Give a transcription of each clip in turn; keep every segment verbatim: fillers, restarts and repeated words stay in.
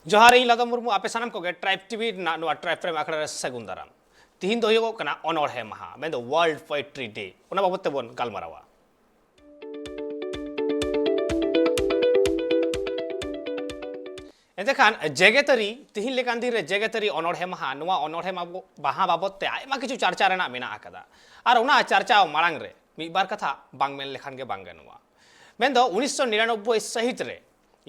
ᱡᱚᱦᱟᱨ, ᱤᱧ ᱞᱟᱫᱚᱢ ᱢᱩᱨᱢᱩ, ᱟᱯᱮ ᱥᱟᱱᱟᱢ ᱠᱚᱜᱮ ᱴᱨᱟᱭᱤᱵᱽ ᱴᱤᱵᱷᱤ ᱨᱮᱱᱟᱜ ᱱᱚᱣᱟ ᱴᱨᱟᱭᱤᱵᱽ ᱯᱨᱮᱢ ᱟᱠᱷᱲᱟ ᱨᱮ ᱥᱟᱹᱜᱩᱱ ᱫᱟᱨᱟᱢ᱾ ᱛᱤᱦᱤᱧ ᱫᱚ ᱦᱩᱭᱩᱜᱚᱜ ᱠᱟᱱᱟ ᱚᱱᱚᱬᱦᱮ ᱢᱟᱦᱟ, ᱢᱮᱱᱫᱚ ᱣᱟᱨᱞᱰ ᱯᱳᱭᱮᱴᱨᱤ ᱰᱮ᱾ ᱚᱱᱟ ᱵᱟᱵᱚᱛ ᱛᱮᱵᱚᱱ ᱜᱟᱞᱢᱟᱨᱟᱣᱟ᱾ ᱮᱱᱛᱮᱠᱷᱟᱱ ᱡᱮᱜᱮᱛᱟᱹᱨᱤ, ᱛᱤᱦᱤᱧ ᱞᱮᱠᱟᱱ ᱫᱤᱱ ᱨᱮ ᱡᱮᱜᱮᱛᱟᱹᱨᱤ ᱚᱱᱚᱬᱦᱮ ᱢᱟᱦᱟ, ᱱᱚᱣᱟ ᱚᱱᱚᱬᱦᱮ ᱢᱟᱵᱚ-, ᱢᱟᱦᱟ ᱵᱟᱵᱚᱛ ᱛᱮ ᱟᱭᱢᱟ ᱠᱤᱪᱷᱩ ᱪᱟᱨᱪᱟ ᱨᱮᱱᱟᱜ ᱢᱮᱱᱟᱜ ᱟᱠᱟᱫᱟ᱾ ᱟᱨ ᱚᱱᱟ ᱪᱟᱨᱪᱟ ᱢᱟᱲᱟᱝ ᱨᱮ ᱢᱤᱫ ᱵᱟᱨ ᱠᱟᱛᱷᱟ ᱵᱟᱝ ᱢᱮᱱ ᱞᱮᱠᱷᱟᱱ ᱜᱮ ᱵᱟᱝ ᱜᱟᱱᱚᱜᱼᱟ᱾ ᱢᱮᱱᱫᱚ ᱩᱱᱤᱥᱥᱚ ᱱᱤᱨᱟᱱᱚᱵᱵᱳᱭ ᱥᱟᱹᱦᱤᱛ ᱨᱮ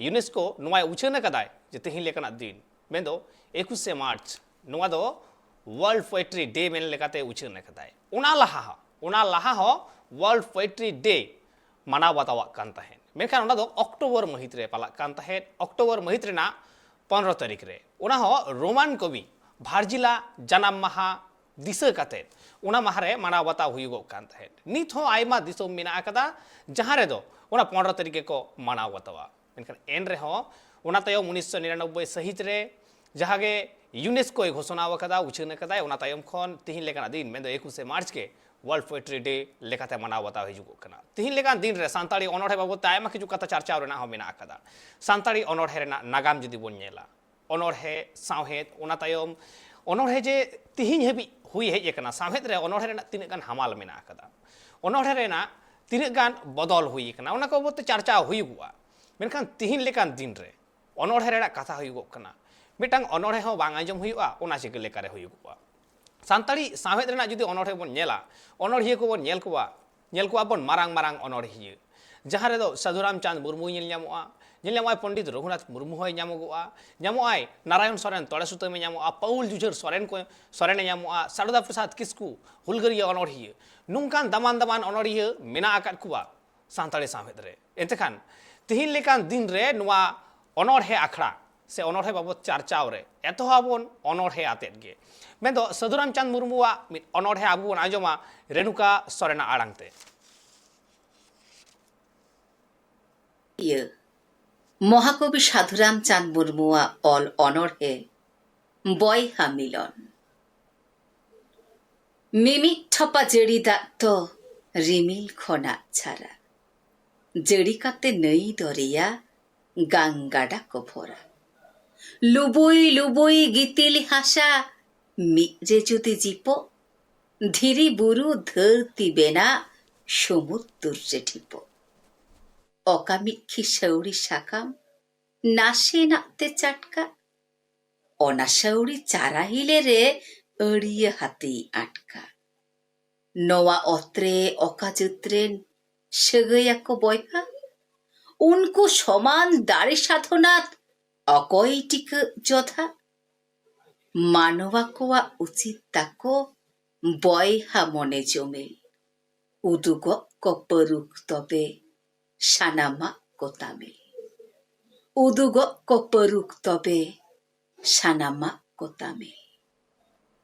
ᱭᱩᱱᱮᱥᱠᱳ ᱱᱚᱣᱟᱭ ᱩᱪᱷᱟᱹᱱ ᱟᱠᱟᱫᱟᱭ ᱡᱮ ᱛᱤᱦᱤᱧ ᱞᱮᱠᱟᱱᱟᱜ ᱫᱤᱱ, ᱢᱮᱱᱫᱚ ᱮᱠᱩᱥᱮ ᱢᱟᱨᱪ, ᱱᱚᱣᱟ ᱫᱚ ᱣᱟᱨᱞᱰ ᱯᱳᱭᱮᱴᱨᱤ ᱰᱮ ᱢᱮᱱ ᱞᱮᱠᱟᱛᱮ ᱩᱪᱷᱟᱹᱱ ᱟᱠᱟᱫᱟᱭ᱾ ᱚᱱᱟ ᱞᱟᱦᱟ ᱦᱚᱸ, ᱚᱱᱟ ᱞᱟᱦᱟ ᱦᱚᱸ ᱣᱟᱨᱞᱰ ᱯᱳᱭᱮᱴᱨᱤ ᱰᱮ ᱢᱟᱱᱟᱣ ᱵᱟᱛᱟᱣᱟᱜ ᱠᱟᱱ ᱛᱟᱦᱮᱸᱫ, ᱢᱮᱱᱠᱷᱟᱱ ᱚᱱᱟ ᱫᱚ ᱚᱠᱴᱳᱵᱚᱨ ᱢᱟᱹᱦᱤᱛ ᱨᱮ ᱯᱟᱞᱟᱜ ᱠᱟᱱ ᱛᱟᱦᱮᱸᱫ, ᱚᱠᱴᱳᱵᱚᱨ ᱢᱟᱹᱦᱤᱛ ᱨᱮᱱᱟᱜ ᱯᱚᱱᱨᱚ ᱛᱟᱹᱨᱤᱠᱷ ᱨᱮ᱾ ᱚᱱᱟ ᱦᱚᱸ ᱨᱳᱢᱟᱱ ᱠᱚᱵᱤ ᱵᱷᱟᱨᱡᱤᱞᱟ ᱡᱟᱱᱟᱢ ᱢᱟᱦᱟ ᱫᱤᱥᱟᱹ ᱠᱟᱛᱮᱫ ᱚᱱᱟ ᱢᱟᱦᱟ ᱨᱮ ᱢᱟᱱᱟᱣ ᱵᱟᱛᱟᱣ ᱦᱩᱭᱩᱜᱚᱜ ᱠᱟᱱ ᱛᱟᱦᱮᱸᱫ᱾ ᱱᱤᱛ ᱦᱚᱸ ᱟᱭᱢᱟ ᱫᱤᱥᱚᱢ ᱢᱮᱱᱟᱜ ᱟᱠᱟᱫᱟ, ᱡᱟᱦᱟᱸ ᱨᱮᱫᱚ ᱚᱱᱟ ᱯᱚᱱᱨᱚ ᱛᱟᱹᱨᱤᱠᱷ ᱜᱮᱠᱚ ᱢᱟᱱᱟᱣ ᱵᱟᱛᱟᱣᱟ᱾ ᱢᱮᱱᱠᱷᱟᱱ ᱮᱱ ᱨᱮᱦᱚᱸ ᱚᱱᱟ ᱛᱟᱭᱚᱢ ᱩᱱᱤᱥᱥᱚ ᱱᱤᱨᱟᱱᱚᱵᱵᱳᱭ ᱥᱟᱹᱦᱤᱛ ᱨᱮ ᱡᱟᱦᱟᱸ ᱜᱮ ᱭᱩᱱᱮᱥᱠᱳᱭ ᱜᱷᱳᱥᱚᱱᱟ ᱟᱠᱟᱫᱟ, ᱩᱪᱷᱟᱹᱱ ᱟᱠᱟᱫᱟᱭ, ᱚᱱᱟ ᱛᱟᱭᱚᱢ ᱠᱷᱚᱱ ᱛᱤᱦᱤᱧ ᱞᱮᱠᱟᱱᱟᱜ ᱫᱤᱱ, ᱢᱮᱱᱫᱚ ᱮᱠᱩᱥᱮ ᱢᱟᱨᱪ ᱜᱮ ᱣᱟᱨᱞᱰ ᱯᱳᱭᱮᱴᱨᱤ ᱰᱮ ᱞᱮᱠᱟᱛᱮ ᱢᱟᱱᱟᱣ ᱵᱟᱛᱟᱣ ᱦᱤᱡᱩᱜᱚᱜ ᱠᱟᱱᱟ᱾ ᱛᱤᱦᱤᱧ ᱞᱮᱠᱟᱱ ᱫᱤᱱ ᱨᱮ ᱥᱟᱱᱛᱟᱲᱤ ᱚᱱᱚᱬᱦᱮ ᱵᱟᱵᱚᱫ ᱛᱮ ᱟᱭᱢᱟ ᱠᱤᱪᱷᱩ ᱠᱟᱛᱷᱟ ᱪᱟᱨᱪᱟᱣ ᱨᱮᱱᱟᱜ ᱦᱚᱸ ᱢᱮᱱᱟᱜ ᱟᱠᱟᱫᱟ᱾ ᱥᱟᱱᱛᱟᱲᱤ ᱚᱱᱚᱬᱦᱮ ᱨᱮᱱᱟᱜ ᱱᱟᱜᱟᱢ ᱡᱩᱫᱤ ᱵᱚᱱ ᱧᱮᱞᱟ, ᱚᱱᱚᱬᱦᱮ, ᱥᱟᱶᱦᱮᱫ, ᱚᱱᱟ ᱛᱟᱭᱚᱢ ᱚᱱᱚᱬᱦᱮ ᱡᱮ ᱛᱤᱦᱤᱧ ᱦᱟᱹᱵᱤᱡ ᱦᱩᱭ ᱦᱮᱡ ᱟᱠᱟᱱᱟ, ᱥᱟᱶᱦᱮᱫ ᱨᱮ ᱚᱱᱚᱬᱦᱮ ᱨᱮᱱᱟᱜ ᱛᱤᱱᱟᱹᱜ ᱜᱟᱱ ᱦᱟᱢᱟᱞ ᱢᱮᱱᱟᱜ ᱟᱠᱟᱫᱟ, ᱚᱱᱚᱬᱦᱮ ᱨᱮᱱᱟᱜ ᱛᱤᱱᱟᱹᱜ ᱜᱟᱱ ᱵᱚᱫᱚᱞ ᱦᱩᱭ ᱟᱠᱟᱱᱟ, ᱚᱱᱟ ᱠᱚ ᱵᱟᱵᱚᱫ ᱛᱮ ᱪᱟᱨᱪᱟ ᱦᱩᱭᱩᱜᱚᱜᱼᱟ᱾ ᱢᱮᱱᱠᱷᱟᱱ ᱛᱤᱦᱤᱧ ᱞᱮᱠᱟᱱ ᱫᱤᱱ ᱨᱮ ᱚᱱᱚᱬᱦᱮ ᱨᱮᱱᱟᱜ ᱠᱟᱛᱷᱟ ᱦᱩᱭᱩᱜᱚᱜ ᱠᱟᱱᱟ, ᱢᱤᱫᱴᱟᱝ ᱚᱱᱚᱬᱦᱮ ᱦᱚᱸ ᱵᱟᱝ ᱟᱸᱡᱚᱢ ᱦᱩᱭᱩᱜᱼᱟ, ᱚᱱᱟ ᱪᱤᱠᱟᱹ ᱞᱮᱠᱟᱨᱮ ᱦᱩᱭᱩᱜᱚᱜᱼᱟ? ᱥᱟᱱᱛᱟᱲᱤ ᱥᱟᱶᱦᱮᱫ ᱨᱮᱱᱟᱜ ᱡᱩᱫᱤ ᱚᱱᱚᱬᱦᱮ ᱵᱚᱱ ᱧᱮᱞᱟ, ᱚᱱᱚᱬᱦᱤᱭᱟᱹ ᱠᱚᱵᱚᱱ ᱧᱮᱞ ᱠᱚᱣᱟ, ᱧᱮᱞ ᱠᱚᱣᱟ ᱵᱚᱱ ᱢᱟᱨᱟᱝ ᱢᱟᱨᱟᱝ ᱚᱱᱚᱬᱦᱤᱭᱟᱹ, ᱡᱟᱦᱟᱸ ᱨᱮᱫᱚ ᱥᱟᱹᱫᱷᱩ ᱨᱟᱢᱪᱟᱸᱫᱽ ᱢᱩᱨᱢᱩᱭ ᱧᱮᱞ ᱧᱟᱢᱚᱜᱼᱟ, ᱧᱮᱞ ᱧᱟᱢᱚᱜᱼᱟᱭ ᱯᱚᱱᱰᱤᱛ ᱨᱚᱜᱷᱩᱱᱟᱛᱷ ᱢᱩᱨᱢᱩ ᱦᱚᱸᱭ ᱧᱟᱢᱚᱜᱚᱜᱼᱟ, ᱧᱟᱢᱚᱜᱼᱟᱭ ᱱᱟᱨᱟᱭᱚᱱ ᱥᱚᱨᱮᱱ ᱛᱚᱲᱮ ᱥᱩᱛᱟᱹᱢᱮ ᱧᱟᱢᱚᱜᱼᱟ, ᱯᱟᱹᱣᱩᱞ ᱡᱩᱡᱷᱟᱹᱨ ᱥᱚᱨᱮᱱ ᱠᱚ, ᱥᱚᱨᱮᱱᱮ ᱧᱟᱢᱚᱜᱼᱟ, ᱥᱟᱨᱚᱫᱟ ᱯᱨᱚᱥᱟᱫᱽ ᱠᱤᱥᱠᱩ, ᱦᱩᱞᱜᱟᱹᱨᱤᱭᱟᱹ ᱚᱱᱚᱬᱦᱤᱭᱟᱹ, ᱱᱚᱝᱠᱟᱱ ᱫᱟᱢᱟᱱ ᱫᱟᱢᱟᱱ ᱚᱱᱚᱬᱦᱤᱭᱟᱹ ᱢᱮᱱᱟᱜ ᱟᱠᱟᱫ ᱠᱚᱣᱟ ᱥᱟᱱᱛᱟᱲᱤ ᱥᱟᱶᱦᱮᱫ ᱨᱮ᱾ ᱮᱱᱛᱮᱠᱷᱟᱱ ᱛᱤᱦᱤᱧ ᱞᱮᱠᱟᱱ ᱫᱤᱱ ᱨᱮ ᱱᱚᱣᱟ ᱚᱱᱚᱬᱦᱮ ᱟᱠᱷᱲᱟ ᱥᱮ ᱚᱱᱚᱬᱦᱮ ᱵᱟᱵᱚᱛ ᱪᱟᱨᱪᱟᱣ ᱨᱮ ᱮᱛᱚᱦᱚᱵ ᱟᱵᱚᱱ ᱚᱱᱚᱬᱦᱮ ᱟᱛᱮᱫ ᱜᱮ᱾ ᱢᱮᱱᱫᱚ ᱥᱟᱹᱫᱷᱩ ᱨᱟᱢᱪᱟᱸᱫᱽ ᱢᱩᱨᱢᱩᱣᱟᱜ ᱢᱤᱫ ᱚᱱᱚᱬᱦᱮ ᱟᱵᱚ ᱵᱚᱱ ᱟᱸᱡᱚᱢᱟ ᱨᱮᱱᱩᱠᱟ ᱥᱚᱨᱮᱱᱟᱜ ᱟᱲᱟᱝ ᱛᱮ᱾ ᱤᱭᱟᱹ, ᱢᱚᱦᱟᱠᱚᱵᱤ ᱥᱟᱹᱫᱷᱩ ᱨᱟᱢᱪᱟᱸᱫᱽ ᱢᱩᱨᱢᱩᱣᱟᱜ ᱚᱞ ᱚᱱᱚᱬᱦᱮ ᱵᱚᱭᱦᱟ ᱢᱤᱞᱚᱱ᱾ ᱢᱤᱢᱤᱫ ᱴᱷᱚᱯᱟ ᱡᱟᱹᱲᱤ ᱫᱟᱜ ᱫᱚ ᱨᱤᱢᱤᱞ ᱠᱷᱚᱱᱟᱜ ᱡᱷᱟᱨᱟ, ᱡᱟᱹᱲᱤ ᱠᱟᱛᱮ ᱱᱟᱹᱭ ᱫᱚᱨᱭᱟ ᱜᱟᱝ ᱜᱟᱰᱟ ᱠᱚ ᱵᱷᱚᱨᱟ᱾ ᱞᱩᱵᱩᱭ ᱞᱩᱵᱩᱭ ᱜᱤᱛᱤᱞ ᱦᱟᱥᱟ ᱢᱤᱫ ᱨᱮ ᱡᱩᱫᱤ ᱡᱤᱯᱚᱜ, ᱫᱷᱤᱨᱤ ᱵᱩᱨᱩ ᱫᱷᱟᱹᱨᱛᱤ ᱵᱮᱱᱟᱜ ᱥᱩᱢᱩᱫᱨ ᱨᱮ ᱰᱷᱤᱯᱚᱜ᱾ ᱚᱠᱟ ᱢᱤᱫ ᱠᱷᱤᱥᱟᱹᱣᱲᱤ ᱥᱟᱠᱟᱢ ᱱᱟᱥᱮᱱᱟᱜ ᱛᱮ ᱪᱟᱴᱠᱟ, ᱚᱱᱟ ᱥᱟᱹᱣᱲᱤ ᱪᱟᱨᱟ ᱦᱤᱞᱮ ᱨᱮ ᱟᱹᱲᱤᱭᱟᱹ ᱦᱟᱹᱛᱤᱭ ᱟᱴᱠᱟ᱾ ᱱᱚᱣᱟ ᱚᱛᱨᱮ ᱚᱠᱟ ᱡᱟᱹᱛ ᱨᱮᱱ ᱥᱟᱹᱜᱟᱹᱭ ᱟᱠᱚ ᱵᱚᱭᱦᱟ? ᱩᱱᱠᱩ ᱥᱚᱢᱟᱱ ᱫᱟᱲᱮ ᱥᱟᱫᱷᱚᱱᱟᱛ ᱚᱠᱚᱭ ᱴᱤᱠᱟᱹᱜ ᱡᱚᱫᱷᱟ? ᱢᱟᱱᱣᱟ ᱠᱚᱣᱟᱜ ᱩᱪᱤᱛ ᱛᱟᱠᱚ ᱵᱚᱭᱦᱟ ᱢᱚᱱᱮ ᱡᱚᱢᱮ᱾ ᱩᱫᱩᱜᱚᱜ ᱠᱚ ᱯᱟᱹᱨᱩᱠ ᱛᱚᱵᱮ ᱥᱟᱱᱟᱢᱟᱜ ᱠᱚ ᱛᱟᱢᱮ᱾ ᱩᱫᱩᱜᱚᱜ ᱠᱚ ᱯᱟᱹᱨᱩᱠ ᱛᱚᱵᱮ ᱥᱟᱱᱟᱢᱟᱜ ᱠᱚ ᱛᱟᱢᱮ᱾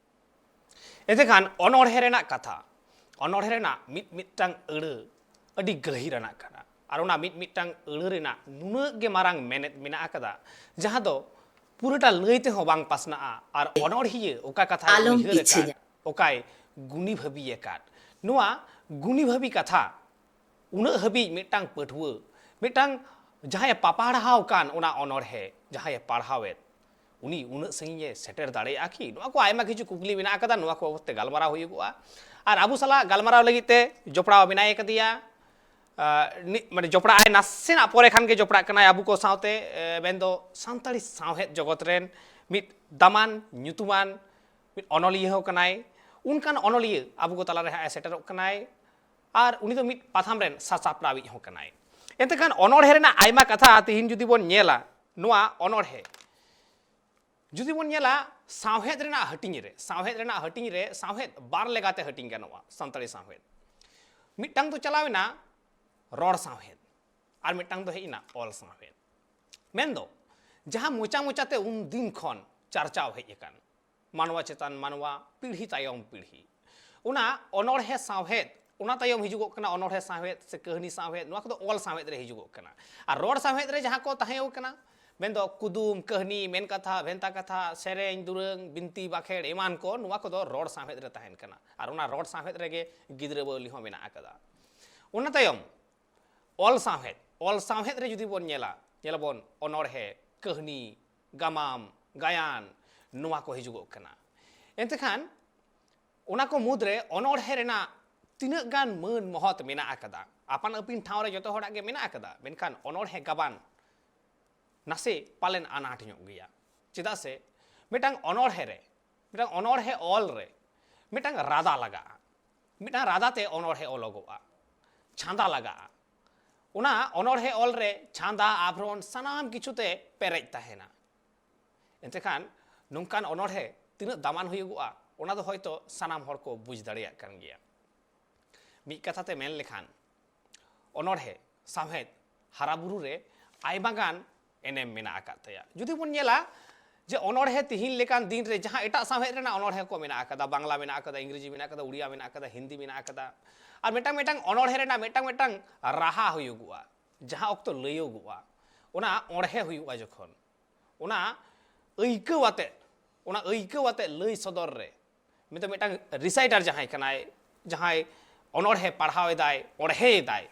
ᱮᱱᱛᱮᱠᱷᱟᱱ ᱚᱱᱚᱬᱦᱮ ᱨᱮᱱᱟᱜ ᱠᱟᱛᱷᱟ, ᱚᱱᱚᱬᱦᱮ ᱨᱮᱱᱟᱜ ᱢᱤᱫ ᱢᱤᱫᱴᱟᱝ ᱟᱹᱲᱟᱹ ᱟᱹᱰᱤ ᱜᱟᱹᱦᱤᱨ ᱟᱱᱟᱜ ᱠᱟᱱᱟ᱾ ᱟᱨ ᱚᱱᱟ ᱢᱤᱫ ᱢᱤᱫᱴᱟᱝ ᱟᱹᱲᱟᱹ ᱨᱮᱱᱟᱜ ᱱᱩᱱᱟᱹᱜ ᱜᱮ ᱢᱟᱨᱟᱝ ᱢᱮᱱᱮᱛ ᱢᱮᱱᱟᱜ ᱟᱠᱟᱫᱟ, ᱡᱟᱦᱟᱸ ᱫᱚ ᱯᱩᱨᱟᱹᱴᱟ ᱞᱟᱹᱭ ᱛᱮᱦᱚᱸ ᱵᱟᱝ ᱯᱟᱥᱱᱟᱜᱼᱟ᱾ ᱟᱨ ᱚᱱᱚᱬᱦᱤᱭᱟᱹ ᱚᱠᱟ ᱠᱟᱛᱷᱟᱭ ᱟᱞᱚᱢ ᱩᱭᱦᱟᱹᱨ ᱟᱠᱟᱫ, ᱵᱤᱪᱷᱟᱹᱧᱟ᱾ ᱚᱠᱟᱭ ᱜᱩᱱᱤ ᱵᱷᱟᱹᱵᱤ ᱟᱠᱟᱫ, ᱱᱚᱣᱟ ᱜᱩᱱᱤ ᱵᱷᱟᱹᱵᱤ ᱠᱟᱛᱷᱟ ᱩᱱᱟᱹᱜ ᱦᱟᱹᱵᱤᱡ ᱢᱤᱫᱴᱟᱝ ᱯᱟᱹᱴᱷᱩᱣᱟᱹ, ᱢᱤᱫᱴᱟᱝ ᱡᱟᱦᱟᱸᱭᱮ ᱯᱟᱯᱟᱲᱦᱟᱣ ᱠᱟᱱ ᱚᱱᱟ ᱚᱱᱚᱬᱦᱮ ᱡᱟᱦᱟᱸᱭᱮ ᱯᱟᱲᱦᱟᱣᱮᱫ, ᱩᱱᱤ ᱩᱱᱟᱹᱜ ᱥᱟᱺᱜᱤᱧᱮ ᱥᱮᱴᱮᱨ ᱫᱟᱲᱮᱭᱟᱜᱼᱟ ᱠᱤ? ᱱᱚᱣᱟ ᱠᱚ ᱟᱭᱢᱟ ᱠᱤᱪᱷᱩ ᱠᱩᱠᱞᱤ ᱢᱮᱱᱟᱜ ᱟᱠᱟᱫᱟ, ᱱᱚᱣᱟ ᱠᱚ ᱵᱟᱵᱚᱫ ᱛᱮ ᱜᱟᱞᱢᱟᱨᱟᱣ ᱦᱩᱭᱩᱜᱼᱟ᱾ ᱟᱨ ᱟᱵᱚ ᱥᱟᱞᱟᱜ ᱜᱟᱞᱢᱟᱨᱟᱣ ᱞᱟᱹᱜᱤᱫ ᱛᱮ ᱡᱚᱯᱲᱟᱣ ᱢᱮᱱᱟᱭ ᱟᱠᱟᱫᱮᱭᱟ, ᱟᱸ, ᱱᱤ-, ᱢᱟᱱᱮ ᱡᱚᱯᱲᱟᱜ ᱟᱭ, ᱱᱟᱥᱮᱱᱟᱜ ᱯᱚᱨᱮ ᱠᱷᱟᱱ ᱜᱮ ᱡᱚᱯᱲᱟᱜ ᱠᱟᱱᱟᱭ ᱟᱵᱚ ᱠᱚ ᱥᱟᱶᱛᱮ, ᱮ, ᱢᱮᱱᱫᱚ ᱥᱟᱱᱛᱟᱲᱤ ᱥᱟᱶᱦᱮᱫ ᱡᱚᱜᱚᱛ ᱨᱮᱱ ᱢᱤᱫ ᱫᱟᱢᱟᱱ ᱧᱩᱛᱩᱢᱟᱱ ᱢᱤᱫ ᱚᱱᱚᱞᱤᱭᱟᱹ ᱦᱚᱸ ᱠᱟᱱᱟᱭ᱾ ᱚᱱᱠᱟᱱ ᱚᱱᱚᱞᱤᱭᱟᱹ ᱟᱵᱚ ᱠᱚ ᱛᱟᱞᱟᱨᱮ ᱦᱟᱸᱜ ᱮ ᱥᱮᱴᱮᱨᱚᱜ ᱠᱟᱱᱟᱭ᱾ ᱟᱨ ᱩᱱᱤ ᱫᱚ ᱢᱤᱫ ᱯᱟᱛᱷᱟᱢ ᱨᱮᱱ ᱥᱟᱥᱟᱯᱲᱟᱣᱤᱡ ᱦᱚᱸ ᱠᱟᱱᱟᱭ᱾ ᱮᱱᱛᱮ ᱠᱷᱟᱱ ᱚᱱᱚᱬᱦᱮ ᱨᱮᱱᱟᱜ ᱟᱭᱢᱟ ᱠᱟᱛᱷᱟ ᱛᱤᱦᱤᱧ ᱡᱩᱫᱤ ᱵᱚᱱ ᱧᱮᱞᱟ, ᱱᱚᱣᱟ ᱚᱱᱚᱬᱦᱮ ᱡᱩᱫᱤ ᱵᱚᱱ ᱧᱮᱞᱟ ᱥᱟᱶᱦᱮᱫ ᱨᱮᱱᱟᱜ ᱦᱟᱹᱴᱤᱧ ᱨᱮ, ᱥᱟᱶᱦᱮᱫ ᱨᱮᱱᱟᱜ ᱦᱟᱹᱴᱤᱧ ᱨᱮ ᱥᱟᱶᱦᱮᱫ ᱵᱟᱨ ᱞᱮᱠᱟᱛᱮ ᱦᱟᱹᱴᱤᱧ ᱜᱟᱱᱚᱜᱼᱟ ᱥᱟᱱᱛᱟᱲᱤ ᱥᱟᱶᱦᱮᱫ᱾ ᱢᱤᱫᱴᱟᱝ ᱫᱚ ᱪᱟᱞᱟᱣ ᱮᱱᱟ ᱨᱚᱲ ᱥᱟᱶᱦᱮᱫ, ᱟᱨ ᱢᱤᱫᱴᱟᱝ ᱫᱚ ᱦᱮᱡ ᱮᱱᱟ ᱚᱞ ᱥᱟᱶᱦᱮᱫ᱾ ᱢᱮᱱᱫᱚ ᱡᱟᱦᱟᱸ ᱢᱚᱪᱟ ᱢᱚᱪᱟᱛᱮ ᱩᱱ ᱫᱤᱱ ᱠᱷᱚᱱ ᱪᱟᱨᱪᱟᱣ ᱦᱮᱡ ᱟᱠᱟᱱ, ᱢᱟᱱᱣᱟ ᱪᱮᱛᱟᱱ ᱢᱟᱱᱣᱟ, ᱯᱤᱲᱦᱤ ᱛᱟᱭᱚᱢ ᱯᱤᱲᱦᱤ, ᱚᱱᱟ ᱚᱱᱚᱬᱦᱮ ᱥᱟᱶᱦᱮᱫ, ᱚᱱᱟ ᱛᱟᱭᱚᱢ ᱦᱤᱡᱩᱜᱚᱜ ᱠᱟᱱᱟ ᱚᱱᱚᱬᱦᱮ ᱥᱟᱶᱦᱮᱫ ᱥᱮ ᱠᱟᱹᱦᱱᱤ ᱥᱟᱶᱦᱮᱫ, ᱱᱚᱣᱟ ᱠᱚᱫᱚ ᱚᱞ ᱥᱟᱶᱦᱮᱫ ᱨᱮ ᱦᱤᱡᱩᱜᱚᱜ ᱠᱟᱱᱟ᱾ ᱟᱨ ᱨᱚᱲ ᱥᱟᱶᱦᱮᱫ ᱨᱮ ᱡᱟᱦᱟᱸ ᱠᱚ ᱛᱟᱦᱮᱸ ᱠᱟᱱᱟ, ᱢᱮᱱᱫᱚ ᱠᱩᱫᱩᱢ, ᱠᱟᱹᱦᱱᱤ, ᱢᱮᱱ ᱠᱟᱛᱷᱟ, ᱵᱷᱮᱱᱛᱟ ᱠᱟᱛᱷᱟ, ᱥᱮᱨᱮᱧ, ᱫᱩᱨᱟᱹᱝ, ᱵᱤᱱᱛᱤ, ᱵᱟᱠᱷᱮᱲ ᱮᱢᱟᱱ ᱠᱚ, ᱱᱚᱣᱟ ᱠᱚᱫᱚ ᱨᱚᱲ ᱥᱟᱶᱦᱮᱫ ᱨᱮ ᱛᱟᱦᱮᱱ ᱠᱟᱱᱟ᱾ ᱟᱨ ᱚᱱᱟ ᱨᱚᱲ ᱥᱟᱶᱦᱮᱫ ᱨᱮᱜᱮ ᱜᱤᱫᱽᱨᱟᱹ ᱵᱟᱹᱣᱞᱤ ᱦᱚᱸ ᱢᱮᱱᱟᱜ ᱟᱠᱟᱫᱟ᱾ ᱚᱱᱟ ᱛᱟᱭᱚᱢ ᱚᱞ ᱥᱟᱶᱦᱮᱫ, ᱚᱞ ᱥᱟᱶᱦᱮᱫ ᱨᱮ ᱡᱩᱫᱤ ᱵᱚᱱ ᱧᱮᱞᱟ, ᱧᱮᱞᱟᱵᱚᱱ ᱚᱱᱚᱬᱦᱮ, ᱠᱟᱹᱦᱱᱤ, ᱜᱟᱢᱟᱢ, ᱜᱟᱭᱟᱱ, ᱱᱚᱣᱟ ᱠᱚ ᱦᱤᱡᱩᱜᱚᱜ ᱠᱟᱱᱟ᱾ ᱮᱱᱛᱮ ᱠᱷᱟᱱ ᱚᱱᱟ ᱠᱚ ᱢᱩᱫᱽᱨᱮ ᱚᱱᱚᱬᱦᱮ ᱨᱮᱱᱟᱜ ᱛᱤᱱᱟᱹᱜ ᱜᱟᱱ ᱢᱟᱹᱱ ᱢᱚᱦᱚᱛ ᱢᱮᱱᱟᱜ ᱟᱠᱟᱫᱟ? ᱟᱯᱟᱱ ᱟᱹᱯᱤᱱ ᱴᱷᱟᱶ ᱨᱮ ᱡᱚᱛᱚ ᱦᱚᱲᱟᱜ ᱜᱮ ᱢᱮᱱᱟᱜ ᱟᱠᱟᱫᱟ, ᱢᱮᱱᱠᱷᱟᱱ ᱚᱱᱚᱬᱦᱮ ᱜᱟᱵᱟᱱ ᱱᱟᱥᱮ ᱯᱟᱞᱮᱱ ᱟᱱᱟᱴ ᱧᱚᱜ ᱜᱮᱭᱟ᱾ ᱪᱮᱫᱟᱜ ᱥᱮ ᱢᱤᱫᱴᱟᱝ ᱚᱱᱚᱬᱦᱮ ᱨᱮ, ᱢᱤᱫᱴᱟᱝ ᱚᱱᱚᱬᱦᱮ ᱚᱞ ᱨᱮ ᱢᱤᱫᱴᱟᱝ ᱨᱟᱫᱟ ᱞᱟᱜᱟᱜᱼᱟ, ᱢᱤᱫᱴᱟᱝ ᱨᱟᱫᱟ ᱛᱮ ᱚᱱᱚᱬᱦᱮ ᱚᱞᱚᱜᱚᱜᱼᱟ, ᱪᱷᱟᱸᱫᱟ ᱞᱟᱜᱟᱜᱼᱟ᱾ ᱚᱱᱟ ᱚᱱᱚᱬᱦᱮ ᱚᱞ ᱨᱮ ᱪᱷᱟᱸᱫᱟ, ᱟᱵᱷᱨᱚᱱ, ᱥᱟᱱᱟᱢ ᱠᱤᱪᱷᱩ ᱛᱮ ᱯᱮᱨᱮᱡ ᱛᱟᱦᱮᱱᱟ᱾ ᱮᱱᱛᱮ ᱠᱷᱟᱱ ᱱᱚᱝᱠᱟᱱ ᱚᱱᱚᱬᱦᱮ ᱛᱤᱱᱟᱹᱜ ᱫᱟᱢᱟᱱ ᱦᱩᱭᱩᱜᱚᱜᱼᱟ, ᱚᱱᱟ ᱫᱚ ᱦᱚᱭᱛᱳ ᱥᱟᱱᱟᱢ ᱦᱚᱲ ᱠᱚ ᱵᱩᱡᱽ ᱫᱟᱲᱮᱭᱟᱜ ᱠᱟᱱ ᱜᱮᱭᱟ᱾ ᱢᱤᱫ ᱠᱟᱛᱷᱟ ᱛᱮ ᱢᱮᱱ ᱞᱮᱠᱷᱟᱱ, ᱚᱱᱚᱬᱦᱮ ᱥᱟᱶᱦᱮᱫ ᱦᱟᱨᱟᱵᱩᱨᱩ ᱨᱮ ᱟᱭᱢᱟ ᱜᱟᱱ ᱮᱱᱮᱢ ᱢᱮᱱᱟᱜ ᱟᱠᱟᱫ ᱛᱟᱭᱟ᱾ ᱡᱩᱫᱤ ᱵᱚᱱ ᱧᱮᱞᱟ ᱡᱮ ᱚᱱᱚᱬᱦᱮ ᱛᱤᱦᱤᱧ ᱞᱮᱠᱟᱱ ᱫᱤᱱ ᱨᱮ ᱡᱟᱦᱟᱸ ᱮᱴᱟᱜ ᱥᱟᱶᱦᱮᱫ ᱨᱮᱱᱟᱜ ᱚᱱᱚᱬᱦᱮ ᱠᱚ ᱢᱮᱱᱟᱜ ᱟᱠᱟᱫᱟ, ᱵᱟᱝᱞᱟ ᱢᱮᱱᱟᱜ ᱟᱠᱟᱫᱟ, ᱤᱝᱨᱮᱡᱤ ᱢᱮᱱᱟᱜ ᱟᱠᱟᱫᱟ, ᱩᱲᱤᱭᱟ ᱢᱮᱱᱟᱜ ᱟᱠᱟᱫᱟ, ᱦᱤᱱᱫᱤ ᱢᱮᱱᱟᱜ ᱟᱠᱟᱫᱟ, ᱟᱨ ᱢᱤᱫᱴᱟᱝ ᱢᱤᱫᱴᱟᱝ ᱚᱱᱚᱬᱦᱮ ᱨᱮᱱᱟᱜ ᱢᱤᱫᱴᱟᱝ ᱢᱤᱫᱴᱟᱝ ᱨᱟᱦᱟ ᱦᱩᱭᱩᱜᱚᱜᱼᱟ, ᱡᱟᱦᱟᱸ ᱚᱠᱛᱚ ᱞᱟᱹᱭᱚᱜᱚᱜᱼᱟ, ᱚᱱᱟ ᱚᱬᱦᱮ ᱦᱩᱭᱩᱜᱼᱟ ᱡᱚᱠᱷᱚᱱ, ᱚᱱᱟ ᱟᱹᱭᱠᱟᱹᱣ ᱟᱛᱮ, ᱚᱱᱟ ᱟᱹᱭᱠᱟᱹᱣ ᱟᱛᱮ ᱞᱟᱹᱭ ᱥᱚᱫᱚᱨ ᱨᱮ ᱢᱮᱱᱛᱮ ᱢᱤᱫᱴᱟᱝ ᱨᱤᱥᱟᱭᱴᱟᱨ ᱡᱟᱦᱟᱸᱭ ᱠᱟᱱᱟᱭ, ᱡᱟᱦᱟᱸᱭ ᱚᱱᱚᱬᱦᱮ ᱯᱟᱲᱦᱟᱣ ᱮᱫᱟᱭ, ᱚᱬᱦᱮ ᱮᱫᱟᱭ,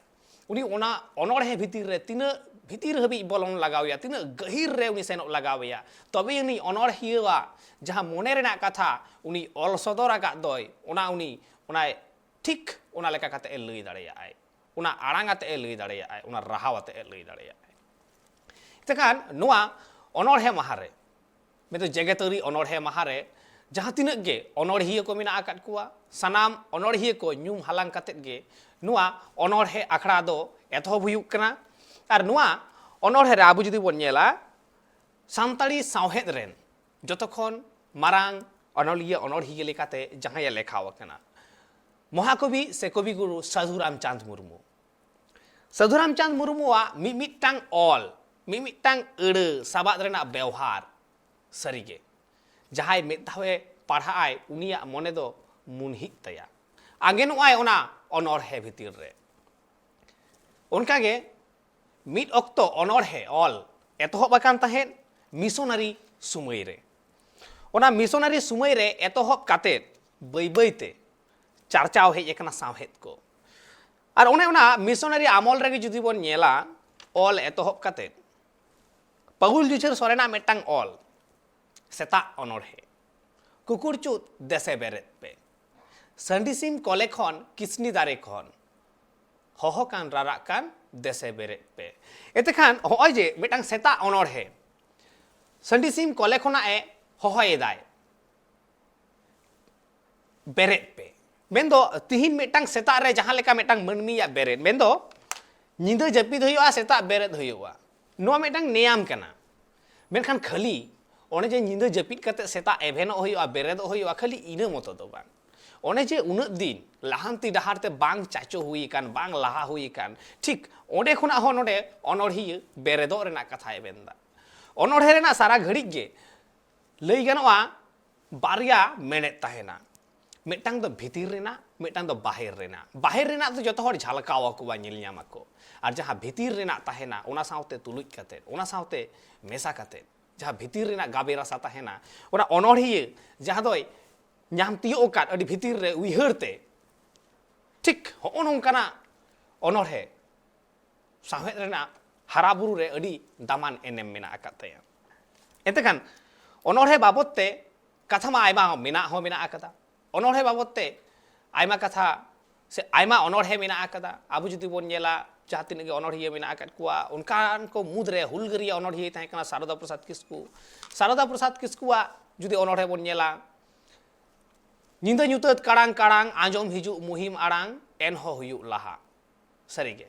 ᱩᱱᱤ ᱚᱱᱟ ᱚᱱᱚᱬᱦᱮ ᱵᱷᱤᱛᱤᱨ ᱨᱮ ᱛᱤᱱᱟᱹᱜ ᱵᱷᱤᱛᱤᱨ ᱦᱟᱹᱵᱤᱡ ᱵᱚᱞᱚᱱ ᱞᱟᱜᱟᱣᱮᱭᱟ, ᱛᱤᱱᱟᱹᱜ ᱜᱟᱹᱦᱤᱨ ᱨᱮ ᱩᱱᱤ ᱥᱮᱱᱚᱜ ᱞᱟᱜᱟᱣᱮᱭᱟ, ᱛᱚᱵᱮ ᱩᱱᱤ ᱚᱱᱚᱬᱦᱤᱭᱟᱹᱣᱟᱜ ᱡᱟᱦᱟᱸ ᱢᱚᱱᱮ ᱨᱮᱱᱟᱜ ᱠᱟᱛᱷᱟ ᱩᱱᱤ ᱚᱞ ᱥᱚᱫᱚᱨ ᱟᱠᱟᱫ ᱫᱚᱭ, ᱚᱱᱟ ᱩᱱᱤ ᱚᱱᱟᱭ ᱴᱷᱤᱠ ᱚᱱᱟ ᱞᱮᱠᱟ ᱠᱟᱛᱮ ᱮ ᱞᱟᱹᱭ ᱫᱟᱲᱮᱭᱟᱜᱼᱟᱭ, ᱚᱱᱟ ᱟᱲᱟᱝ ᱟᱛᱮ ᱮ ᱞᱟᱹᱭ ᱫᱟᱲᱮᱭᱟᱜᱼᱟᱭ, ᱚᱱᱟ ᱨᱟᱦᱟᱣ ᱟᱛᱮ ᱮ ᱞᱟᱹᱭ ᱫᱟᱲᱮᱭᱟᱜᱼᱟᱭ᱾ ᱮᱱᱛᱮ ᱠᱷᱟᱱ ᱱᱚᱣᱟ ᱚᱱᱚᱬᱦᱮ ᱢᱟᱦᱟ ᱨᱮ, ᱢᱮᱱᱫᱚ ᱡᱮᱜᱮᱛᱟᱹᱨᱤ ᱚᱱᱚᱬᱦᱮ ᱢᱟᱦᱟ ᱨᱮ ᱡᱟᱦᱟᱸ ᱛᱤᱱᱟᱹᱜ ᱜᱮ ᱚᱱᱚᱬᱦᱤᱭᱟᱹ ᱠᱚ ᱢᱮᱱᱟᱜ ᱟᱠᱟᱫ ᱠᱚᱣᱟ, ᱥᱟᱱᱟᱢ ᱚᱱᱚᱬᱦᱤᱭᱟᱹ ᱠᱚ ᱧᱩᱢ ᱦᱟᱞᱟᱝ ᱠᱟᱛᱮᱫ ᱜᱮ ᱱᱚᱣᱟ ᱚᱱᱚᱬᱦᱮ ᱟᱠᱷᱲᱟ ᱫᱚ ᱮᱛᱚᱦᱚᱵ ᱦᱩᱭᱩᱜ ᱠᱟᱱᱟ᱾ ᱟᱨ ᱱᱚᱣᱟ ᱚᱱᱚᱬᱦᱮ ᱨᱮ ᱟᱵᱚ ᱡᱩᱫᱤ ᱵᱚᱱ ᱧᱮᱞᱟ, ᱥᱟᱱᱛᱟᱲᱤ ᱥᱟᱶᱦᱮᱫ ᱨᱮᱱ ᱡᱚᱛᱚ ᱠᱷᱚᱱ ᱢᱟᱨᱟᱝ ᱚᱱᱚᱞᱤᱭᱟᱹ ᱚᱱᱚᱬᱦᱤᱭᱟᱹ ᱞᱮᱠᱟᱛᱮ ᱡᱟᱦᱟᱸᱭᱮ ᱞᱮᱠᱷᱟᱣ ᱟᱠᱟᱱᱟ, ᱢᱚᱦᱟᱠᱚᱵᱤ ᱥᱮ ᱠᱚᱵᱤᱜᱩᱨᱩ ᱥᱟᱹᱫᱷᱩ ᱨᱟᱢᱪᱟᱸᱫᱽ ᱢᱩᱨᱢᱩ᱾ ᱥᱟᱹᱫᱷᱩ ᱨᱟᱢᱪᱟᱸᱫᱽ ᱢᱩᱨᱢᱩᱣᱟᱜ ᱢᱤᱢᱤᱫᱴᱟᱝ ᱚᱞ, ᱢᱤᱢᱤᱫᱴᱟᱝ ᱟᱹᱲᱟᱹ ᱥᱟᱵᱟᱫ ᱨᱮᱱᱟᱜ ᱵᱮᱣᱦᱟᱨ ᱥᱟᱹᱨᱤᱜᱮ ᱡᱟᱦᱟᱸᱭ ᱢᱤᱫ ᱫᱷᱟᱣᱮ ᱯᱟᱲᱦᱟᱜᱼᱟᱭ, ᱩᱱᱤᱭᱟᱜ ᱢᱚᱱᱮ ᱫᱚ ᱢᱩᱱᱦᱤᱜ ᱛᱟᱭᱟ, ᱟᱸᱜᱮᱱᱚᱜᱼᱟᱭ ᱚᱱᱟ ᱚᱱᱚᱬᱦᱮ ᱵᱷᱤᱛᱤᱨ ᱨᱮ᱾ ᱚᱱᱠᱟᱜᱮ ᱢᱤᱫ ᱚᱠᱛᱚ ᱚᱱᱚᱬᱦᱮ ᱚᱞ ᱮᱛᱚᱦᱚᱵ ᱟᱠᱟᱱ ᱛᱟᱦᱮᱸᱫ ᱢᱤᱥᱚᱱᱟᱨᱤ ᱥᱩᱢᱟᱹᱭ ᱨᱮ᱾ ᱚᱱᱟ ᱢᱤᱥᱚᱱᱟᱨᱤ ᱥᱩᱢᱟᱹᱭ ᱨᱮ ᱮᱛᱚᱦᱚᱵ ᱠᱟᱛᱮᱫ ᱵᱟᱹᱭ ᱵᱟᱹᱭ ᱛᱮ ᱪᱟᱨᱪᱟᱣ ᱦᱮᱡ ᱟᱠᱟᱱᱟ ᱥᱟᱶᱦᱮᱫ ᱠᱚ᱾ ᱟᱨ ᱚᱱᱮ ᱚᱱᱟ ᱢᱤᱥᱚᱱᱟᱨᱤ ᱟᱢᱚᱞ ᱨᱮᱜᱮ ᱡᱩᱫᱤ ᱵᱚᱱ ᱧᱮᱞᱟ, ᱚᱞ ᱮᱛᱚᱦᱚᱵ ᱠᱟᱛᱮᱫ ᱯᱟᱹᱜᱩᱞ ᱡᱩᱡᱷᱟᱹᱨ ᱥᱚᱨᱮᱱᱟᱜ ᱢᱤᱫᱴᱟᱝ ᱚᱞ, ᱥᱮᱛᱟᱜ ᱚᱱᱚᱬᱦᱮ᱾ ᱠᱩᱠᱩᱲ ᱪᱩᱫ ᱫᱮᱥᱮ ᱵᱮᱨᱮᱫ ᱯᱮ, ᱥᱟᱺᱰᱤ ᱥᱤᱢ ᱠᱚᱞᱮ ᱠᱷᱚᱱ ᱠᱤᱥᱱᱤ ᱫᱟᱨᱮ ᱠᱷᱚᱱ, ᱦᱚᱦᱚ ᱠᱟᱱ ᱨᱟᱨᱟᱜ ᱠᱟᱱ ᱫᱮᱥᱮ ᱵᱮᱨᱮᱫ ᱯᱮ᱾ ᱮᱛᱮᱠᱷᱟᱱ ᱦᱚᱸᱜᱼᱚᱭ ᱡᱮ ᱢᱤᱫᱴᱟᱝ ᱥᱮᱛᱟᱜ ᱚᱱᱚᱬᱦᱮ, ᱥᱟᱺᱰᱤ ᱥᱤᱢ ᱠᱚᱞᱮ ᱠᱷᱚᱱᱟᱜ ᱮ ᱦᱚᱦᱚᱭᱮᱫᱟᱭ, ᱵᱮᱨᱮᱫ ᱯᱮ᱾ ᱢᱮᱱᱫᱚ ᱛᱤᱦᱤᱧ ᱢᱤᱫᱴᱟᱝ ᱥᱮᱛᱟᱜ ᱨᱮ ᱡᱟᱦᱟᱸ ᱞᱮᱠᱟ ᱢᱤᱫᱴᱟᱝ ᱢᱟᱹᱱᱢᱤᱭᱟᱜ ᱵᱮᱨᱮᱫ, ᱢᱮᱱᱫᱚ ᱧᱤᱫᱟᱹ ᱡᱟᱹᱯᱤᱫ ᱦᱩᱭᱩᱜᱼᱟ, ᱥᱮᱛᱟᱜ ᱵᱮᱨᱮᱫ ᱦᱩᱭᱩᱜᱼᱟ, ᱱᱚᱣᱟ ᱢᱤᱫᱴᱟᱝ ᱱᱮᱭᱟᱢ ᱠᱟᱱᱟ᱾ ᱢᱮᱱᱠᱷᱟᱱ ᱠᱷᱟᱹᱞᱤ ᱚᱱᱮ ᱡᱮ ᱧᱤᱫᱟᱹ ᱡᱟᱹᱯᱤᱫ ᱠᱟᱛᱮ ᱥᱮᱛᱟᱜ ᱮᱵᱷᱮᱱᱚᱜ ᱦᱩᱭᱩᱜᱼᱟ, ᱵᱮᱨᱮᱫᱚᱜ ᱦᱩᱭᱩᱜᱼᱟ, ᱠᱷᱟᱹᱞᱤ ᱤᱱᱟᱹ ᱢᱚᱛᱚ ᱫᱚ ᱵᱟᱝ᱾ ᱚᱱᱮ ᱡᱮ ᱩᱱᱟᱹᱜ ᱫᱤᱱ ᱞᱟᱦᱟᱱᱛᱤ ᱰᱟᱦᱟᱨ ᱛᱮ ᱵᱟᱝ ᱪᱟᱪᱚ ᱦᱩᱭ ᱟᱠᱟᱱ, ᱵᱟᱝ ᱞᱟᱦᱟ ᱦᱩᱭ ᱟᱠᱟᱱ, ᱴᱷᱤᱠ ᱚᱸᱰᱮ ᱠᱷᱚᱱᱟᱜ ᱦᱚᱸ ᱱᱚᱰᱮ ᱚᱱᱚᱬᱦᱤᱭᱟᱹ ᱵᱮᱨᱮᱫᱚᱜ ᱨᱮᱱᱟᱜ ᱠᱟᱛᱷᱟᱭ ᱢᱮᱱᱫᱟ᱾ ᱚᱱᱚᱬᱦᱮ ᱨᱮᱱᱟᱜ ᱥᱟᱨᱟ ᱜᱷᱟᱹᱲᱤᱡ ᱜᱮ ᱞᱟᱹᱭ ᱜᱟᱱᱚᱜᱼᱟ, ᱵᱟᱨᱭᱟ ᱢᱮᱱᱮᱫ ᱛᱟᱦᱮᱱᱟ, ᱢᱤᱫᱴᱟᱝ ᱫᱚ ᱵᱷᱤᱛᱤᱨ ᱨᱮᱱᱟᱜ, ᱢᱤᱫᱴᱟᱝ ᱫᱚ ᱵᱟᱦᱮᱨ ᱨᱮᱱᱟᱜ᱾ ᱵᱟᱦᱮᱨ ᱨᱮᱱᱟᱜ ᱫᱚ ᱡᱚᱛᱚ ᱦᱚᱲ ᱡᱷᱟᱞᱠᱟᱣ ᱟᱠᱚᱣᱟ, ᱧᱮᱞ ᱧᱟᱢ ᱟᱠᱚ, ᱟᱨ ᱡᱟᱦᱟᱸ ᱵᱷᱤᱛᱤᱨ ᱨᱮᱱᱟᱜ ᱛᱟᱦᱮᱱᱟ, ᱚᱱᱟ ᱥᱟᱶᱛᱮ ᱛᱩᱞᱩᱡ ᱠᱟᱛᱮᱫ, ᱚᱱᱟ ᱥᱟᱶᱛᱮ ᱢᱮᱥᱟ ᱠᱟᱛᱮᱫ ᱡᱟᱦᱟᱸ ᱵᱷᱤᱛᱤᱨ ᱨᱮᱱᱟᱜ ᱜᱟᱵᱮ ᱨᱟᱥᱟ ᱛᱟᱦᱮᱱᱟ, ᱚᱱᱟ ᱚᱱᱚᱬᱦᱤᱭᱟᱹ ᱡᱟᱦᱟᱸ ᱫᱚᱭ ᱧᱟᱢ ᱛᱤᱭᱳᱜ ᱟᱠᱟᱫ ᱟᱹᱰᱤ ᱵᱷᱤᱛᱤᱨ ᱨᱮ ᱩᱭᱦᱟᱹᱨ ᱛᱮ, ᱴᱷᱤᱠ ᱦᱚᱸᱜᱼᱚ ᱱᱚᱝᱠᱟᱱᱟᱜ ᱚᱱᱚᱬᱦᱮ ᱥᱟᱶᱦᱮᱫ ᱨᱮᱱᱟᱜ ᱦᱟᱨᱟ ᱵᱩᱨᱩ ᱨᱮ ᱟᱹᱰᱤ ᱫᱟᱢᱟᱱ ᱮᱱᱮᱢ ᱢᱮᱱᱟᱜ ᱟᱠᱟᱫ ᱛᱟᱭᱟ᱾ ᱮᱱᱛᱮ ᱠᱷᱟᱱ ᱚᱱᱚᱬᱦᱮ ᱵᱟᱵᱚᱫ ᱛᱮ ᱠᱟᱛᱷᱟ ᱢᱟ ᱟᱭᱢᱟ ᱢᱮᱱᱟᱜ ᱦᱚᱸ ᱢᱮᱱᱟᱜ ᱟᱠᱟᱫᱟ᱾ ᱚᱱᱚᱬᱦᱮ ᱵᱟᱵᱚᱫ ᱛᱮ ᱟᱭᱢᱟ ᱠᱟᱛᱷᱟ ᱥᱮ ᱟᱭᱢᱟ ᱚᱱᱚᱬᱦᱮ ᱢᱮᱱᱟᱜ ᱟᱠᱟᱫᱟ᱾ ᱟᱵᱚ ᱡᱩᱫᱤ ᱵᱚᱱ ᱧᱮᱞᱟ, ᱡᱟᱦᱟᱸ ᱛᱤᱱᱟᱹᱜ ᱜᱮ ᱚᱱᱚᱬᱦᱤᱭᱟᱹ ᱢᱮᱱᱟᱜ ᱟᱠᱟᱫ ᱠᱚᱣᱟ, ᱚᱱᱠᱟᱱ ᱠᱚ ᱢᱩᱫᱽᱨᱮ ᱦᱩᱞᱜᱟᱹᱨᱤᱭᱟᱹ ᱚᱱᱚᱬᱦᱤᱭᱟᱹᱭ ᱛᱟᱦᱮᱸ ᱠᱟᱱᱟ ᱥᱟᱨᱚᱫᱟ ᱯᱨᱚᱥᱟᱫᱽ ᱠᱤᱥᱠᱩ᱾ ᱥᱟᱨᱚᱫᱟ ᱯᱨᱚᱥᱟᱫᱽ ᱠᱤᱥᱠᱩᱣᱟᱜ ᱡᱩᱫᱤ ᱚᱱᱚᱬᱦᱮ ᱵᱚᱱ ᱧᱮᱞᱟ, ᱧᱤᱫᱟᱹ ᱧᱩᱛᱟᱹᱛ ᱠᱟᱲᱟᱝ ᱠᱟᱲᱟᱝ ᱟᱸᱡᱚᱢ ᱦᱤᱡᱩᱜ ᱢᱩᱦᱤᱢ ᱟᱲᱟᱝ, ᱮᱱᱦᱚᱸ ᱦᱩᱭᱩᱜ ᱞᱟᱦᱟ᱾ ᱥᱟᱹᱨᱤᱜᱮ,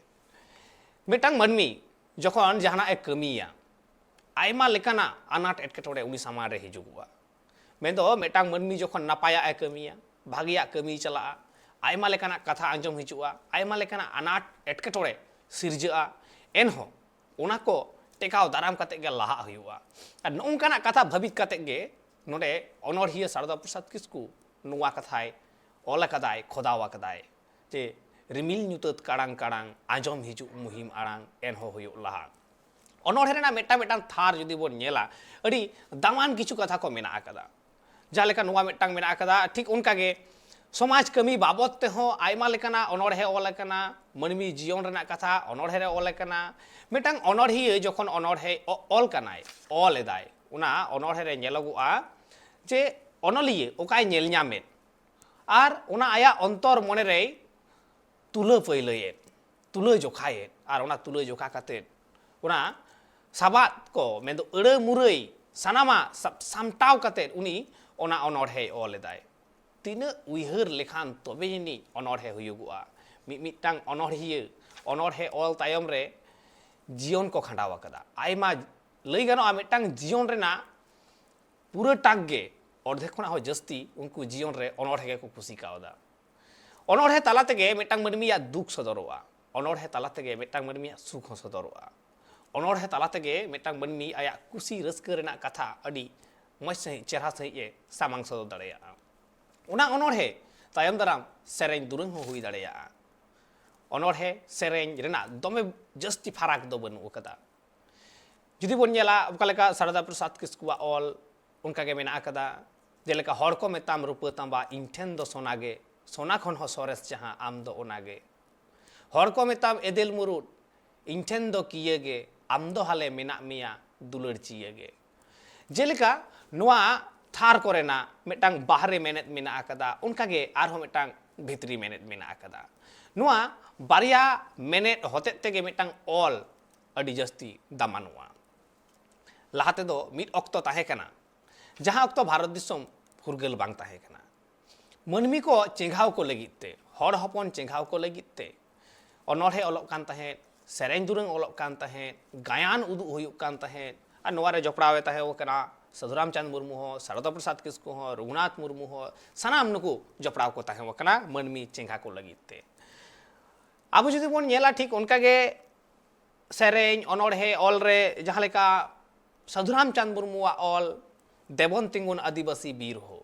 ᱢᱤᱫᱴᱟᱝ ᱢᱟᱹᱱᱢᱤ ᱡᱚᱠᱷᱚᱱ ᱡᱟᱦᱟᱱᱟᱜ ᱮ ᱠᱟᱹᱢᱤᱭᱟ, ᱟᱭᱢᱟ ᱞᱮᱠᱟᱱᱟᱜ ᱟᱱᱟᱴ ᱮᱴᱠᱮᱴᱚᱬᱮ ᱩᱱᱤ ᱥᱟᱢᱟᱝ ᱨᱮ ᱦᱤᱡᱩᱜᱚᱜᱼᱟ᱾ ᱢᱮᱱᱫᱚ ᱢᱤᱫᱴᱟᱝ ᱢᱟᱹᱱᱢᱤ ᱡᱚᱠᱷᱚᱱ ᱱᱟᱯᱟᱭᱟᱜ ᱮ ᱠᱟᱹᱢᱤᱭᱟ, ᱵᱷᱟᱜᱮᱭᱟᱜ ᱠᱟᱹᱢᱤᱭ ᱪᱟᱞᱟᱜᱼᱟ, ᱟᱭᱢᱟ ᱞᱮᱠᱟᱱᱟᱜ ᱠᱟᱛᱷᱟ ᱟᱸᱡᱚᱢ ᱦᱤᱡᱩᱜᱼᱟ, ᱟᱭᱢᱟ ᱞᱮᱠᱟᱱᱟᱜ ᱟᱱᱟᱴ ᱮᱴᱠᱮᱴᱚᱬᱮ ᱥᱤᱨᱡᱟᱹᱜᱼᱟ, ᱮᱱᱦᱚᱸ ᱚᱱᱟ ᱠᱚ ᱴᱮᱠᱟᱣ ᱫᱟᱨᱟᱢ ᱠᱟᱛᱮ ᱜᱮ ᱞᱟᱦᱟᱜ ᱦᱩᱭᱩᱜᱼᱟ᱾ ᱟᱨ ᱱᱚᱜᱼᱚ ᱱᱚᱝᱠᱟᱱᱟᱜ ᱠᱟᱛᱷᱟ ᱵᱷᱟᱹᱵᱤᱛ ᱠᱟᱛᱮ ᱜᱮ ᱱᱚᱰᱮ ᱚᱱᱚᱬᱦᱤᱭᱟᱹ ᱥᱟᱨᱚᱫᱟ ᱯᱨᱚᱥᱟᱫᱽ ᱠᱤᱥᱠᱩ ᱱᱚᱣᱟ ᱠᱟᱛᱷᱟᱭ ᱚᱞ ᱟᱠᱟᱫᱟᱭ, ᱠᱷᱚᱫᱟᱣ ᱟᱠᱟᱫᱟᱭ, ᱡᱮ ᱨᱤᱢᱤᱞ ᱧᱩᱛᱟᱹᱛ ᱠᱟᱲᱟᱝ ᱠᱟᱲᱟᱝ ᱟᱸᱡᱚᱢ ᱦᱤᱡᱩᱜ ᱢᱩᱦᱤᱢ ᱟᱲᱟᱝ, ᱮᱱᱦᱚᱸ ᱦᱩᱭᱩᱜ ᱞᱟᱦᱟ᱾ ᱚᱱᱚᱬᱦᱮ ᱨᱮᱱᱟᱜ ᱢᱤᱫᱴᱟᱝ ᱢᱤᱫᱴᱟᱝ ᱛᱷᱟᱨ ᱡᱩᱫᱤ ᱵᱚᱱ ᱧᱮᱞᱟ, ᱟᱹᱰᱤ ᱫᱟᱢᱟᱱ ᱠᱤᱪᱷᱩ ᱠᱟᱛᱷᱟ ᱠᱚ ᱢᱮᱱᱟᱜ ᱟᱠᱟᱫᱟ᱾ ᱡᱟᱦᱟᱸ ᱞᱮᱠᱟ ᱱᱚᱣᱟ ᱢᱤᱫᱴᱟᱝ ᱢᱮᱱᱟᱜ ᱟᱠᱟᱫᱟ, ᱴᱷᱤᱠ ᱚᱱᱠᱟ ᱜᱮ ᱥᱚᱢᱟᱡᱽ ᱠᱟᱹᱢᱤ ᱵᱟᱵᱚᱫ ᱛᱮᱦᱚᱸ ᱟᱭᱢᱟ ᱞᱮᱠᱟᱱᱟᱜ ᱚᱱᱚᱬᱦᱮ ᱚᱞ ᱟᱠᱟᱱᱟ, ᱢᱟᱹᱱᱢᱤ ᱡᱤᱭᱚᱱ ᱨᱮᱱᱟᱜ ᱠᱟᱛᱷᱟ ᱚᱱᱚᱬᱦᱮ ᱨᱮ ᱚᱞ ᱟᱠᱟᱱᱟ᱾ ᱢᱤᱫᱴᱟᱝ ᱚᱱᱚᱬᱦᱤᱭᱟᱹ ᱡᱚᱠᱷᱚᱱ ᱚᱱᱚᱬᱦᱮ ᱚ- ᱚᱞ ᱠᱟᱱᱟᱭ, ᱚᱞ ᱮᱫᱟᱭ, ᱚᱱᱟ ᱚᱱᱚᱬᱦᱮ ᱨᱮ ᱧᱮᱞᱚᱜᱚᱜᱼᱟ ᱡᱮ ᱚᱱᱚᱞᱤᱭᱟᱹ ᱚᱠᱟᱭ ᱧᱮᱞ ᱧᱟᱢᱮᱫ ᱟᱨ ᱚᱱᱟ ᱟᱭᱟᱜ ᱚᱱᱛᱚᱨ ᱢᱚᱱᱮ ᱨᱮᱭ ᱛᱩᱞᱟᱹ ᱯᱟᱹᱭᱞᱟᱹᱭᱮᱫ, ᱛᱩᱞᱟᱹ ᱡᱚᱠᱷᱟᱭᱮᱫ, ᱟᱨ ᱚᱱᱟ ᱛᱩᱞᱟᱹ ᱡᱚᱠᱷᱟ ᱠᱟᱛᱮᱫ ᱚᱱᱟ ᱥᱟᱵᱟᱫ ᱠᱚ, ᱢᱮᱱᱫᱚ ᱟᱹᱲᱟᱹ ᱢᱩᱨᱟᱹᱭ ᱥᱟᱱᱟᱢᱟᱜ ᱥᱟᱵ ᱥᱟᱢᱴᱟᱣ ᱠᱟᱛᱮᱫ ᱩᱱᱤ ᱚᱱᱟ ᱚᱱᱚᱬᱦᱮᱭ ᱚᱞ ᱮᱫᱟᱭ᱾ ᱛᱤᱱᱟᱹᱜ ᱩᱭᱦᱟᱹᱨ ᱞᱮᱠᱷᱟᱱ ᱛᱚᱵᱮ ᱡᱟᱹᱱᱤᱡ ᱚᱱᱚᱬᱦᱮ ᱦᱩᱭᱩᱜᱚᱜᱼᱟ᱾ ᱢᱤᱫ ᱢᱤᱫᱴᱟᱝ ᱚᱱᱚᱬᱦᱤᱭᱟᱹ ᱚᱱᱚᱬᱦᱮ ᱚᱞ ᱛᱟᱭᱚᱢ ᱨᱮ ᱡᱤᱭᱚᱱ ᱠᱚ ᱠᱷᱟᱸᱰᱟᱣ ᱟᱠᱟᱫᱟ᱾ ᱟᱭᱢᱟ, ᱞᱟᱹᱭ ᱜᱟᱱᱚᱜᱼᱟ, ᱢᱤᱫᱴᱟᱝ ᱡᱤᱭᱚᱱ ᱨᱮᱱᱟᱜ ᱯᱩᱨᱟᱹᱴᱟᱜ ᱜᱮ, ᱚᱨᱫᱷᱮᱠ ᱠᱷᱚᱱᱟᱜ ᱦᱚᱸ ᱡᱟᱹᱥᱛᱤ, ᱩᱱᱠᱩ ᱡᱤᱭᱚᱱ ᱨᱮ ᱚᱱᱚᱬᱦᱮ ᱜᱮᱠᱚ ᱠᱩᱥᱤ ᱠᱟᱣᱫᱟ᱾ ᱚᱱᱚᱬᱦᱮ ᱛᱟᱞᱟ ᱛᱮᱜᱮ ᱢᱤᱫᱴᱟᱝ ᱢᱟᱹᱱᱢᱤᱭᱟᱜ ᱫᱩᱠ ᱥᱚᱫᱚᱨᱚᱜᱼᱟ᱾ ᱚᱱᱚᱬᱦᱮ ᱛᱟᱞᱟ ᱛᱮᱜᱮ ᱢᱤᱫᱴᱟᱝ ᱢᱟᱹᱱᱢᱤᱭᱟᱜ ᱥᱩᱠ ᱦᱚᱸ ᱥᱚᱫᱚᱨᱚᱜᱼᱟ᱾ ᱚᱱᱚᱬᱦᱮ ᱛᱟᱞᱟ ᱛᱮᱜᱮ ᱢᱤᱫᱴᱟᱝ ᱢᱟᱹᱱᱢᱤ ᱟᱭᱟᱜ ᱠᱩᱥᱤ ᱨᱟᱹᱥᱠᱟᱹ ᱨᱮᱱᱟᱜ ᱠᱟᱛᱷᱟ ᱟᱹᱰᱤ ᱢᱚᱡᱽ ᱥᱟᱺᱦᱤᱡ, ᱪᱮᱦᱨᱟ ᱥᱟᱺᱦᱤᱡ ᱮ ᱥᱟᱢᱟᱝ ᱥᱚᱫᱚᱨ ᱫᱟᱲᱮᱭᱟᱜᱼᱟ᱾ ᱚᱱᱟ ᱚᱱᱚᱬᱦᱮ ᱛᱟᱭᱚᱢ ᱫᱟᱨᱟᱢ ᱥᱮᱨᱮᱧ ᱫᱩᱨᱟᱹᱝ ᱦᱚᱸ ᱦᱩᱭ ᱫᱟᱲᱮᱭᱟᱜᱼᱟ᱾ ᱚᱱᱚᱬᱦᱮ ᱥᱮᱨᱮᱧ ᱨᱮᱱᱟᱜ ᱫᱚᱢᱮ ᱡᱟᱹᱥᱛᱤ ᱯᱷᱟᱨᱟᱠ ᱫᱚ ᱵᱟᱹᱱᱩᱜ ᱟᱠᱟᱫᱟ᱾ ᱡᱩᱫᱤ ᱵᱚᱱ ᱧᱮᱞᱟ, ᱚᱠᱟ ᱞᱮᱠᱟ ᱥᱟᱨᱚᱫᱟ ᱯᱨᱚᱥᱟᱫᱽ ᱠᱤᱥᱠᱩᱣᱟᱜ ᱚᱞ, ᱚᱱᱠᱟ ᱜᱮ ᱢᱮᱱᱟᱜ ᱟᱠᱟᱫᱟ᱾ ᱡᱮᱞᱮᱠᱟ, "ᱦᱚᱲ ᱠᱚ ᱢᱮᱛᱟᱢ ᱨᱩᱯᱟᱹ ᱛᱟᱸᱵᱟ, ᱤᱧ ᱴᱷᱮᱱ ᱫᱚ ᱥᱚᱱᱟ ᱜᱮ, ᱥᱚᱱᱟ ᱠᱷᱚᱱ ᱦᱚᱸ ᱥᱚᱨᱮᱥ ᱡᱟᱦᱟᱸ, ᱟᱢ ᱫᱚ ᱚᱱᱟ ᱜᱮ᱾ ᱦᱚᱲ ᱠᱚ ᱢᱮᱛᱟᱢ ᱮᱫᱮᱞ ᱢᱩᱨᱩᱫ, ᱤᱧ ᱴᱷᱮᱱ ᱫᱚ ᱠᱤᱭᱟᱹ ᱜᱮ, ᱟᱢ ᱫᱚ ᱦᱟᱞᱮ ᱢᱮᱱᱟᱜ ᱢᱮᱭᱟ ᱫᱩᱞᱟᱹᱲ ᱪᱤᱭᱟᱹ ᱜᱮ᱾" ᱡᱮᱞᱮᱠᱟ, ᱱᱚᱣᱟ ᱛᱷᱟᱨ ᱠᱚᱨᱮᱱᱟᱜ ᱢᱤᱫᱴᱟᱝ ᱵᱟᱦᱨᱮ ᱢᱮᱱᱮᱫ ᱢᱮᱱᱟᱜ ᱟᱠᱟᱫᱟ, ᱚᱱᱠᱟ ᱜᱮ ᱟᱨᱦᱚᱸ ᱢᱤᱫᱴᱟᱝ ᱵᱷᱤᱛᱨᱤ ᱢᱮᱱᱮᱫ ᱢᱮᱱᱟᱜ ᱟᱠᱟᱫᱟ᱾ ᱱᱚᱣᱟ ᱵᱟᱨᱭᱟ ᱢᱮᱱᱮᱫ ᱦᱚᱛᱮᱫ ᱛᱮᱜᱮ ᱢᱤᱫᱴᱟᱝ ᱚᱞ ᱟᱹᱰᱤ ᱡᱟᱹᱥᱛᱤ ᱫᱟᱢᱟᱱᱚᱜᱼᱟ᱾ ᱞᱟᱦᱟ ᱛᱮᱫᱚ ᱢᱤᱫ ᱚᱠᱛᱚ ᱛᱟᱦᱮᱸ ᱠᱟᱱᱟ, ᱡᱟᱦᱟᱸ ᱚᱠᱛᱚ ᱵᱷᱟᱨᱚᱛ ᱫᱤᱥᱚᱢ ᱯᱷᱩᱨᱜᱟᱹᱞ ᱵᱟᱝ ᱛᱟᱦᱮᱸ ᱠᱟᱱᱟ᱾ ᱢᱟᱹᱱᱢᱤ ᱠᱚ ᱪᱮᱸᱜᱷᱟᱣ ᱠᱚ ᱞᱟᱹᱜᱤᱫ ᱛᱮ, ᱦᱚᱲ ᱦᱚᱯᱚᱱ ᱪᱮᱸᱜᱷᱟᱣ ᱠᱚ ᱞᱟᱹᱜᱤᱫ ᱛᱮ ᱚᱱᱚᱬᱦᱮ ᱚᱞᱚᱜ ᱠᱟᱱ ᱛᱟᱦᱮᱸᱫ, ᱥᱮᱨᱮᱧ ᱫᱩᱨᱟᱹᱝ ᱚᱞᱚᱜ ᱠᱟᱱ ᱛᱟᱦᱮᱸᱫ, ᱜᱟᱭᱟᱱ ᱩᱫᱩᱜ ᱦᱩᱭᱩᱜ ᱠᱟᱱ ᱛᱟᱦᱮᱸᱫ, ᱟᱨ ᱱᱚᱣᱟ ᱨᱮ ᱡᱚᱯᱲᱟᱣ ᱮ ᱛᱟᱦᱮᱸ ᱠᱟᱱᱟ ᱥᱟᱹᱫᱷᱩ ᱨᱟᱢᱪᱟᱸᱫᱽ ᱢᱩᱨᱢᱩ ᱦᱚᱸ, ᱥᱟᱨᱚᱫᱟ ᱯᱨᱚᱥᱟᱫᱽ ᱠᱤᱥᱠᱩ ᱦᱚᱸ, ᱨᱚᱜᱷᱩᱱᱟᱛᱷ ᱢᱩᱨᱢᱩ ᱦᱚᱸ, ᱥᱟᱱᱟᱢ ᱱᱩᱠᱩ ᱡᱚᱯᱲᱟᱣ ᱠᱚ ᱛᱟᱦᱮᱸ ᱠᱟᱱᱟ ᱢᱟᱹᱱᱢᱤ ᱪᱮᱸᱜᱷᱟ ᱠᱚ ᱞᱟᱹᱜᱤᱫ ᱛᱮ᱾ ᱟᱵᱚ ᱡᱩᱫᱤ ᱵᱚᱱ ᱧᱮᱞᱟ, ᱴᱷᱤᱠ ᱚᱱᱠᱟ ᱜᱮ ᱥᱮᱨᱮᱧ, ᱚᱱᱚᱬᱦᱮ ᱚᱞ ᱨᱮ ᱡᱟᱦᱟᱸ ᱞᱮᱠᱟ ᱥᱟᱹᱫᱷᱩ ᱨᱟᱢᱪᱟᱸᱫᱽ ᱢᱩᱨᱢᱩᱣᱟᱜ ᱚᱞ, "ᱫᱮᱵᱚᱱ ᱛᱤᱸᱜᱩᱱ ᱟᱹᱫᱤᱵᱟᱹᱥᱤ ᱵᱤᱨ ᱦᱳ",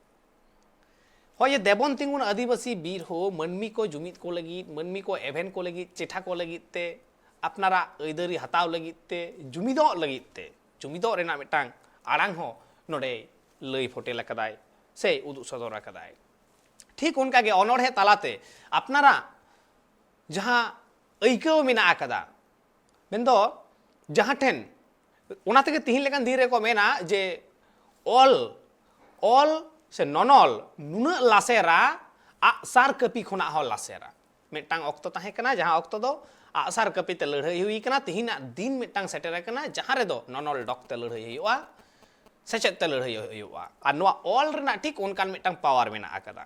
ᱦᱚᱸᱜᱼᱚᱭ ᱡᱮ ᱫᱮᱵᱚᱱ ᱛᱤᱸᱜᱩᱱ ᱟᱹᱫᱤᱵᱟᱹᱥᱤ ᱵᱤᱨ ᱦᱳ, ᱢᱟᱹᱱᱢᱤ ᱠᱚ ᱡᱩᱢᱤᱫ ᱠᱚ ᱞᱟᱹᱜᱤᱫ, ᱢᱟᱹᱱᱢᱤ ᱠᱚ ᱮᱵᱷᱮᱱ ᱠᱚ ᱞᱟᱹᱜᱤᱫ, ᱪᱮᱴᱷᱟ ᱠᱚ ᱞᱟᱹᱜᱤᱫ ᱛᱮ, ᱟᱯᱱᱟᱨᱟᱜ ᱟᱹᱭᱫᱟᱹᱨᱤ ᱦᱟᱛᱟᱣ ᱞᱟᱹᱜᱤᱫ ᱛᱮ, ᱡᱩᱢᱤᱫᱚᱜ ᱞᱟᱹᱜᱤᱫ ᱛᱮ, ᱡᱩᱢᱤᱫᱚᱜ ᱨᱮᱱᱟᱜ ᱢᱤᱫᱴᱟᱝ ᱟᱲᱟᱝ ᱦᱚᱸ ᱱᱚᱰᱮ ᱞᱟᱹᱭ ᱯᱷᱚᱴᱮᱞ ᱟᱠᱟᱫᱟᱭ ᱥᱮ ᱩᱫᱩᱜ ᱥᱚᱫᱚᱨ ᱟᱠᱟᱫᱟᱭ᱾ ᱴᱷᱤᱠ ᱚᱱᱠᱟᱜᱮ ᱚᱱᱚᱬᱦᱮ ᱛᱟᱞᱟᱛᱮ ᱟᱯᱱᱟᱨᱟᱜ ᱡᱟᱦᱟᱸ ᱟᱹᱭᱠᱟᱹᱣ ᱢᱮᱱᱟᱜ ᱟᱠᱟᱫᱟ, ᱢᱮᱱᱫᱚ ᱡᱟᱦᱟᱸ ᱴᱷᱮᱱ, ᱚᱱᱟ ᱛᱮᱜᱮ ᱛᱤᱦᱤᱧ ᱞᱮᱠᱟᱱ ᱫᱤᱱ ᱨᱮᱠᱚ ᱢᱮᱱᱟ ᱡᱮ ᱚᱞ, ᱚᱞ ᱥᱮ ᱱᱚᱱᱚᱞ ᱱᱩᱱᱟᱹᱜ ᱞᱟᱥᱮᱨᱟ, ᱟᱜᱼᱥᱟᱨ ᱠᱟᱹᱯᱤ ᱠᱷᱚᱱᱟᱜ ᱦᱚᱸ ᱞᱟᱥᱮᱨᱟ᱾ ᱢᱤᱫᱴᱟᱝ ᱚᱠᱛᱚ ᱛᱟᱦᱮᱸ ᱠᱟᱱᱟ, ᱡᱟᱦᱟᱸ ᱚᱠᱛᱚ ᱫᱚ ᱟᱜᱼᱥᱟᱨ ᱠᱟᱹᱯᱤ ᱛᱮ ᱞᱟᱹᱲᱦᱟᱹᱭ ᱦᱩᱭ ᱠᱟᱱᱟ, ᱛᱤᱦᱤᱧᱟᱜ ᱫᱤᱱ ᱢᱤᱫᱴᱟᱝ ᱥᱮᱴᱮᱨ ᱟᱠᱟᱱᱟ, ᱡᱟᱦᱟᱸ ᱨᱮᱫᱚ ᱱᱚᱱᱚᱞ ᱰᱚᱠ ᱛᱮ ᱞᱟᱹᱲᱦᱟᱹᱭ ᱦᱩᱭᱩᱜᱼᱟ, ᱥᱮᱪᱮᱫ ᱛᱮ ᱞᱟᱹᱲᱦᱟᱹᱭ ᱦᱩᱭᱩᱜᱼᱟ᱾ ᱟᱨ ᱱᱚᱣᱟ ᱚᱞ ᱨᱮᱱᱟᱜ ᱴᱷᱤᱠ ᱚᱱᱠᱟᱱ ᱢᱤᱫᱴᱟᱝ ᱯᱟᱣᱟᱨ ᱢᱮᱱᱟᱜ ᱟᱠᱟᱫᱟ᱾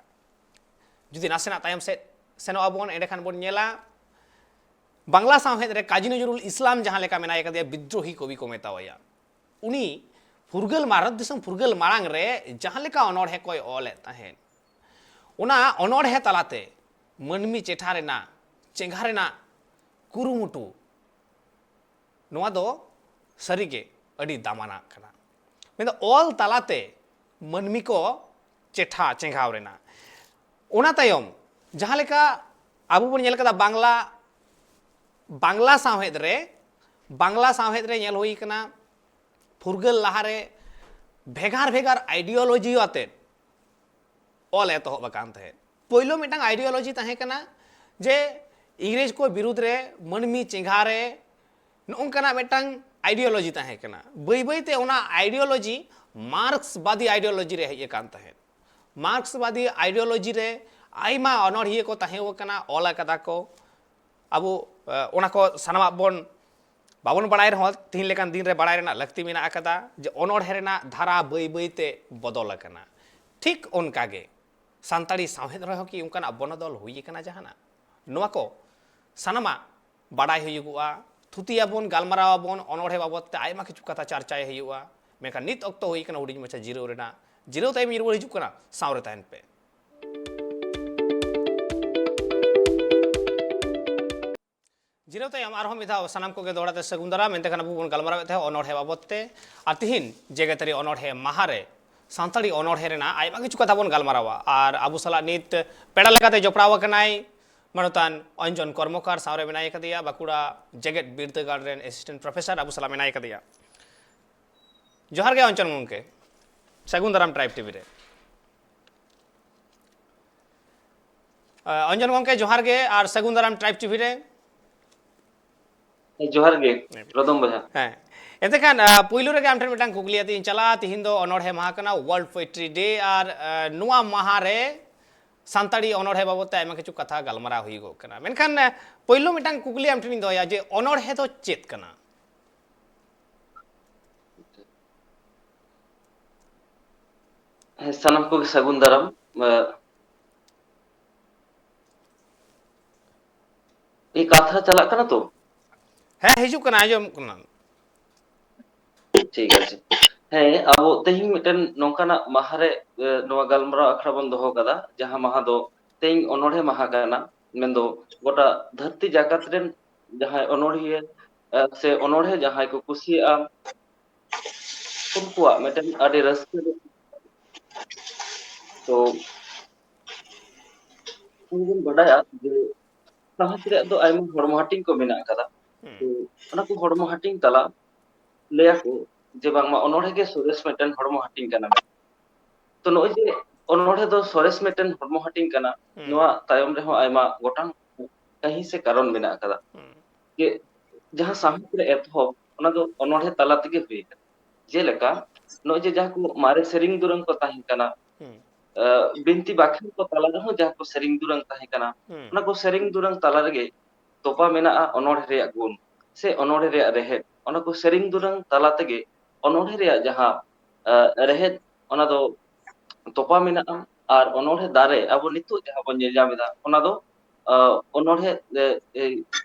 ᱡᱩᱫᱤ ᱱᱟᱥᱮᱱᱟᱜ ᱛᱟᱭᱚᱢ ᱥᱮᱫ ᱥᱮᱱᱚᱜ ᱟᱵᱚᱱ, ᱮᱸᱰᱮᱠᱷᱟᱱ ᱵᱚᱱ ᱧᱮᱞᱟ ᱵᱟᱝᱞᱟ ᱥᱟᱶᱦᱮᱫ ᱨᱮ ᱠᱟᱡᱤ ᱱᱚᱡᱨᱩᱞ ᱤᱥᱞᱟᱢ ᱡᱟᱦᱟᱸ ᱞᱮᱠᱟ ᱢᱮᱱᱟᱭ ᱠᱟᱫᱮᱭᱟ, ᱵᱤᱫᱽᱨᱳᱦᱤ ᱠᱚᱵᱤ ᱠᱚ ᱢᱮᱛᱟᱣᱟᱭᱟ᱾ ᱩᱱᱤ ᱯᱷᱩᱨᱜᱟᱹᱞ, ᱵᱷᱟᱨᱚᱛ ᱫᱤᱥᱚᱢ ᱯᱷᱩᱨᱜᱟᱹᱞ ᱢᱟᱲᱟᱝ ᱨᱮ ᱡᱟᱦᱟᱸ ᱞᱮᱠᱟ ᱚᱱᱚᱬᱦᱮ ᱠᱚᱭ ᱚᱞᱮᱫ ᱛᱟᱦᱮᱸᱫ, ᱚᱱᱟ ᱚᱱᱚᱬᱦᱮ ᱛᱟᱞᱟᱛᱮ ᱢᱟᱹᱱᱢᱤ ᱪᱮᱴᱷᱟ ᱨᱮᱱᱟᱜ, ᱪᱮᱸᱜᱷᱟ ᱨᱮᱱᱟᱜ ᱠᱩᱨᱩᱢᱩᱴᱩ, ᱱᱚᱣᱟ ᱫᱚ ᱥᱟᱹᱨᱤᱜᱮ ᱟᱹᱰᱤ ᱫᱟᱢᱟᱱᱟᱜ ᱠᱟᱱᱟ᱾ ᱢᱮᱱᱫᱚ ᱚᱞ ᱛᱟᱞᱟᱛᱮ ᱢᱟᱹᱱᱢᱤ ᱠᱚ ᱪᱮᱴᱷᱟ ᱪᱮᱸᱜᱷᱟᱣ ᱨᱮᱱᱟᱜ᱾ ᱚᱱᱟ ᱛᱟᱭᱚᱢ ᱡᱟᱦᱟᱸ ᱞᱮᱠᱟ ᱟᱵᱚ ᱵᱚᱱ ᱧᱮᱞ ᱠᱟᱫᱟ, ᱵᱟᱝᱞᱟ, ᱵᱟᱝᱞᱟ ᱥᱟᱶᱦᱮᱫ ᱨᱮ, ᱵᱟᱝᱞᱟ ᱥᱟᱶᱦᱮᱫ ᱨᱮ ᱧᱮᱞ ᱦᱩᱭ ᱠᱟᱱᱟ, ᱯᱷᱩᱨᱜᱟᱹᱞ ᱞᱟᱦᱟᱨᱮ ᱵᱷᱮᱜᱟᱨ ᱵᱷᱮᱜᱟᱨ ᱟᱭᱰᱤᱭᱳᱞᱚᱡᱤ ᱟᱛᱮᱫ ᱚᱞ ᱮᱛᱚᱦᱚᱵ ᱟᱠᱟᱱ ᱛᱟᱦᱮᱸᱫ᱾ ᱯᱳᱭᱞᱳ ᱢᱤᱫᱴᱟᱝ ᱟᱭᱰᱤᱭᱳᱞᱚᱡᱤ ᱛᱟᱦᱮᱸ ᱠᱟᱱᱟ ᱡᱮ ᱤᱝᱨᱮᱡᱽ ᱠᱚ ᱵᱤᱨᱩᱫᱽ ᱨᱮ ᱢᱟᱹᱱᱢᱤ ᱪᱮᱸᱜᱷᱟ ᱨᱮ, ᱱᱚᱜᱼᱚᱝᱠᱟᱱᱟᱜ ᱢᱤᱫᱴᱟᱝ ᱟᱭᱰᱤᱭᱳᱞᱚᱡᱤ ᱛᱟᱦᱮᱸ ᱠᱟᱱᱟ᱾ ᱵᱟᱹᱭ ᱵᱟᱹᱭ ᱛᱮ ᱚᱱᱟ ᱟᱭᱰᱤᱭᱳᱞᱚᱡᱤ ᱢᱟᱨᱠᱥᱵᱟᱫᱤ ᱟᱭᱰᱤᱭᱳᱞᱚᱡᱤ ᱨᱮ ᱦᱮᱡ ᱟᱠᱟᱱ ᱛᱟᱦᱮᱸᱫ᱾ ᱢᱟᱨᱠᱥᱵᱟᱫᱤ ᱟᱭᱰᱤᱭᱳᱞᱚᱡᱤ ᱨᱮ ᱟᱭᱢᱟ ᱚᱱᱚᱬᱦᱤᱭᱟᱹ ᱠᱚ ᱛᱟᱦᱮᱸ ᱠᱟᱱᱟ, ᱚᱞ ᱟᱠᱟᱫᱟ ᱠᱚ᱾ ᱟᱵᱚ, ᱮ, ᱚᱱᱟ ᱠᱚ ᱥᱟᱱᱟᱢᱟᱜ ᱵᱚᱱ ᱵᱟᱵᱚᱱ ᱵᱟᱲᱟᱭ ᱨᱮᱦᱚᱸ, ᱛᱤᱦᱤᱧ ᱞᱮᱠᱟᱱ ᱫᱤᱱ ᱨᱮ ᱵᱟᱲᱟᱭ ᱨᱮᱱᱟᱜ ᱞᱟᱹᱠᱛᱤ ᱢᱮᱱᱟᱜ ᱟᱠᱟᱫᱟ ᱡᱮ ᱚᱱᱚᱬᱦᱮ ᱨᱮᱱᱟᱜ ᱫᱷᱟᱨᱟ ᱵᱟᱹᱭ ᱵᱟᱹᱭ ᱛᱮ ᱵᱚᱫᱚᱞ ᱟᱠᱟᱱᱟ᱾ ᱴᱷᱤᱠ ᱚᱱᱠᱟ ᱜᱮ ᱥᱟᱱᱛᱟᱲᱤ ᱥᱟᱶᱦᱮᱫ ᱨᱮᱦᱚᱸ ᱠᱤ ᱚᱱᱠᱟᱱᱟᱜ ᱵᱚᱱᱚᱫᱚᱞ ᱦᱩᱭ ᱟᱠᱟᱱᱟ ᱡᱟᱦᱟᱱᱟᱜ? ᱱᱚᱣᱟ ᱠᱚ ᱥᱟᱱᱟᱢᱟᱜ ᱵᱟᱰᱟᱭ ᱦᱩᱭᱩᱜᱚᱜᱼᱟ, ᱛᱷᱩᱛᱤᱭᱟᱵᱚᱱ, ᱜᱟᱞᱢᱟᱨᱟᱣ ᱟᱵᱚᱱ, ᱚᱱᱚᱬᱦᱮ ᱵᱟᱵᱚᱫ ᱛᱮ ᱟᱭᱢᱟ ᱠᱤᱪᱷᱩ ᱠᱟᱛᱷᱟ ᱪᱟᱨᱪᱟᱭ ᱦᱩᱭᱩᱜᱼᱟ᱾ ᱢᱮᱱᱠᱷᱟᱱ ᱱᱤᱛ ᱚᱠᱛᱚ ᱦᱩᱭ ᱟᱠᱟᱱᱟ ᱦᱩᱰᱤᱧ ᱢᱟᱪᱷᱟ ᱡᱤᱨᱟᱹᱣ ᱨᱮᱱᱟᱜ᱾ ᱡᱤᱨᱟᱹᱣ ᱛᱟᱭᱚᱢ ᱤᱧ ᱨᱩᱣᱟᱹᱲ ᱦᱤᱡᱩᱜ ᱠᱟᱱᱟ, ᱥᱟᱶ ᱨᱮ ᱛᱟᱦᱮᱱ ᱯᱮ᱾ ᱡᱤᱨᱟᱹᱣ ᱛᱟᱭᱚᱢ ᱟᱨᱦᱚᱸ ᱢᱤᱫ ᱫᱷᱟᱣ ᱥᱟᱱᱟᱢ ᱠᱚᱜᱮ ᱫᱚᱦᱲᱟ ᱛᱮ ᱥᱟᱹᱜᱩᱱ ᱫᱟᱨᱟᱢ᱾ ᱢᱮᱱᱛᱮ ᱠᱷᱟᱱ ᱟᱵᱚ ᱵᱚᱱ ᱜᱟᱞᱢᱟᱨᱟᱣᱮᱫ ᱛᱟᱦᱮᱸᱫ ᱚᱱᱚᱬᱦᱮ ᱵᱟᱵᱚᱫ ᱛᱮ᱾ ᱟᱨ ᱛᱤᱦᱤᱧ ᱡᱮᱜᱮᱛᱟᱹᱨᱤ ᱚᱱᱚᱬᱦᱮ ᱢᱟᱦᱟ ᱨᱮ ᱥᱟᱱᱛᱟᱲᱤ ᱚᱱᱚᱬᱦᱮ ᱨᱮᱱᱟᱜ ᱟᱭᱢᱟ ᱠᱤᱪᱷᱩ ᱠᱟᱛᱷᱟ ᱵᱚᱱ ᱜᱟᱞᱢᱟᱨᱟᱣᱟ᱾ ᱟᱨ ᱟᱵᱚ ᱥᱟᱞᱟᱜ ᱱᱤᱛ ᱯᱮᱲᱟ ᱞᱮᱠᱟᱛᱮ ᱡᱚᱯᱲᱟᱣ ᱟᱠᱟᱱᱟᱭ ᱢᱟᱱᱚᱛᱟᱱ ᱚᱧᱡᱚᱱ ᱠᱚᱨᱢᱚᱠᱟᱨ, ᱥᱟᱶ ᱨᱮ ᱢᱮᱱᱟᱭ ᱟᱠᱟᱫᱮᱭᱟ ᱵᱟᱸᱠᱩᱲᱟ ᱡᱮᱜᱮᱛ ᱵᱤᱨᱫᱟᱹᱜᱟᱲ ᱨᱮᱱ ᱮᱥᱤᱥᱴᱮᱱᱴ ᱯᱨᱚᱯᱷᱮᱥᱚᱨ, ᱟᱵᱚ ᱥᱟᱞᱟᱜ ᱢᱮᱱᱟᱭ ᱟᱠᱟᱫᱮᱭᱟ᱾ ᱡᱚᱦᱟᱨ ᱜᱮ ᱚᱧᱡᱚᱱ ᱜᱚᱢᱠᱮ, ᱥᱟᱹᱜᱩᱱ ᱫᱟᱨᱟᱢ ᱴᱨᱟᱭᱤᱵᱽ ᱴᱤᱵᱷᱤ ᱨᱮ᱾ ᱚᱧᱡᱚᱱ ᱜᱚᱢᱠᱮ, ᱡᱚᱦᱟᱨ ᱜᱮ, ᱟᱨ ᱥᱟᱹᱜᱩᱱ ᱫᱟᱨᱟᱢ ᱴᱨᱟᱭᱤᱵᱽ ᱴᱤᱵᱷᱤ ᱨᱮ᱾ ᱡᱚᱦᱟᱨ ᱜᱮ ᱨᱚᱫᱚᱢ ᱵᱚᱭᱦᱟ᱾ ᱦᱮᱸ, ᱮᱱᱛᱮ ᱠᱷᱟᱱ ᱟ, ᱯᱩᱭᱞᱩ ᱨᱮᱜᱮ ᱟᱢ ᱴᱷᱮᱱ ᱢᱤᱫᱴᱟᱝ ᱠᱩᱠᱞᱤ ᱟᱛᱮ ᱤᱧ ᱪᱟᱞᱟᱜᱼᱟ᱾ ᱛᱤᱦᱤᱧ ᱫᱚ ᱚᱱᱚᱬᱦᱮ ᱢᱟᱦᱟ ᱠᱟᱱᱟ, World Poetry Day, ᱟᱨ ᱟ, ᱱᱚᱣᱟ ᱢᱟᱦᱟ ᱨᱮ ᱥᱟᱱᱛᱟᱲᱤ ᱚᱱᱚᱬᱦᱮ ᱵᱟᱵᱚᱫ ᱛᱮ ᱟᱭᱢᱟ ᱠᱤᱪᱷᱩ ᱠᱟᱛᱷᱟ ᱜᱟᱞᱢᱟᱨᱟᱣ ᱦᱩᱭᱩᱜᱚᱜ ᱠᱟᱱᱟ᱾ ᱢᱮᱱᱠᱷᱟᱱ ᱟ, ᱯᱩᱭᱞᱩ ᱢᱤᱫᱴᱟᱝ ᱠᱩᱠᱞᱤ ᱟᱢ ᱴᱷᱮᱱᱤᱧ ᱫᱚᱦᱚᱭᱟ ᱡᱮ ᱚᱱᱚᱬᱦᱮ ᱫᱚ ᱪᱮᱫ ᱠᱟᱱᱟ? ᱦᱮᱸ, ᱥᱟᱱᱟᱢ ᱠᱚᱜᱮ ᱥᱟᱹᱜᱩᱱ ᱫᱟᱨᱟᱢ᱾ ᱟ, ᱤᱧ ᱠᱟᱛᱷᱟ ᱪᱟᱞᱟᱜ ᱠᱟᱱᱟ ᱛᱚ? ᱦᱮᱸ, ᱦᱤᱡᱩᱜ ᱠᱟᱱᱟ, ᱟᱸᱡᱚᱢᱚᱜ ᱠᱟᱱᱟ᱾ ᱴᱷᱤᱠ ᱟᱪᱷᱮ᱾ ᱦᱮᱸ, ᱟᱵᱚ ᱛᱮᱦᱮᱧ ᱢᱤᱫᱴᱮᱱ ᱱᱚᱝᱠᱟᱱᱟᱜ ᱢᱟᱦᱟ ᱨᱮ, ᱮ, ᱱᱚᱣᱟ ᱜᱟᱞᱢᱟᱨᱟᱣ ᱟᱠᱷᱲᱟ ᱵᱚᱱ ᱫᱚᱦᱚ ᱠᱟᱫᱟ, ᱡᱟᱦᱟᱸ ᱢᱟᱦᱟ ᱫᱚ ᱛᱮᱦᱮᱧ ᱚᱱᱚᱬᱦᱮ ᱢᱟᱦᱟ ᱠᱟᱱᱟ᱾ ᱢᱮᱱᱫᱚ ᱜᱚᱴᱟ ᱫᱷᱟᱹᱨᱛᱤ ᱡᱟᱠᱟᱛ ᱨᱮᱱ ᱡᱟᱦᱟᱸᱭ ᱚᱱᱚᱬᱦᱤᱭᱟᱹ, ᱮ, ᱥᱮ ᱚᱱᱚᱬᱦᱮ ᱡᱟᱦᱟᱸᱭ ᱠᱚ ᱠᱩᱥᱤᱭᱟᱜᱼᱟ, ᱩᱱᱠᱩᱣᱟᱜ ᱢᱤᱫᱴᱮᱱ ᱟᱹᱰᱤ ᱨᱟᱹᱥᱠᱟᱹ ᱨᱮ-, ᱛᱚ ᱟᱵᱚ ᱵᱚᱱ ᱵᱟᱰᱟᱭᱟ ᱡᱮ ᱥᱟᱶᱦᱮᱫ ᱨᱮᱭᱟᱜ ᱫᱚ ᱟᱭᱢᱟ ᱦᱚᱲᱢᱚ ᱦᱟᱹᱴᱤᱧ ᱠᱚ ᱢᱮᱱᱟᱜ ᱟᱠᱟᱫᱟ᱾ ᱛᱚ ᱚᱱᱟ ᱠᱚ ᱦᱚᱲᱢᱚ ᱦᱟᱹᱴᱤᱧ ᱛᱟᱞᱟ ᱞᱟᱹᱭᱟᱠᱚ ᱡᱮ ᱵᱟᱝᱢᱟ ᱚᱱᱚᱬᱦᱮ ᱜᱮ ᱥᱚᱨᱮᱥ ᱢᱤᱫᱴᱮᱱ ᱦᱚᱲᱢᱚ ᱦᱟᱹᱴᱤᱧ ᱠᱟᱱᱟ᱾ ᱛᱚ ᱱᱚᱜᱼᱚᱭ ᱡᱮ ᱚᱱᱚᱬᱦᱮ ᱫᱚ ᱥᱚᱨᱮᱥ ᱢᱤᱫᱴᱮᱱ ᱦᱚᱲᱢᱚ ᱦᱟᱹᱴᱤᱧ ᱠᱟᱱᱟ, ᱱᱚᱣᱟ ᱛᱟᱭᱚᱢ ᱨᱮᱦᱚᱸ ᱟᱭᱢᱟ ᱜᱚᱴᱟᱝ ᱠᱟᱹᱦᱤ ᱥᱮ ᱠᱟᱨᱚᱱ ᱢᱮᱱᱟᱜ ᱟᱠᱟᱫᱟ᱾ ᱡᱮ ᱡᱟᱦᱟᱸ ᱥᱟᱶᱦᱮᱫ ᱨᱮ ᱮᱛᱚᱦᱚᱵ, ᱚᱱᱟ ᱫᱚ ᱚᱱᱚᱬᱦᱮ ᱛᱟᱞᱟ ᱛᱮᱜᱮ ᱦᱩᱭ ᱟᱠᱟᱱᱟ᱾ ᱡᱮᱞᱮᱠᱟ ᱱᱚᱜᱼᱚᱭ ᱡᱮ ᱡᱟᱦᱟᱸ ᱠᱚ ᱢᱟᱨᱮ ᱥᱮᱨᱮᱧ ᱫᱩᱨᱟᱹᱝ ᱠᱚ ᱛᱟᱦᱮᱸ ᱠᱟᱱᱟ, ᱟᱸ, ᱵᱤᱱᱛᱤ ᱵᱟᱠᱷᱮᱬ ᱠᱚ ᱛᱟᱞᱟ ᱨᱮᱦᱚᱸ ᱡᱟᱦᱟᱸ ᱠᱚ ᱥᱮᱨᱮᱧ ᱫᱩᱨᱟᱹᱝ ᱛᱟᱦᱮᱸ ᱠᱟᱱᱟ, ᱚᱱᱟ ᱠᱚ ᱥᱮᱨᱮᱧ ᱫᱩᱨᱟᱹᱝ ᱛᱟᱞᱟ ᱨᱮᱜᱮ ᱛᱚᱯᱟ ᱢᱮᱱᱟᱜᱼᱟ ᱚᱱᱚᱬᱦᱮ ᱨᱮᱭᱟᱜ ᱜᱩᱱ ᱥᱮ ᱚᱱᱚᱬᱦᱮ ᱨᱮᱭᱟᱜ ᱨᱮᱦᱮᱫ᱾ ᱚᱱᱟ ᱠᱚ ᱥᱮᱨᱮᱧ ᱫᱩᱨᱟᱹᱝ ᱛᱟᱞᱟ ᱛᱮᱜᱮ ᱚᱱᱚᱬᱦᱮ ᱨᱮᱭᱟᱜ ᱡᱟᱦᱟᱸ, ᱟᱸ, ᱨᱮᱦᱮᱫ, ᱚᱱᱟ ᱫᱚ ᱛᱚᱯᱟ ᱢᱮᱱᱟᱜᱼᱟ᱾ ᱟᱨ ᱚᱱᱚᱬᱦᱮ ᱫᱟᱨᱮ ᱟᱵᱚ ᱱᱤᱛᱚᱜ ᱡᱟᱦᱟᱸ ᱵᱚᱱ ᱧᱮᱞ ᱧᱟᱢ ᱮᱫᱟ, ᱚᱱᱟ ᱫᱚ, ᱟᱸ, ᱚᱱᱚᱬᱦᱮ, ᱮ, ᱮ,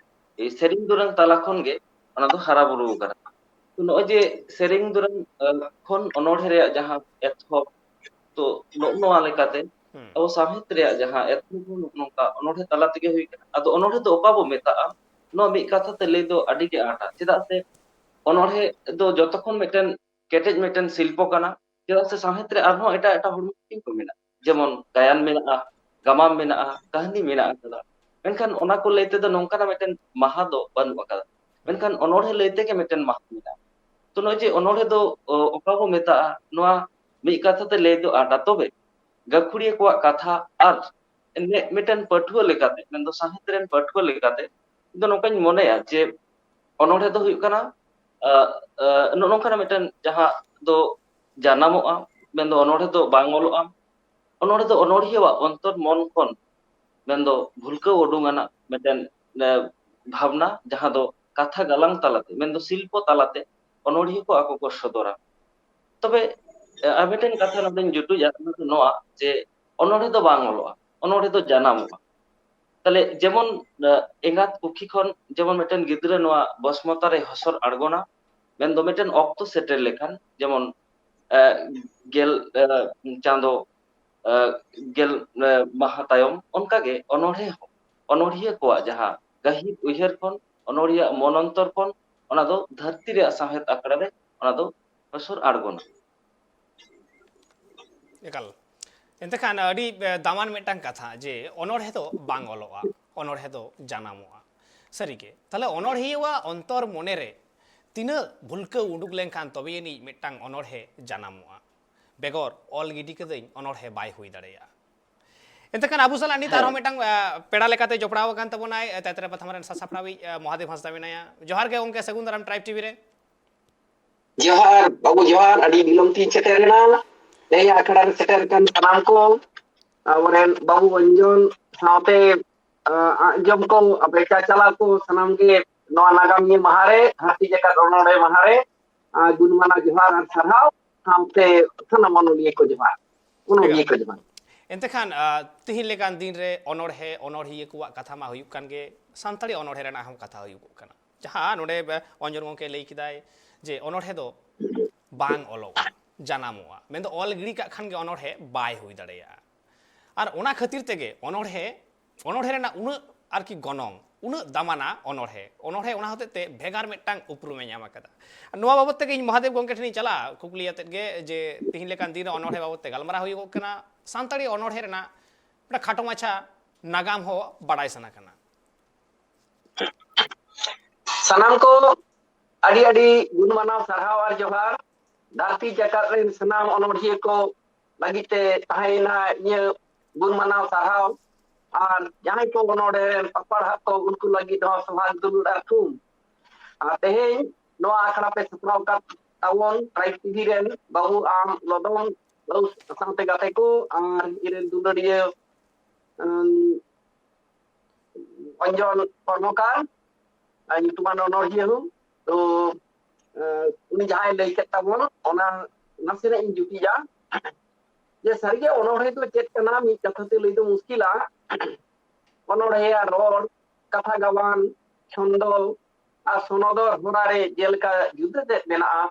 ᱮ, ᱥᱮᱨᱮᱧ ᱫᱩᱨᱟᱹᱝ ᱛᱟᱞᱟ ᱠᱷᱚᱱ ᱜᱮ ᱚᱱᱟ ᱫᱚ ᱦᱟᱨᱟ ᱵᱩᱨᱩ ᱟᱠᱟᱱᱟ᱾ ᱛᱚ ᱱᱚᱜᱼᱚᱭ ᱡᱮ ᱥᱮᱨᱮᱧ ᱫᱩᱨᱟᱹᱝ, ᱟᱸ, ᱠᱷᱚᱱ ᱚᱱᱚᱬᱦᱮ ᱨᱮᱭᱟᱜ ᱡᱟᱦᱟᱸ ᱮᱛᱚᱦᱚᱵ, ᱛᱚ ᱱᱚᱜᱼᱚ ᱱᱚᱣᱟ ᱞᱮᱠᱟᱛᱮ ᱟᱵᱚ ᱥᱟᱶᱦᱮᱫ ᱨᱮᱭᱟᱜ ᱡᱟᱦᱟᱸ ᱮᱛᱚᱦᱚᱵ ᱦᱚᱸ ᱱᱚᱜᱼᱚ ᱱᱚᱝᱠᱟ ᱚᱱᱚᱬᱦᱮ ᱛᱟᱞᱟ ᱛᱮᱜᱮ ᱦᱩᱭ ᱠᱟᱱᱟ᱾ ᱟᱫᱚ ᱚᱱᱚᱬᱦᱮ ᱫᱚ ᱚᱠᱟ ᱵᱚ ᱢᱮᱛᱟᱜᱼᱟ? ᱱᱚᱣᱟ ᱢᱤᱫ ᱠᱟᱛᱷᱟ ᱛᱮ ᱞᱟᱹᱭ ᱫᱚ ᱟᱹᱰᱤ ᱜᱮ ᱟᱸᱴᱟ, ᱪᱮᱫᱟᱜ ᱥᱮ ᱚᱱᱚᱬᱦᱮ ᱫᱚ ᱡᱚᱛᱚ ᱠᱷᱚᱱ ᱢᱤᱫᱴᱮᱱ ᱠᱮᱴᱮᱡ ᱢᱤᱫᱴᱮᱱ ᱥᱤᱞᱯᱚ ᱠᱟᱱᱟ᱾ ᱪᱮᱫᱟᱜ ᱥᱮ ᱥᱟᱶᱦᱮᱫ ᱨᱮ ᱟᱨᱦᱚᱸ ᱮᱴᱟᱜ ᱮᱴᱟᱜ ᱦᱚᱲᱢᱚ ᱦᱟᱹᱴᱤᱧ ᱠᱚ ᱢᱮᱱᱟᱜᱼᱟ, ᱡᱮᱢᱚᱱ ᱜᱟᱭᱟᱱ ᱢᱮᱱᱟᱜᱼᱟ, ᱜᱟᱢᱟᱢ ᱢᱮᱱᱟᱜᱼᱟ, ᱠᱟᱹᱦᱱᱤ ᱢᱮᱱᱟᱜ ᱟᱠᱟᱫᱟ᱾ ᱢᱮᱱᱠᱷᱟᱱ ᱚᱱᱟ ᱠᱚ ᱞᱟᱹᱭ ᱛᱮᱫᱚ ᱱᱚᱝᱠᱟᱱᱟᱜ ᱢᱤᱫᱴᱮᱱ ᱢᱟᱦᱟ ᱫᱚ ᱵᱟᱹᱱᱩᱜ ᱟᱠᱟᱫᱟ᱾ ᱢᱮᱱᱠᱷᱟᱱ ᱚᱱᱚᱬᱦᱮ ᱞᱟᱹᱭ ᱛᱮᱜᱮ ᱢᱤᱫᱴᱮᱱ ᱢᱟᱦᱟ ᱢᱮᱱᱟᱜᱼᱟ᱾ ᱛᱚ ᱱᱚᱜᱼᱚᱭ ᱡᱮ ᱚᱱᱚᱬᱦᱮ ᱫᱚ, ᱚ, ᱚᱠᱟ ᱵᱚ ᱢᱮᱛᱟᱜᱼᱟ, ᱱᱚᱣᱟ ᱢᱤᱫ ᱠᱟᱛᱷᱟ ᱛᱮ ᱞᱟᱹᱭ ᱫᱚ ᱟᱸᱴᱟ᱾ ᱛᱚᱵᱮ ᱜᱟᱹᱠᱷᱩᱲᱤᱭᱟᱹ ᱠᱚᱣᱟᱜ ᱠᱟᱛᱷᱟ ᱟᱨ ᱢᱤᱫᱴᱮᱱ ᱯᱟᱹᱴᱷᱩᱣᱟᱹ ᱞᱮᱠᱟᱛᱮ, ᱢᱮᱱᱫᱚ ᱥᱟᱶᱦᱮᱫ ᱨᱮᱱ ᱯᱟᱹᱴᱷᱩᱣᱟᱹ ᱞᱮᱠᱟᱛᱮ ᱤᱧ ᱫᱚ ᱱᱚᱝᱠᱟᱧ ᱢᱚᱱᱮᱭᱟ ᱡᱮ ᱚᱱᱚᱬᱦᱮ ᱫᱚ ᱦᱩᱭᱩᱜ ᱠᱟᱱᱟ ᱱᱚᱜᱼᱚ ᱱᱚᱝᱠᱟᱱᱟᱜ ᱢᱤᱫᱴᱮᱱ ᱡᱟᱦᱟᱸ ᱫᱚ ᱡᱟᱱᱟᱢᱚᱜᱼᱟ, ᱢᱮᱱᱫᱚ ᱚᱱᱚᱬᱦᱮ ᱫᱚ ᱵᱟᱝ ᱚᱞᱚᱜᱼᱟ᱾ ᱚᱱᱚᱬᱦᱮ ᱫᱚ ᱚᱱᱚᱬᱦᱤᱭᱟᱹᱣᱟᱜ ᱚᱱᱛᱚᱨ ᱢᱚᱱ ᱠᱷᱚᱱ, ᱢᱮᱱᱫᱚ ᱵᱷᱩᱞᱠᱟᱹᱣ ᱩᱰᱩᱝ ᱟᱱᱟᱜ ᱢᱤᱫᱴᱮᱱ ᱵᱷᱟᱵᱽᱱᱟ, ᱡᱟᱦᱟᱸ ᱫᱚ ᱠᱟᱛᱷᱟ ᱜᱟᱞᱟᱝ ᱛᱟᱞᱟᱛᱮ, ᱢᱮᱱᱫᱚ ᱥᱤᱞᱯᱚ ᱛᱟᱞᱟᱛᱮ ᱚᱱᱚᱬᱦᱤᱭᱟᱹ ᱠᱚ ᱟᱠᱚ ᱠᱚ ᱥᱚᱫᱚᱨᱟ᱾ ᱛᱚᱵᱮ ᱟᱨ ᱢᱤᱫᱴᱮᱱ ᱠᱟᱛᱷᱟ ᱱᱚᱰᱮᱧ ᱡᱩᱴᱩᱡᱟ, ᱚᱱᱟ ᱫᱚ ᱱᱚᱣᱟ ᱡᱮ ᱚᱱᱚᱬᱦᱮ ᱫᱚ ᱵᱟᱝ ᱚᱞᱚᱜᱼᱟ, ᱚᱱᱚᱬᱦᱮ ᱫᱚ ᱡᱟᱱᱟᱢᱚᱜᱼᱟ᱾ ᱛᱟᱦᱞᱮ ᱡᱮᱢᱚᱱ ᱮᱸᱜᱟᱛ ᱯᱩᱠᱷᱤ ᱠᱷᱚᱱ ᱡᱮᱢᱚᱱ ᱢᱤᱫᱴᱮᱱ ᱜᱤᱫᱽᱨᱟᱹ ᱱᱚᱣᱟ ᱵᱚᱥᱢᱚᱛᱟ ᱨᱮ ᱦᱚᱥᱚᱨ ᱟᱬᱜᱚᱱᱟ, ᱢᱮᱱᱫᱚ ᱢᱤᱫᱴᱮᱱ ᱚᱠᱛᱚ ᱥᱮᱴᱮᱨ ᱞᱮᱠᱷᱟᱱ, ᱡᱮᱢᱚᱱ ᱜᱮᱞ ᱪᱟᱸᱫᱚ, ᱜᱮᱞ ᱢᱟᱦᱟ ᱛᱟᱭᱚᱢ, ᱚᱱᱠᱟᱜᱮ ᱚᱱᱚᱬᱦᱮ ᱦᱚᱸ, ᱚᱱᱚᱬᱦᱤᱭᱟᱹ ᱠᱚᱣᱟᱜ ᱡᱟᱦᱟᱸ ᱜᱟᱹᱦᱤᱨ ᱩᱭᱦᱟᱹᱨ ᱠᱷᱚᱱ, ᱚᱱᱚᱬᱦᱤᱭᱟᱹ ᱢᱚᱱᱚᱱᱛᱚᱨ ᱠᱷᱚᱱ, ᱚᱱᱟ ᱫᱚ ᱫᱷᱟᱹᱨᱛᱤ ᱨᱮᱭᱟᱜ ᱥᱟᱶᱦᱮᱫ ᱟᱠᱷᱲᱟ ᱨᱮ ᱚᱱᱟ ᱫᱚ ᱦᱚᱥᱚᱨ ᱟᱬᱜᱚᱱᱟ᱾ ᱮᱠᱟᱞ᱾ ᱮᱱᱛᱮ ᱠᱷᱟᱱ ᱟᱹᱰᱤ ᱫᱟᱢᱟᱱ ᱢᱤᱫᱴᱟᱝ ᱠᱟᱛᱷᱟ ᱡᱮ ᱚᱱᱚᱬᱦᱮ ᱫᱚ ᱵᱟᱝ ᱚᱞᱚᱜᱼᱟ, ᱚᱱᱚᱬᱦᱮ ᱫᱚ ᱡᱟᱱᱟᱢᱚᱜᱼᱟ᱾ ᱥᱟᱹᱨᱤᱜᱮ, ᱛᱟᱦᱞᱮ ᱚᱱᱚᱬᱦᱤᱭᱟᱹᱣᱟᱜ ᱚᱱᱛᱚᱨ ᱢᱚᱱᱮᱨᱮ ᱛᱤᱱᱟᱹᱜ ᱵᱷᱩᱞᱠᱟᱹᱣ ᱩᱰᱩᱠ ᱞᱮᱱᱠᱷᱟᱱ ᱛᱚᱵᱮ ᱟᱹᱱᱤᱡ ᱢᱤᱫᱴᱟᱝ ᱚᱱᱚᱬᱦᱮ ᱡᱟᱱᱟᱢᱚᱜᱼᱟ᱾ ᱵᱮᱜᱚᱨ ᱚᱞ ᱜᱤᱰᱤ ᱠᱟᱹᱫᱟᱹᱧ ᱚᱱᱚᱬᱦᱮ ᱵᱟᱭ ᱦᱩᱭ ᱫᱟᱲᱮᱭᱟᱜᱼᱟ᱾ ᱮᱱᱛᱮ ᱠᱷᱟᱱ ᱟᱵᱚ ᱥᱟᱞᱟᱜ ᱱᱤᱛ ᱟᱨᱦᱚᱸ ᱢᱤᱫᱴᱟᱝ ᱯᱮᱲᱟ ᱞᱮᱠᱟᱛᱮ ᱡᱚᱯᱲᱟᱣ ᱟᱠᱟᱱ ᱛᱟᱵᱚᱱᱟᱭ ᱛᱮᱛᱨᱮ ᱯᱟᱛᱷᱟᱢ ᱨᱮᱱ ᱥᱟᱥᱟᱯᱲᱟᱣᱤᱡ ᱢᱚᱦᱟᱫᱮᱵ ᱦᱟᱸᱥᱫᱟ ᱢᱮᱱᱟᱭᱟ᱾ ᱡᱚᱦᱟᱨ ᱜᱮ ᱜᱚᱢᱠᱮ, ᱥᱟᱹᱜᱩᱱ ᱫᱟᱨᱟᱢ ᱴᱨᱟᱭᱤᱵ ᱴᱤᱵᱷᱤ ᱨᱮ᱾ ᱡᱚᱦᱟᱨ ᱵᱟᱹᱵᱩ, ᱡᱚᱦᱟᱨ᱾ ᱟᱹᱰᱤ ᱵᱤᱞᱚᱢ ᱛᱤᱧ ᱥᱮᱴᱮᱨ ᱮᱱᱟ᱾ ᱛᱮᱦᱮᱧ ᱟᱠᱷᱲᱟ ᱨᱮ ᱥᱮᱴᱮᱨ ᱟᱠᱟᱱ ᱥᱟᱱᱟᱢ ᱠᱚ, ᱟᱵᱚᱨᱮᱱ ᱵᱟᱹᱵᱩ ᱚᱧᱡᱚᱱ ᱥᱟᱶᱛᱮ ᱟᱸᱡᱚᱢ ᱠᱚ, ᱟᱯᱮ ᱪᱟᱪᱟᱞᱟᱣ ᱠᱚ, ᱥᱟᱱᱟᱢ ᱜᱮ ᱱᱚᱣᱟ ᱱᱟᱜᱟᱢᱤᱭᱟᱹ ᱢᱟᱦᱟ ᱨᱮ, ᱫᱷᱟᱹᱨᱛᱤ ᱡᱟᱠᱟᱛ ᱚᱱᱚᱬᱦᱮ ᱢᱟᱦᱟ ᱨᱮ ᱜᱩᱱ ᱢᱟᱱᱟᱣ ᱡᱚᱦᱟᱨ ᱟᱨ ᱥᱟᱨᱦᱟᱣ, ᱥᱟᱶᱛᱮ ᱥᱟᱱᱟᱢ ᱚᱱᱚᱞᱤᱭᱟᱹ ᱠᱚ ᱡᱚᱦᱟᱨ, ᱚᱱᱚᱞᱤᱭᱟᱹ ᱠᱚ ᱡᱚᱦᱟᱨ᱾ ᱮᱱᱛᱮ ᱠᱷᱟᱱ ᱛᱤᱦᱤᱧ ᱞᱮᱠᱟᱱ ᱫᱤᱱ ᱨᱮ ᱚᱱᱚᱬᱦᱮ ᱚᱱᱚᱬᱦᱤᱭᱟᱹ ᱠᱚᱣᱟᱜ ᱠᱟᱛᱷᱟ ᱢᱟ ᱦᱩᱭᱩᱜ ᱠᱟᱱ ᱜᱮ, ᱥᱟᱱᱛᱟᱲᱤ ᱚᱱᱚᱬᱦᱮ ᱨᱮᱱᱟᱜ ᱦᱚᱸ ᱠᱟᱛᱷᱟ ᱦᱩᱭᱩᱜᱚᱜ ᱠᱟᱱᱟ᱾ ᱡᱟᱦᱟᱸ ᱱᱚᱰᱮ ᱚᱧᱡᱚᱱ ᱜᱚᱢᱠᱮ ᱞᱟᱹᱭ ᱠᱮᱫᱟᱭ ᱡᱮ ᱚᱱᱚᱬᱦᱮ ᱫᱚ ᱵᱟᱝ ᱚᱞᱚᱜᱼᱟ, ᱡᱟᱱᱟᱢᱚᱜᱼᱟ, ᱢᱮᱱᱫᱚ ᱚᱞ ᱜᱤᱰᱤ ᱠᱟᱜ ᱠᱷᱟᱱ ᱜᱮ ᱚᱱᱚᱬᱦᱮ ᱵᱟᱭ ᱦᱩᱭ ᱫᱟᱲᱮᱭᱟᱜᱼᱟ᱾ ᱟᱨ ᱚᱱᱟ ᱠᱷᱟᱹᱛᱤᱨ ᱛᱮᱜᱮ ᱚᱱᱚᱬᱦᱮ, ᱚᱱᱚᱬᱦᱮ ᱨᱮᱱᱟᱜ ᱩᱱᱟᱹᱜ ᱟᱨᱠᱤ ᱜᱚᱱᱚᱝ, ᱩᱱᱟᱹᱜ ᱫᱟᱢᱟᱱᱟ ᱚᱱᱚᱬᱦᱮ, ᱚᱱᱚᱬᱦᱮ ᱚᱱᱟ ᱦᱚᱛᱮᱡ ᱛᱮ ᱵᱷᱮᱜᱟᱨ ᱢᱤᱫᱴᱟᱝ ᱩᱯᱨᱩᱢᱮ ᱧᱟᱢ ᱟᱠᱟᱫᱟ᱾ ᱱᱚᱣᱟ ᱵᱟᱵᱚᱫ ᱛᱮᱜᱮ ᱤᱧ ᱢᱚᱦᱟᱫᱮᱵ ᱜᱚᱢᱠᱮ ᱴᱷᱮᱱᱤᱧ ᱪᱟᱞᱟᱜᱼᱟ ᱠᱩᱠᱞᱤ ᱟᱛᱮᱫ ᱜᱮ ᱡᱮ ᱛᱤᱦᱤᱧ ᱞᱮᱠᱟᱱ ᱫᱤᱱ ᱨᱮ ᱚᱱᱚᱬᱦᱮ ᱵᱟᱵᱚᱫ ᱛᱮ ᱜᱟᱞᱢᱟᱨᱟᱣ ᱦᱩᱭᱩᱜᱚᱜ ᱠᱟᱱᱟ, ᱥᱟᱱᱛᱟᱲᱤ ᱚᱱᱚᱬᱦᱮ ᱨᱮᱱᱟᱜ ᱢᱤᱫᱴᱟᱝ ᱠᱷᱟᱴᱚ ᱢᱟᱪᱷᱟ ᱱᱟᱜᱟᱢ ᱦᱚᱸ ᱵᱟᱲᱟᱭ ᱥᱟᱱᱟ ᱠᱟᱱᱟ᱾ ᱥᱟᱱᱟᱢ ᱠᱚ ᱟᱹᱰᱤ ᱟᱹᱰᱤ ᱜᱩᱱ ᱢᱟᱱᱟᱣ ᱥᱟᱨᱦᱟᱣ ᱟᱨ ᱡᱚᱦᱟᱨ᱾ ᱫᱷᱟᱹᱨᱛᱤ ᱡᱟᱠᱟᱛ ᱨᱮᱱ ᱥᱟᱱᱟᱢ ᱚᱱᱚᱬᱦᱤᱭᱟᱹ ᱠᱚ ᱞᱟᱹᱜᱤᱫ ᱛᱮ ᱛᱟᱦᱮᱸᱭᱮᱱᱟ ᱤᱧᱟᱹᱜ ᱜᱩᱱ ᱢᱟᱱᱟᱣ ᱥᱟᱨᱦᱟᱣ᱾ ᱟᱨ ᱡᱟᱦᱟᱸᱭ ᱠᱚ ᱚᱱᱚᱬᱦᱮ ᱯᱟᱯᱟᱲᱦᱟᱜ ᱠᱚ, ᱩᱱᱠᱩ ᱞᱟᱹᱜᱤᱫ ᱦᱚᱸ ᱥᱚᱵᱷᱟᱜ ᱫᱩᱞᱩᱲ ᱟᱨ ᱛᱷᱩᱢ᱾ ᱟᱨ ᱛᱮᱦᱮᱧ ᱱᱚᱣᱟ ᱟᱠᱷᱲᱟ ᱯᱮ ᱥᱟᱯᱲᱟᱣ ᱟᱠᱟᱫ ᱛᱟᱵᱚᱱ ᱴᱨᱟᱭᱤᱵᱽ ᱴᱤᱵᱷᱤ ᱨᱮᱱ ᱵᱟᱹᱵᱩ, ᱟᱢ, ᱞᱚᱫᱚᱢ, ᱵᱟᱹᱵᱩ ᱥᱟᱶᱛᱮ ᱜᱟᱛᱮ ᱠᱚ, ᱟᱨ ᱤᱧᱨᱮᱱ ᱫᱩᱞᱟᱹᱲᱤᱭᱟᱹ, ᱩᱢ, ᱚᱧᱡᱚᱱ ᱠᱚᱨᱢᱚᱠᱟᱨ, ᱟᱨ ᱧᱩᱛᱩᱢᱟᱱ ᱚᱱᱚᱬᱦᱤᱭᱟᱹ ᱦᱚᱸ᱾ ᱛᱚ, ᱮ, ᱩᱱᱤ ᱡᱟᱦᱟᱸᱭ ᱞᱟᱹᱭ ᱠᱮᱫ ᱛᱟᱵᱚᱱ, ᱚᱱᱟ ᱱᱟᱥᱮᱱᱟᱜ ᱤᱧ ᱡᱩᱴᱤᱡᱟ᱾ ᱡᱮ ᱥᱟᱹᱨᱤᱜᱮ ᱚᱱᱚᱬᱦᱮ ᱫᱚ ᱪᱮᱫ ᱠᱟᱱᱟ, ᱢᱤᱫ ᱠᱟᱛᱷᱟ ᱛᱮ ᱞᱟᱹᱭ ᱫᱚ ᱢᱩᱥᱠᱤᱞᱟ᱾ ᱚᱱᱚᱬᱦᱮᱭᱟᱜ ᱨᱚᱲ, ᱠᱟᱛᱷᱟ ᱜᱟᱵᱟᱱ, ᱪᱷᱚᱱᱫᱚ ᱟᱨ ᱥᱚᱱᱚᱫᱚᱨ ᱦᱚᱨᱟ ᱨᱮ ᱡᱮᱞᱮᱠᱟ ᱡᱩᱫᱟᱹ ᱛᱮᱫ ᱢᱮᱱᱟᱜᱼᱟ,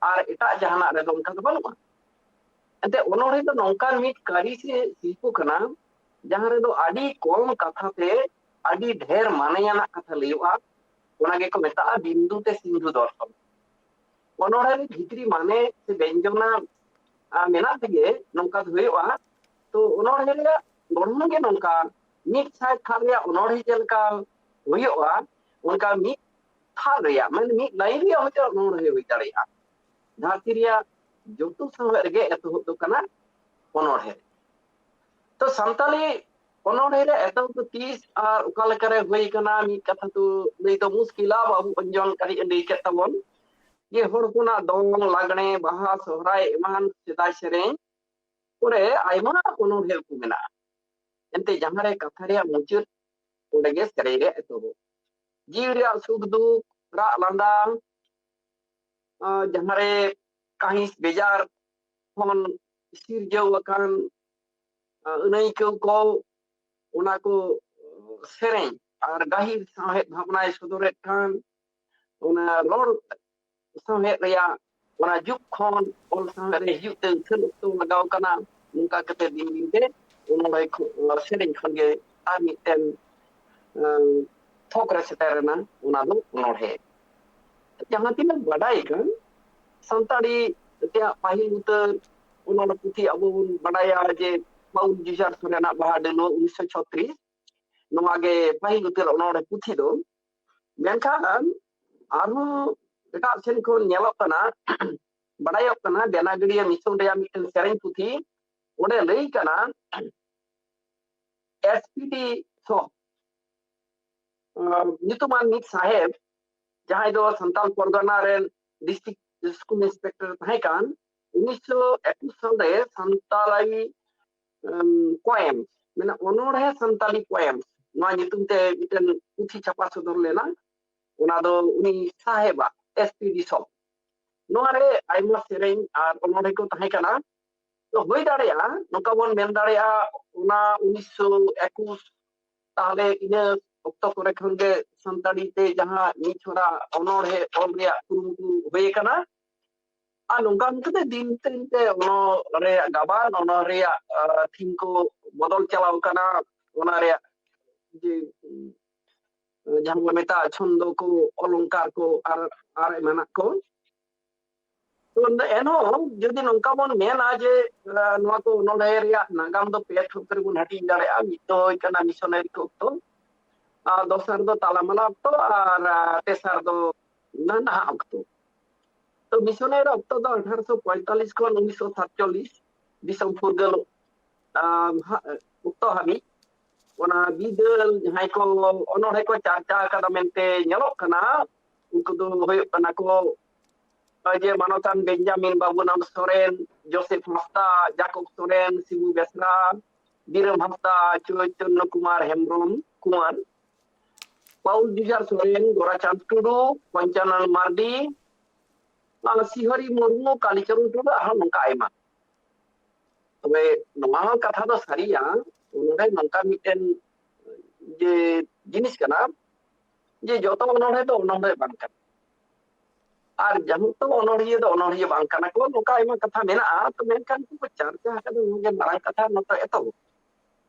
ᱟᱨ ᱮᱴᱟᱜ ᱡᱟᱦᱟᱱᱟᱜ ᱨᱮᱫᱚ ᱚᱱᱠᱟ ᱫᱚ ᱵᱟᱹᱱᱩᱜᱼᱟ᱾ ᱮᱱᱛᱮ ᱚᱱᱚᱬᱦᱮ ᱫᱚ ᱱᱚᱝᱠᱟᱱ ᱢᱤᱫ ᱠᱟᱹᱨᱤ ᱥᱮ ᱥᱤᱞᱯᱚ ᱠᱟᱱᱟ, ᱡᱟᱦᱟᱸ ᱨᱮᱫᱚ ᱟᱹᱰᱤ ᱠᱚᱢ ᱠᱟᱛᱷᱟ ᱛᱮ ᱟᱹᱰᱤ ᱰᱷᱮᱨ ᱢᱟᱱᱮᱭᱟᱱᱟᱜ ᱠᱟᱛᱷᱟ ᱞᱟᱹᱭᱚᱜᱼᱟ᱾ ᱚᱱᱟ ᱜᱮᱠᱚ ᱢᱮᱛᱟᱜᱼᱟ ᱵᱤᱱᱫᱩ ᱛᱮ ᱥᱤᱱᱫᱷᱩ ᱫᱚᱨᱥᱚᱱ᱾ ᱚᱱᱚᱬᱦᱮ ᱨᱮ ᱵᱷᱤᱛᱨᱤ ᱢᱟᱱᱮ ᱥᱮ ᱵᱮᱧᱡᱚᱱᱟ, ᱟ, ᱢᱮᱱᱟᱜ ᱛᱮᱜᱮ ᱱᱚᱝᱠᱟ ᱫᱚ ᱦᱩᱭᱩᱜᱼᱟ᱾ ᱛᱚ ᱚᱱᱚᱬᱦᱮ ᱨᱮᱭᱟᱜ ᱜᱚᱲᱦᱚᱱ ᱜᱮ ᱱᱚᱝᱠᱟ, ᱢᱤᱫ ᱥᱟᱭ ᱛᱷᱟᱨ ᱨᱮᱭᱟᱜ ᱚᱱᱚᱬᱦᱮ ᱪᱮᱫ ᱞᱮᱠᱟ ᱦᱩᱭᱩᱜᱼᱟ, ᱚᱱᱠᱟ ᱢᱤᱫ ᱛᱷᱟᱨ ᱨᱮᱭᱟᱜ, ᱢᱟᱱᱮ ᱢᱤᱫ ᱞᱟᱭᱤᱱ ᱨᱮᱭᱟᱜ ᱦᱚᱭᱛᱳ ᱚᱱᱚᱬᱦᱮ ᱦᱩᱭ ᱫᱟᱲᱮᱭᱟᱜᱼᱟ᱾ ᱫᱷᱟᱹᱨᱛᱤ ᱨᱮᱭᱟᱜ ᱡᱚᱛᱚ ᱥᱟᱶᱦᱮᱫ ᱨᱮᱜᱮ ᱮᱛᱚᱦᱚᱵ ᱫᱚ ᱠᱟᱱᱟ ᱚᱱᱚᱬᱦᱮ᱾ ᱛᱚ ᱥᱟᱱᱛᱟᱞᱤ ᱚᱱᱚᱬᱦᱮ ᱨᱮ ᱮᱛᱚᱦᱚᱵ ᱫᱚ ᱛᱤᱥ ᱟᱨ ᱚᱠᱟ ᱞᱮᱠᱟᱨᱮ ᱦᱩᱭ ᱠᱟᱱᱟ, ᱢᱤᱫ ᱠᱟᱛᱷᱟ ᱛᱮ ᱞᱟᱹᱭ ᱫᱚ ᱢᱩᱥᱠᱤᱞᱟ᱾ ᱵᱟᱹᱵᱩ ᱚᱧᱡᱚᱱ ᱠᱟᱹᱴᱤᱡ ᱮ ᱞᱟᱹᱭ ᱠᱮᱫ ᱛᱟᱵᱚᱱ ᱡᱮ ᱦᱚᱲ ᱦᱚᱯᱚᱱᱟᱜ ᱫᱚᱝ, ᱞᱟᱜᱽᱬᱮ, ᱵᱟᱦᱟ, ᱥᱚᱦᱨᱟᱭ ᱮᱢᱟᱱ ᱥᱮᱫᱟᱭ ᱥᱮᱨᱮᱧ ᱠᱚᱨᱮ ᱟᱭᱢᱟ ᱚᱱᱚᱬᱦᱮ ᱠᱚ ᱢᱮᱱᱟᱜᱼᱟ᱾ ᱮᱱᱛᱮ ᱡᱟᱦᱟᱸ ᱨᱮ ᱠᱟᱛᱷᱟ ᱨᱮᱭᱟᱜ ᱢᱩᱪᱟᱹᱫ, ᱚᱸᱰᱮ ᱜᱮ ᱥᱮᱨᱮᱧ ᱨᱮᱭᱟᱜ ᱮᱛᱚᱦᱚᱵ᱾ ᱡᱤᱣᱤ ᱨᱮᱭᱟᱜ ᱥᱩᱠ ᱫᱩᱠ, ᱨᱟᱜ ᱞᱟᱸᱫᱟ, ᱟᱸ, ᱡᱟᱦᱟᱸ ᱨᱮ ᱠᱟᱹᱦᱤᱥ ᱵᱮᱡᱟᱨ ᱠᱷᱚᱱ ᱥᱤᱨᱡᱟᱹᱣ ᱟᱠᱟᱱ, ᱟᱸ, ᱟᱹᱱᱟᱹᱭᱠᱟᱹᱣ ᱠᱚ, ᱚᱱᱟ ᱠᱚ ᱥᱮᱨᱮᱧ ᱟᱨ ᱜᱟᱹᱦᱤᱨ ᱥᱟᱶᱦᱮᱫ ᱵᱷᱟᱵᱽᱱᱟᱭ ᱥᱚᱫᱚᱨᱮᱫ ᱠᱷᱟᱱ, ᱚᱱᱟ ᱨᱚᱲ ᱥᱟᱶᱦᱮᱫ ᱨᱮᱭᱟᱜ ᱚᱱᱟ ᱡᱩᱜᱽ ᱠᱷᱚᱱ ᱚᱞ ᱥᱟᱶᱦᱮᱫ ᱨᱮ ᱦᱤᱡᱩᱜ ᱛᱮ ᱩᱪᱷᱟᱹᱱ ᱚᱠᱛᱚ ᱞᱟᱜᱟᱣ ᱠᱟᱱᱟ᱾ ᱱᱚᱝᱠᱟ ᱠᱟᱛᱮ ᱫᱤᱱ ᱫᱤᱱ ᱛᱮ ᱚᱱᱚᱬᱦᱮ ᱠᱷᱚ-, ᱥᱮᱨᱮᱧ ᱠᱷᱚᱱ ᱜᱮ ᱟᱨ ᱢᱤᱫᱴᱮᱱ, ᱟᱸ, ᱛᱷᱚᱠ ᱨᱮ ᱥᱮᱴᱮᱨ ᱮᱱᱟ, ᱚᱱᱟ ᱫᱚ ᱚᱱᱚᱬᱦᱮ᱾ ᱡᱟᱦᱟᱸ ᱛᱤᱱᱟᱹᱜ ᱵᱟᱰᱟᱭ ᱠᱟᱱ, ᱥᱟᱱᱛᱟᱲᱤ ᱛᱮᱭᱟᱜ ᱯᱟᱹᱦᱤᱞ ᱩᱛᱟᱹᱨ ᱚᱱᱚᱬᱦᱮ ᱯᱩᱛᱷᱤ ᱟᱵᱚ ᱵᱚᱱ ᱵᱟᱰᱟᱭᱟ ᱡᱮ ᱯᱟᱹᱣᱩᱞ ᱡᱩᱡᱷᱟᱨ ᱥᱚᱨᱮᱱᱟᱜ ᱵᱟᱦᱟ ᱰᱟᱹᱞᱩᱣᱟᱹ ᱩᱱᱤᱥᱥᱚ ᱪᱷᱚᱛᱨᱤᱥ, ᱱᱚᱣᱟ ᱜᱮ ᱯᱟᱹᱦᱤᱞ ᱩᱛᱟᱹᱨ ᱚᱱᱚᱬᱦᱮ ᱯᱩᱛᱷᱤ ᱫᱚ᱾ ᱢᱮᱱᱠᱷᱟᱱ ᱟᱨᱦᱚᱸ ᱮᱴᱟᱜ ᱥᱮᱱ ᱠᱷᱚᱱ ᱧᱮᱞᱚᱜ ᱠᱟᱱᱟ, ᱵᱟᱰᱟᱭᱚᱜ ᱠᱟᱱᱟ, ᱫᱮᱱᱟᱜᱟᱹᱲᱤᱭᱟᱹ ᱢᱤᱥᱚᱱ ᱨᱮᱭᱟᱜ ᱢᱤᱫᱴᱮᱱ ᱥᱮᱨᱮᱧ ᱯᱩᱛᱷᱤ, ᱚᱸᱰᱮ ᱞᱟᱹᱭ ᱠᱟᱱᱟ, ᱮᱥ ᱯᱤ ᱰᱤ ᱥᱚ ᱧᱩᱛᱩᱢᱟᱱ ᱢᱤᱫ ᱥᱟᱦᱮᱵᱽ, ᱡᱟᱦᱟᱸᱭ ᱫᱚ ᱥᱟᱱᱛᱟᱞ ᱯᱚᱨᱜᱟᱱᱟ ᱨᱮᱱ ᱰᱤᱥᱴᱨᱤᱠᱴ ᱥᱠᱩᱞ ᱤᱱᱥᱯᱮᱠᱴᱚᱨ ᱛᱟᱦᱮᱸ ᱠᱟᱱ, ᱩᱱᱤᱥᱥᱚ ᱮᱠᱩᱥ ᱥᱟᱞ ᱨᱮ ᱥᱟᱱᱛᱟᱞᱤ ᱯᱚᱭᱮᱢ, ᱢᱟᱱᱮ ᱚᱱᱚᱬᱦᱮ ᱥᱟᱱᱛᱟᱞᱤ ᱯᱚᱭᱮᱢ, ᱱᱚᱣᱟ ᱧᱩᱛᱩᱢ ᱛᱮ ᱢᱤᱫᱴᱮᱱ ᱯᱩᱛᱷᱤ ᱪᱷᱟᱯᱟ ᱥᱚᱫᱚᱨ ᱞᱮᱱᱟ᱾ ᱚᱱᱟ ᱫᱚ ᱩᱱᱤ ᱥᱟᱦᱮᱵᱟᱜ, ᱮᱥ ᱯᱤ ᱵᱤᱥᱚᱯ᱾ ᱱᱚᱣᱟ ᱨᱮ ᱟᱭᱢᱟ ᱥᱮᱨᱮᱧ ᱟᱨ ᱚᱱᱚᱬᱦᱮ ᱠᱚ ᱛᱟᱦᱮᱸ ᱠᱟᱱᱟ᱾ ᱛᱚ ᱦᱩᱭ ᱫᱟᱲᱮᱭᱟᱜᱼᱟ, ᱱᱚᱝᱠᱟ ᱵᱚᱱ ᱢᱮᱱ ᱫᱟᱲᱮᱭᱟᱜᱼᱟ, ᱚᱱᱟ ᱩᱱᱤᱥᱥᱚ ᱮᱠᱩᱥ, ᱛᱟᱦᱚᱞᱮ ᱤᱱᱟᱹ ᱚᱠᱛᱚ ᱠᱚᱨᱮ ᱠᱷᱚᱱ ᱜᱮ ᱥᱟᱱᱛᱟᱲᱤ ᱛᱮ ᱡᱟᱦᱟᱸ ᱢᱤᱫ ᱪᱷᱚᱲᱟ ᱚᱱᱚᱬᱦᱮ ᱚᱞ ᱨᱮᱭᱟᱜ ᱠᱩᱨᱩᱢᱩᱴᱩ ᱦᱩᱭ ᱟᱠᱟᱱᱟ᱾ ᱟᱨ ᱱᱚᱝᱠᱟ ᱱᱚᱝᱠᱟᱛᱮ ᱫᱤᱱ ᱫᱤᱱ ᱛᱮ ᱚᱱᱚᱬᱦᱮ ᱨᱮᱭᱟᱜ ᱜᱟᱵᱟᱱ, ᱚᱱᱚᱬᱦᱮ ᱨᱮᱭᱟᱜ ᱛᱷᱤᱢ ᱠᱚ ᱵᱚᱫᱚᱞ ᱪᱟᱞᱟᱣ ᱠᱟᱱᱟ᱾ ᱚᱱᱟ ᱨᱮᱭᱟᱜ ᱡᱮ, ᱡᱟᱦᱟᱸ ᱵᱚᱱ ᱢᱮᱛᱟᱜᱼᱟ ᱪᱷᱚᱱᱫᱚ ᱠᱚ, ᱚᱞᱚᱝᱠᱟᱨ ᱠᱚ ᱟᱨ, ᱟᱨ ᱮᱢᱟᱱᱟᱜ ᱠᱚ᱾ ᱛᱚ ᱮᱱᱦᱚᱸ ᱡᱩᱫᱤ ᱱᱚᱝᱠᱟ ᱵᱚᱱ ᱢᱮᱱᱟ ᱡᱮ, ᱟᱸ, ᱱᱚᱣᱟ ᱠᱚ ᱚᱱᱚᱬᱦᱮ ᱨᱮᱭᱟᱜ ᱱᱟᱜᱟᱢ ᱫᱚ ᱯᱮ ᱛᱷᱚᱠ ᱨᱮᱵᱚᱱ ᱦᱟᱹᱴᱤᱧ ᱫᱟᱲᱮᱭᱟᱜᱼᱟ, ᱢᱤᱫ ᱫᱚ ᱦᱩᱭᱩᱜ ᱠᱟᱱᱟ ᱢᱤᱥᱚᱱᱟᱨᱤ ᱠᱚ ᱚᱠᱛᱚ, ᱟᱨ ᱫᱚᱥᱟᱨ ᱫᱚ ᱛᱟᱞᱟᱢᱟᱞᱟ ᱚᱠᱛᱚ, ᱟᱨ, ᱟᱸ, ᱛᱮᱥᱟᱨ ᱫᱚ ᱱᱟᱦᱟᱜ ᱚᱠᱛᱚ᱾ ᱛᱚ ᱢᱤᱥᱚᱱᱟᱨᱤ ᱚᱠᱛᱚ ᱫᱚ ᱟᱴᱷᱟᱨᱚᱥᱚ ᱯᱚᱸᱭᱛᱟᱞᱞᱤᱥ ᱠᱷᱚᱱ ᱩᱱᱤᱥᱥᱚ ᱥᱟᱛᱪᱚᱞᱞᱤᱥ, ᱫᱤᱥᱚᱢ ᱯᱷᱩᱨᱜᱟᱹᱞ, ᱟᱸ, ᱦᱟ-, ᱚᱠᱛᱚ ᱦᱟᱹᱵᱤᱡ ᱚᱱᱟ ᱵᱤᱫᱟᱹᱞ ᱡᱟᱦᱟᱸᱭ ᱠᱚ ᱚᱱᱚᱬᱦᱮ ᱠᱚ ᱪᱟᱨᱪᱟ ᱟᱠᱟᱫᱟ ᱢᱮᱱᱛᱮ ᱧᱮᱞᱚᱜ ᱠᱟᱱᱟ, ᱩᱱᱠᱩ ᱫᱚ ᱦᱩᱭᱩᱜ ᱠᱟᱱᱟ ᱠᱚ ᱡᱮ ᱢᱟᱱᱚᱛᱟᱱ ᱵᱮᱧᱡᱟᱢᱤᱱ ᱵᱟᱵᱩᱨᱟᱢ ᱥᱚᱨᱮᱱ, ᱡᱳᱥᱮᱯ ᱦᱟᱸᱥᱫᱟ, ᱡᱟᱠᱚᱵ ᱥᱚᱨᱮᱱ, ᱥᱤᱵᱩ ᱵᱮᱥᱨᱟ, ᱵᱤᱨᱟᱹᱢ ᱦᱟᱸᱥᱫᱟ, ᱪᱳᱭᱛᱚᱱᱱᱚ ᱠᱩᱢᱟᱨ ᱦᱮᱢᱵᱨᱚᱢ ᱠᱩᱢᱟᱨ, ᱯᱟᱩᱞ ᱡᱩᱡᱷᱟᱨ ᱥᱚᱨᱮᱱ, ᱜᱳᱨᱟᱪᱟᱸᱫᱽ ᱴᱩᱰᱩ, ᱯᱚᱧᱪᱟᱱᱚᱱ ᱢᱟᱨᱰᱤ, ᱟᱨ ᱥᱤᱦᱚᱨᱤ ᱢᱩᱨᱢᱩ, ᱠᱟᱞᱤᱪᱚᱨᱚᱱ ᱴᱩᱰᱩ, ᱟᱨᱦᱚᱸ ᱱᱚᱝᱠᱟ ᱟᱭᱢᱟ᱾ ᱛᱚᱵᱮ ᱱᱚᱣᱟ ᱦᱚᱸ ᱠᱟᱛᱷᱟ ᱫᱚ ᱥᱟᱹᱨᱤᱭᱟ, ᱱᱚᱰᱮ ᱱᱚᱝᱠᱟ ᱢᱤᱫᱴᱮᱱ ᱡᱮ ᱡᱤᱱᱤᱥ ᱠᱟᱱᱟ ᱡᱮ ᱡᱚᱛᱚ ᱚᱱᱚᱬᱦᱮ ᱫᱚ ᱚᱱᱚᱬᱦᱮ ᱵᱟᱝ ᱠᱟᱱᱟ, ᱟᱨ ᱡᱟᱦᱟᱸ ᱛᱚ ᱚᱱᱚᱬᱦᱤᱭᱟᱹ ᱫᱚ ᱚᱱᱚᱬᱦᱤᱭᱟᱹ ᱵᱟᱝ ᱠᱟᱱᱟ ᱠᱚ, ᱱᱚᱝᱠᱟ ᱟᱭᱢᱟ ᱠᱟᱛᱷᱟ ᱢᱮᱱᱟᱜᱼᱟ᱾ ᱛᱚ ᱢᱮᱱᱠᱷᱟᱱ ᱩᱱᱠᱩ ᱠᱚ ᱪᱟᱨᱪᱟ ᱟᱠᱟᱫᱟ, ᱱᱚᱣᱟ ᱜᱮ ᱢᱟᱨᱟᱝ ᱠᱟᱛᱷᱟ ᱱᱚᱛᱮ ᱮᱛᱚᱦᱚᱵ᱾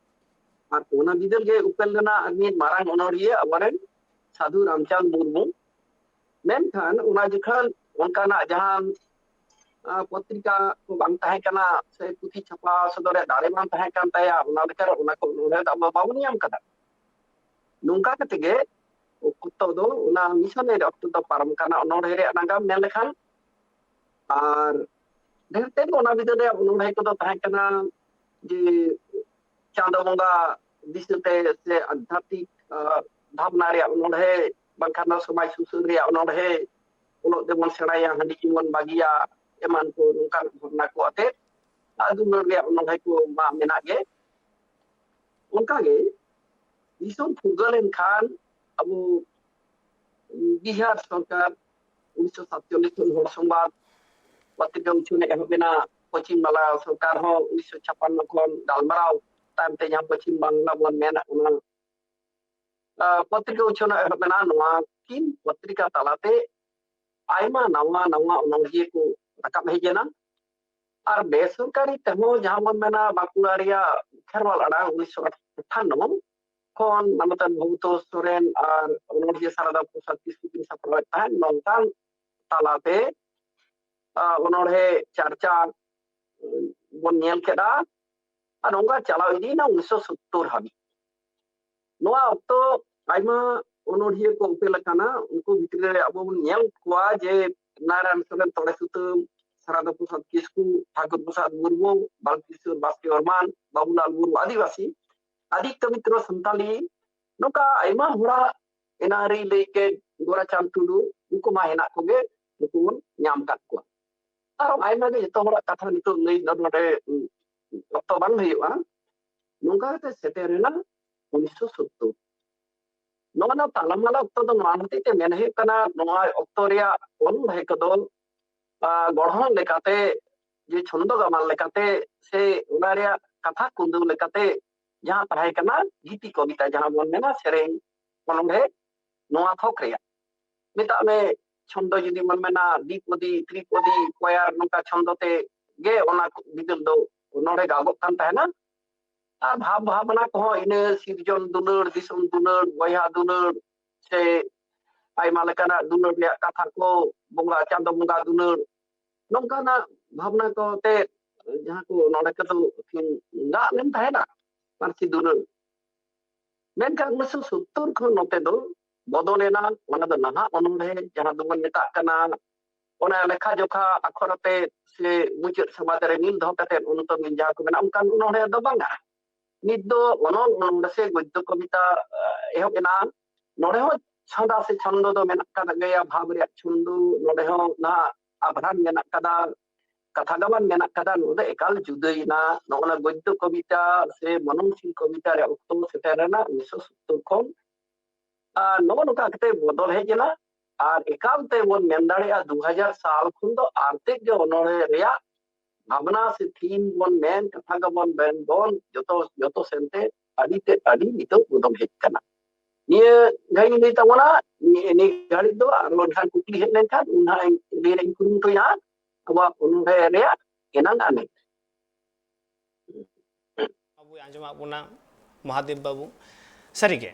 ᱟᱨ ᱚᱱᱟ ᱵᱤᱫᱟᱹᱞ ᱜᱮ ᱩᱯᱮᱞ ᱞᱮᱱᱟ ᱟᱨ ᱢᱤᱫ ᱢᱟᱨᱟᱝ ᱚᱱᱚᱬᱦᱤᱭᱟᱹ ᱟᱵᱚᱨᱮᱱ ᱥᱟᱹᱫᱷᱩ ᱨᱟᱢᱪᱟᱸᱫᱽ ᱢᱩᱨᱢᱩ᱾ ᱢᱮᱱᱠᱷᱟᱱ ᱚᱱᱟ ᱡᱚᱠᱷᱚᱱ ᱚᱱᱠᱟᱱᱟᱜ ᱡᱟᱦᱟᱱ, ᱟᱸ, ᱯᱚᱛᱨᱤᱠᱟ ᱠᱚ ᱵᱟᱝ ᱛᱟᱦᱮᱸ ᱠᱟᱱᱟ ᱥᱮ ᱯᱩᱛᱷᱤ ᱪᱷᱟᱯᱟ ᱥᱚᱫᱚᱨ ᱨᱮᱭᱟᱜ ᱫᱟᱲᱮ ᱵᱟᱝ ᱛᱟᱦᱮᱸ ᱠᱟᱱ ᱛᱟᱭᱟ, ᱚᱱᱟ ᱞᱮᱠᱟᱨᱮ ᱚᱱᱟ ᱠᱚ ᱚᱱᱚᱬᱦᱮ ᱫᱚ ᱟᱵᱚ ᱵᱟᱵᱚᱱ ᱧᱟᱢ ᱠᱟᱫᱟ᱾ ᱱᱚᱝᱠᱟ ᱠᱟᱛᱮ ᱜᱮ ᱚᱠᱛᱚ ᱫᱚ ᱚᱱᱟ ᱢᱤᱥᱚᱱᱟᱨᱤ ᱚᱠᱛᱚ ᱫᱚ ᱯᱟᱨᱚᱢ ᱠᱟᱱᱟ ᱚᱱᱚᱬᱦᱮ ᱨᱮᱭᱟᱜ ᱱᱟᱜᱟᱢ ᱢᱮᱱ ᱞᱮᱠᱷᱟᱱ᱾ ᱟᱨ ᱰᱷᱮᱨ ᱛᱮᱫ ᱚᱱᱟ ᱵᱤᱫᱟᱹᱞ ᱨᱮᱭᱟᱜ ᱚᱱᱚᱬᱦᱮ ᱠᱚᱫᱚ ᱛᱟᱦᱮᱸ ᱠᱟᱱᱟ ᱡᱮ ᱪᱟᱸᱫᱚ ᱵᱚᱸᱜᱟ ᱫᱤᱥᱟᱹᱛᱮ ᱥᱮ ᱟᱫᱷᱭᱟᱛᱢᱤᱠ ᱵᱷᱟᱵᱽᱱᱟ ᱨᱮᱭᱟᱜ ᱚᱱᱚᱬᱦᱮ, ᱵᱟᱝᱠᱷᱟᱱ ᱫᱚ ᱥᱚᱢᱟᱡᱽ ᱥᱩᱥᱟᱹᱨ ᱨᱮᱭᱟᱜ ᱚᱱᱚᱬᱦᱮ, ᱚᱞᱚᱜ ᱫᱮᱵᱚᱱ ᱥᱮᱬᱟᱭᱟ, ᱦᱟᱺᱰᱤ ᱡᱮᱢᱚᱱ ᱵᱟᱹᱜᱤᱭᱟ, ᱮᱢᱟᱱ ᱠᱚ ᱱᱚᱝᱠᱟᱱ ᱵᱷᱟᱵᱽᱱᱟ ᱠᱚ ᱟᱛᱮ ᱟᱹᱫᱩᱞᱟᱹᱲ ᱨᱮᱭᱟᱜ ᱚᱱᱚᱬᱦᱮ ᱠᱚ ᱢᱟ ᱢᱮᱱᱟᱜ ᱜᱮ᱾ ᱚᱱᱠᱟᱜᱮ ᱫᱤᱥᱚᱢ ᱯᱷᱩᱨᱜᱟᱹᱞ ᱮᱱ ᱠᱷᱟᱱ ᱟᱵᱚ ᱵᱤᱦᱟᱨ ᱥᱚᱨᱠᱟᱨ ᱩᱱᱤᱥᱥᱚ ᱥᱟᱛᱪᱚᱞᱞᱤᱥ ᱠᱷᱚᱱ ᱦᱚᱲ ᱥᱚᱝᱵᱟᱫ ᱯᱚᱛᱨᱤᱠᱟ ᱩᱪᱷᱟᱹᱱ ᱮ ᱮᱦᱚᱵ ᱮᱱᱟ᱾ ᱯᱚᱪᱷᱤᱢ ᱵᱟᱝᱞᱟ ᱥᱚᱨᱠᱟᱨ ᱦᱚᱸ ᱩᱱᱤᱥᱥᱚ ᱪᱷᱟᱯᱟᱱᱱᱚ ᱠᱷᱚᱱ ᱜᱟᱞᱢᱟᱨᱟᱣ ᱛᱟᱭᱚᱢ ᱛᱮ ᱡᱟᱦᱟᱸ ᱯᱚᱪᱷᱤᱢ ᱵᱟᱝᱞᱟ ᱵᱚᱱ ᱢᱮᱱᱟ, ᱚᱱᱟ ᱯᱚᱛᱨᱤᱠᱟ ᱩᱪᱷᱟᱹᱱ ᱮ ᱮᱦᱚᱵ ᱮᱱᱟ᱾ ᱱᱚᱣᱟ ᱠᱤᱱ ᱯᱚᱛᱨᱤᱠᱟ ᱛᱟᱞᱟᱛᱮ ᱟᱭᱢᱟ ᱱᱟᱣᱟ ᱱᱟᱣᱟ ᱚᱱᱚᱬᱦᱤᱭᱟᱹ ᱠᱚ ᱨᱟᱠᱟᱵ ᱦᱮᱡ ᱮᱱᱟ᱾ ᱟᱨ ᱵᱮᱥᱚᱨᱠᱟᱨᱤ ᱛᱮᱦᱚᱸ ᱡᱟᱦᱟᱸ ᱵᱚᱱ ᱢᱮᱱᱟ, ᱵᱟᱸᱠᱩᱲᱟ ᱨᱮᱭᱟᱜ ᱠᱷᱮᱨᱣᱟᱞ ᱟᱲᱟ ᱩᱱᱤᱥᱥᱚ ᱟᱴᱷᱟᱱᱱᱚ ᱠᱷᱚᱱ ᱢᱟᱱᱚᱛᱟᱱ ᱵᱷᱚᱵᱚᱛᱳᱥ ᱥᱚᱨᱮᱱ ᱟᱨ ᱚᱱᱚᱬᱦᱤᱭᱟᱹ ᱥᱟᱨᱟᱫᱟ ᱯᱨᱚᱥᱟᱫᱽ ᱠᱤᱥᱠᱩ ᱠᱤᱱ ᱥᱟᱯᱲᱟᱣᱮᱫ ᱛᱟᱦᱮᱸᱫ᱾ ᱱᱚᱝᱠᱟᱱ ᱛᱟᱞᱟᱛᱮ ᱚᱱᱚᱬᱦᱮ ᱪᱟᱨᱪᱟ ᱵᱚᱱ ᱧᱮᱞ ᱠᱮᱫᱟ᱾ ᱟᱨ ᱱᱚᱝᱠᱟ ᱪᱟᱞᱟᱣ ᱤᱫᱤᱭᱮᱱᱟ ᱩᱱᱤᱥᱥᱚ ᱥᱳᱛᱛᱳᱨ ᱦᱟᱹᱵᱤᱡ᱾ ᱱᱚᱣᱟ ᱚᱠᱛᱚ ᱟᱭᱢᱟ ᱚᱱᱚᱬᱦᱤᱭᱟᱹ ᱠᱚ ᱩᱯᱮᱞ ᱟᱠᱟᱱᱟ᱾ ᱩᱱᱠᱩ ᱵᱷᱤᱛᱨᱤ ᱨᱮ ᱟᱵᱚ ᱵᱚᱱ ᱧᱮᱞ ᱠᱚᱣᱟ ᱡᱮ ᱱᱟᱨᱟᱭᱚᱱ ᱥᱚᱨᱮᱱ ᱛᱚᱲᱮ ᱥᱩᱛᱟᱹᱢ, ᱥᱟᱨᱟᱫᱟ ᱯᱨᱚᱥᱟᱫᱽ ᱠᱤᱥᱠᱩ, ᱴᱷᱟᱠᱩᱨ ᱯᱨᱚᱥᱟᱫᱽ ᱢᱩᱨᱢᱩ, ᱵᱟᱞᱠᱤᱥᱳᱨ ᱵᱟᱥᱠᱮ ᱵᱚᱨᱢᱟᱱ, ᱵᱟᱵᱩᱞᱟᱞ ᱢᱩᱨᱢᱩ ᱟᱹᱫᱤᱵᱟᱹᱥᱤ, ᱟᱫᱤᱛᱛᱚ ᱢᱤᱛᱨᱚ ᱥᱟᱱᱛᱟᱞᱤ, ᱱᱚᱝᱠᱟ ᱟᱭᱢᱟ ᱦᱚᱲᱟᱜ ᱮᱱᱟᱨᱤ ᱞᱟᱹᱭ ᱠᱮᱫ, ᱜᱳᱨᱟᱪᱟᱸᱫᱽ ᱴᱩᱰᱩ, ᱩᱱᱠᱩ ᱢᱟ ᱦᱮᱱᱟᱜ ᱠᱚᱜᱮ, ᱱᱩᱠᱩ ᱵᱚᱱ ᱧᱟᱢ ᱠᱟᱫ ᱠᱚᱣᱟ᱾ ᱟᱨᱚ ᱟᱭᱢᱟ ᱜᱮ, ᱡᱚᱛᱚ ᱦᱚᱲᱟᱜ ᱠᱟᱛᱷᱟ ᱱᱤᱛᱚᱜ ᱞᱟᱹᱭ ᱫᱚ ᱱᱚᱰᱮ ᱚᱠᱛᱚ ᱵᱟᱝ ᱦᱩᱭᱩᱜᱼᱟ᱾ ᱱᱚᱝᱠᱟ ᱠᱟᱛᱮ ᱥᱮᱴᱮᱨ ᱮᱱᱟ ᱩᱱᱤᱥᱥᱚ ᱥᱳᱛᱛᱳᱨ᱾ ᱱᱚᱣᱟ ᱫᱚ ᱛᱟᱞᱟᱢᱟᱞᱟ ᱚᱠᱛᱚ ᱫᱚ ᱱᱚᱣᱟ ᱦᱚᱛᱮᱡ ᱛᱮ ᱢᱮᱱ ᱦᱩᱭᱩᱜ ᱠᱟᱱᱟ, ᱱᱚᱣᱟ ᱚᱠᱛᱚ ᱨᱮᱭᱟᱜ ᱚᱱᱚᱬᱦᱮ ᱠᱚᱫᱚ ᱜᱚᱲᱦᱚᱱ ᱞᱮᱠᱟᱛᱮ, ᱡᱮ ᱪᱷᱚᱱᱫᱚ ᱜᱟᱢᱟᱞ ᱞᱮᱠᱟᱛᱮ ᱥᱮ ᱚᱱᱟ ᱨᱮᱭᱟᱜ ᱠᱟᱛᱷᱟ ᱠᱩᱸᱫᱟᱹᱣ ᱞᱮᱠᱟᱛᱮ ᱡᱟᱦᱟᱸ ᱛᱟᱦᱮᱸ ᱠᱟᱱᱟ ᱜᱤᱛᱤ ᱠᱚᱵᱤᱛᱟ, ᱡᱟᱦᱟᱸ ᱵᱚᱱ ᱢᱮᱱᱟ ᱥᱮᱨᱮᱧ ᱚᱱᱚᱬᱦᱮ, ᱱᱚᱣᱟ ᱛᱷᱚᱠ ᱨᱮᱭᱟᱜ ᱢᱮᱛᱟᱜ ᱢᱮ ᱪᱷᱚᱱᱫᱚ ᱡᱩᱫᱤ ᱵᱚᱱ ᱢᱮᱱᱟ ᱫᱤᱯᱚᱫᱤ, ᱛᱨᱤᱯᱚᱫᱤ, ᱠᱚᱭᱟᱨ, ᱱᱚᱝᱠᱟ ᱪᱷᱚᱱᱫᱚ ᱛᱮ ᱜᱮ ᱚᱱᱟ ᱵᱤᱫᱟᱹᱞ ᱫᱚ ᱚᱱᱚᱬᱦᱮ ᱜᱟᱵᱚᱜ ᱠᱟᱱ ᱛᱟᱦᱮᱱᱟ᱾ ᱟᱨ ᱵᱷᱟᱵᱽ ᱵᱷᱟᱵᱽᱱᱟ ᱠᱚᱦᱚᱸ ᱤᱱᱟᱹ ᱥᱤᱨᱡᱚᱱ ᱫᱩᱞᱟᱹᱲ, ᱫᱤᱥᱚᱢ ᱫᱩᱞᱟᱹᱲ, ᱵᱚᱭᱦᱟ ᱫᱩᱞᱟᱹᱲ, ᱥᱮ ᱟᱭᱢᱟ ᱞᱮᱠᱟᱱᱟᱜ ᱫᱩᱞᱟᱹᱲ ᱨᱮᱭᱟᱜ ᱠᱟᱛᱷᱟ ᱠᱚ, ᱵᱚᱸᱜᱟ, ᱪᱟᱸᱫᱚ ᱵᱚᱸᱜᱟ ᱫᱩᱞᱟᱹᱲ, ᱱᱚᱝᱠᱟᱱᱟᱜ ᱵᱷᱟᱵᱽᱱᱟ ᱠᱚ ᱟᱛᱮ ᱡᱟᱦᱟᱸ ᱠᱚ ᱱᱚᱰᱮ ᱠᱚᱫᱚ ᱫᱟᱜ ᱞᱮᱱ ᱛᱟᱦᱮᱱᱟ ᱯᱟᱹᱨᱥᱤ ᱫᱩᱞᱟᱹᱲ᱾ ᱢᱮᱱᱠᱷᱟᱱ ᱩᱱᱤᱥᱥᱚ ᱥᱳᱛᱛᱳᱨ ᱠᱷᱚᱱ ᱱᱚᱛᱮ ᱫᱚ ᱵᱚᱫᱚᱞ ᱮᱱᱟ᱾ ᱚᱱᱟ ᱫᱚ ᱱᱟᱦᱟᱜ ᱚᱱᱚᱬᱦᱮ, ᱡᱟᱦᱟᱸ ᱫᱚᱵᱚᱱ ᱢᱮᱛᱟᱜ ᱠᱟᱱᱟ, ᱚᱱᱟ ᱞᱮᱠᱷᱟ ᱡᱚᱠᱷᱟ ᱟᱠᱷᱚᱨ ᱟᱛᱮ ᱥᱮ ᱢᱩᱪᱟᱹᱫ ᱥᱚᱢᱟᱡᱽ ᱨᱮ ᱢᱤᱞ ᱫᱚᱦᱚ ᱠᱟᱛᱮ ᱩᱱᱩᱛᱚᱢᱤᱞ ᱡᱟᱦᱟᱸ ᱠᱚ ᱢᱮᱱᱟ, ᱚᱱᱠᱟᱱ ᱚᱱᱚᱬᱦᱮ ᱫᱚ ᱵᱟᱝᱟ᱾ ᱱᱤᱛ ᱫᱚ ᱚᱱᱚᱞ ᱚᱱᱚᱬᱦᱮ ᱥᱮ ᱜᱚᱫᱽᱫᱚ ᱠᱚᱵᱤᱛᱟ ᱮᱦᱚᱵ ᱮᱱᱟ᱾ ᱱᱚᱰᱮ ᱦᱚᱸ ᱪᱷᱟᱸᱫᱟ ᱥᱮ ᱪᱷᱚᱱᱫᱚ ᱫᱚ ᱢᱮᱱᱟᱜ ᱟᱠᱟᱫ ᱜᱮᱭᱟ, ᱵᱷᱟᱵᱽ ᱨᱮᱭᱟᱜ ᱪᱷᱚᱱᱫᱚ ᱱᱚᱰᱮ ᱦᱚᱸ ᱱᱟᱦᱟᱜ ᱟᱵᱷᱨᱟᱱ ᱢᱮᱱᱟᱜ ᱟᱠᱟᱫᱟ, ᱠᱟᱛᱷᱟ ᱜᱟᱵᱟᱱ ᱢᱮᱱᱟᱜ ᱟᱠᱟᱫᱟ᱾ ᱱᱚᱣᱟ ᱫᱚ ᱮᱠᱟᱞ ᱡᱩᱫᱟᱹᱭᱮᱱᱟ᱾ ᱱᱚᱜᱼᱚ ᱱᱟ ᱜᱚᱫᱽᱫᱚ ᱠᱚᱵᱤᱛᱟ ᱥᱮ ᱢᱚᱱᱚᱱᱥᱤᱞ ᱠᱚᱵᱤᱛᱟ ᱨᱮᱭᱟᱜ ᱚᱠᱛᱚ ᱥᱮᱴᱮᱨ ᱮᱱᱟ ᱩᱱᱤᱥᱥᱚ ᱥᱳᱛᱛᱳᱨ ᱠᱷᱚᱱ᱾ ᱟᱨ ᱱᱚᱜᱼᱚ ᱱᱚᱝᱠᱟ ᱠᱟᱛᱮ ᱵᱚᱫᱚᱞ ᱦᱮᱡ ᱮᱱᱟ᱾ ᱟᱨ ᱮᱠᱟᱞ ᱛᱮ ᱵᱚᱱ ᱢᱮᱱ ᱫᱟᱲᱮᱭᱟᱜᱼᱟ, ᱫᱩ ᱦᱟᱡᱟᱨ ᱥᱟᱞ ᱠᱷᱚᱱ ᱫᱚ ᱟᱨ ᱛᱮᱫ ᱜᱮ ᱚᱱᱚᱬᱦᱮ ᱨᱮᱭᱟᱜ ᱵᱷᱟᱵᱽᱱᱟ ᱥᱮ ᱛᱷᱤᱢ ᱵᱚᱱ ᱢᱮᱱ, ᱠᱟᱛᱷᱟ ᱜᱮᱵᱚᱱ ᱢᱮᱱ, ᱵᱚᱱ ᱡᱚᱛᱚ, ᱡᱚᱛᱚ ᱥᱮᱱᱛᱮ ᱟᱹᱰᱤ ᱛᱮᱫ ᱟᱹᱰᱤ ᱱᱤᱛᱚᱜ ᱵᱚᱫᱚᱞ ᱦᱮᱡ ᱠᱟᱱᱟ᱾ ᱱᱤᱭᱟᱹ ᱜᱷᱟᱹᱲᱤᱡ ᱤᱧ ᱞᱟᱹᱭ ᱛᱟᱵᱚᱱᱟ᱾ ᱱᱤᱭᱟᱹ, ᱱᱤᱭᱟᱹ ᱜᱷᱟᱹᱲᱤᱡ ᱫᱚ ᱟᱨ ᱵᱟᱝᱠᱷᱟᱱ ᱠᱩᱠᱞᱤ ᱦᱮᱡ ᱞᱮᱱᱠᱷᱟᱱ ᱩᱱ ᱦᱟᱸᱜ ᱤᱧ ᱞᱟᱹᱭ ᱨᱮᱭᱟᱜ ᱤᱧ ᱠᱩᱨᱩᱢᱩᱴᱩᱭᱟ᱾ ᱟᱵᱚᱣᱟᱜ ᱚᱱᱚᱬᱦᱮ ᱨᱮᱭᱟᱜ ᱮᱱᱟᱝ ᱟᱱᱮ᱾ ᱟᱵᱚᱭ ᱟᱸᱡᱚᱢᱟᱫ ᱵᱚᱱᱟ ᱢᱚᱦᱟᱫᱮᱵ ᱵᱟᱹᱵᱩ᱾ ᱥᱟᱹᱨᱤᱜᱮ,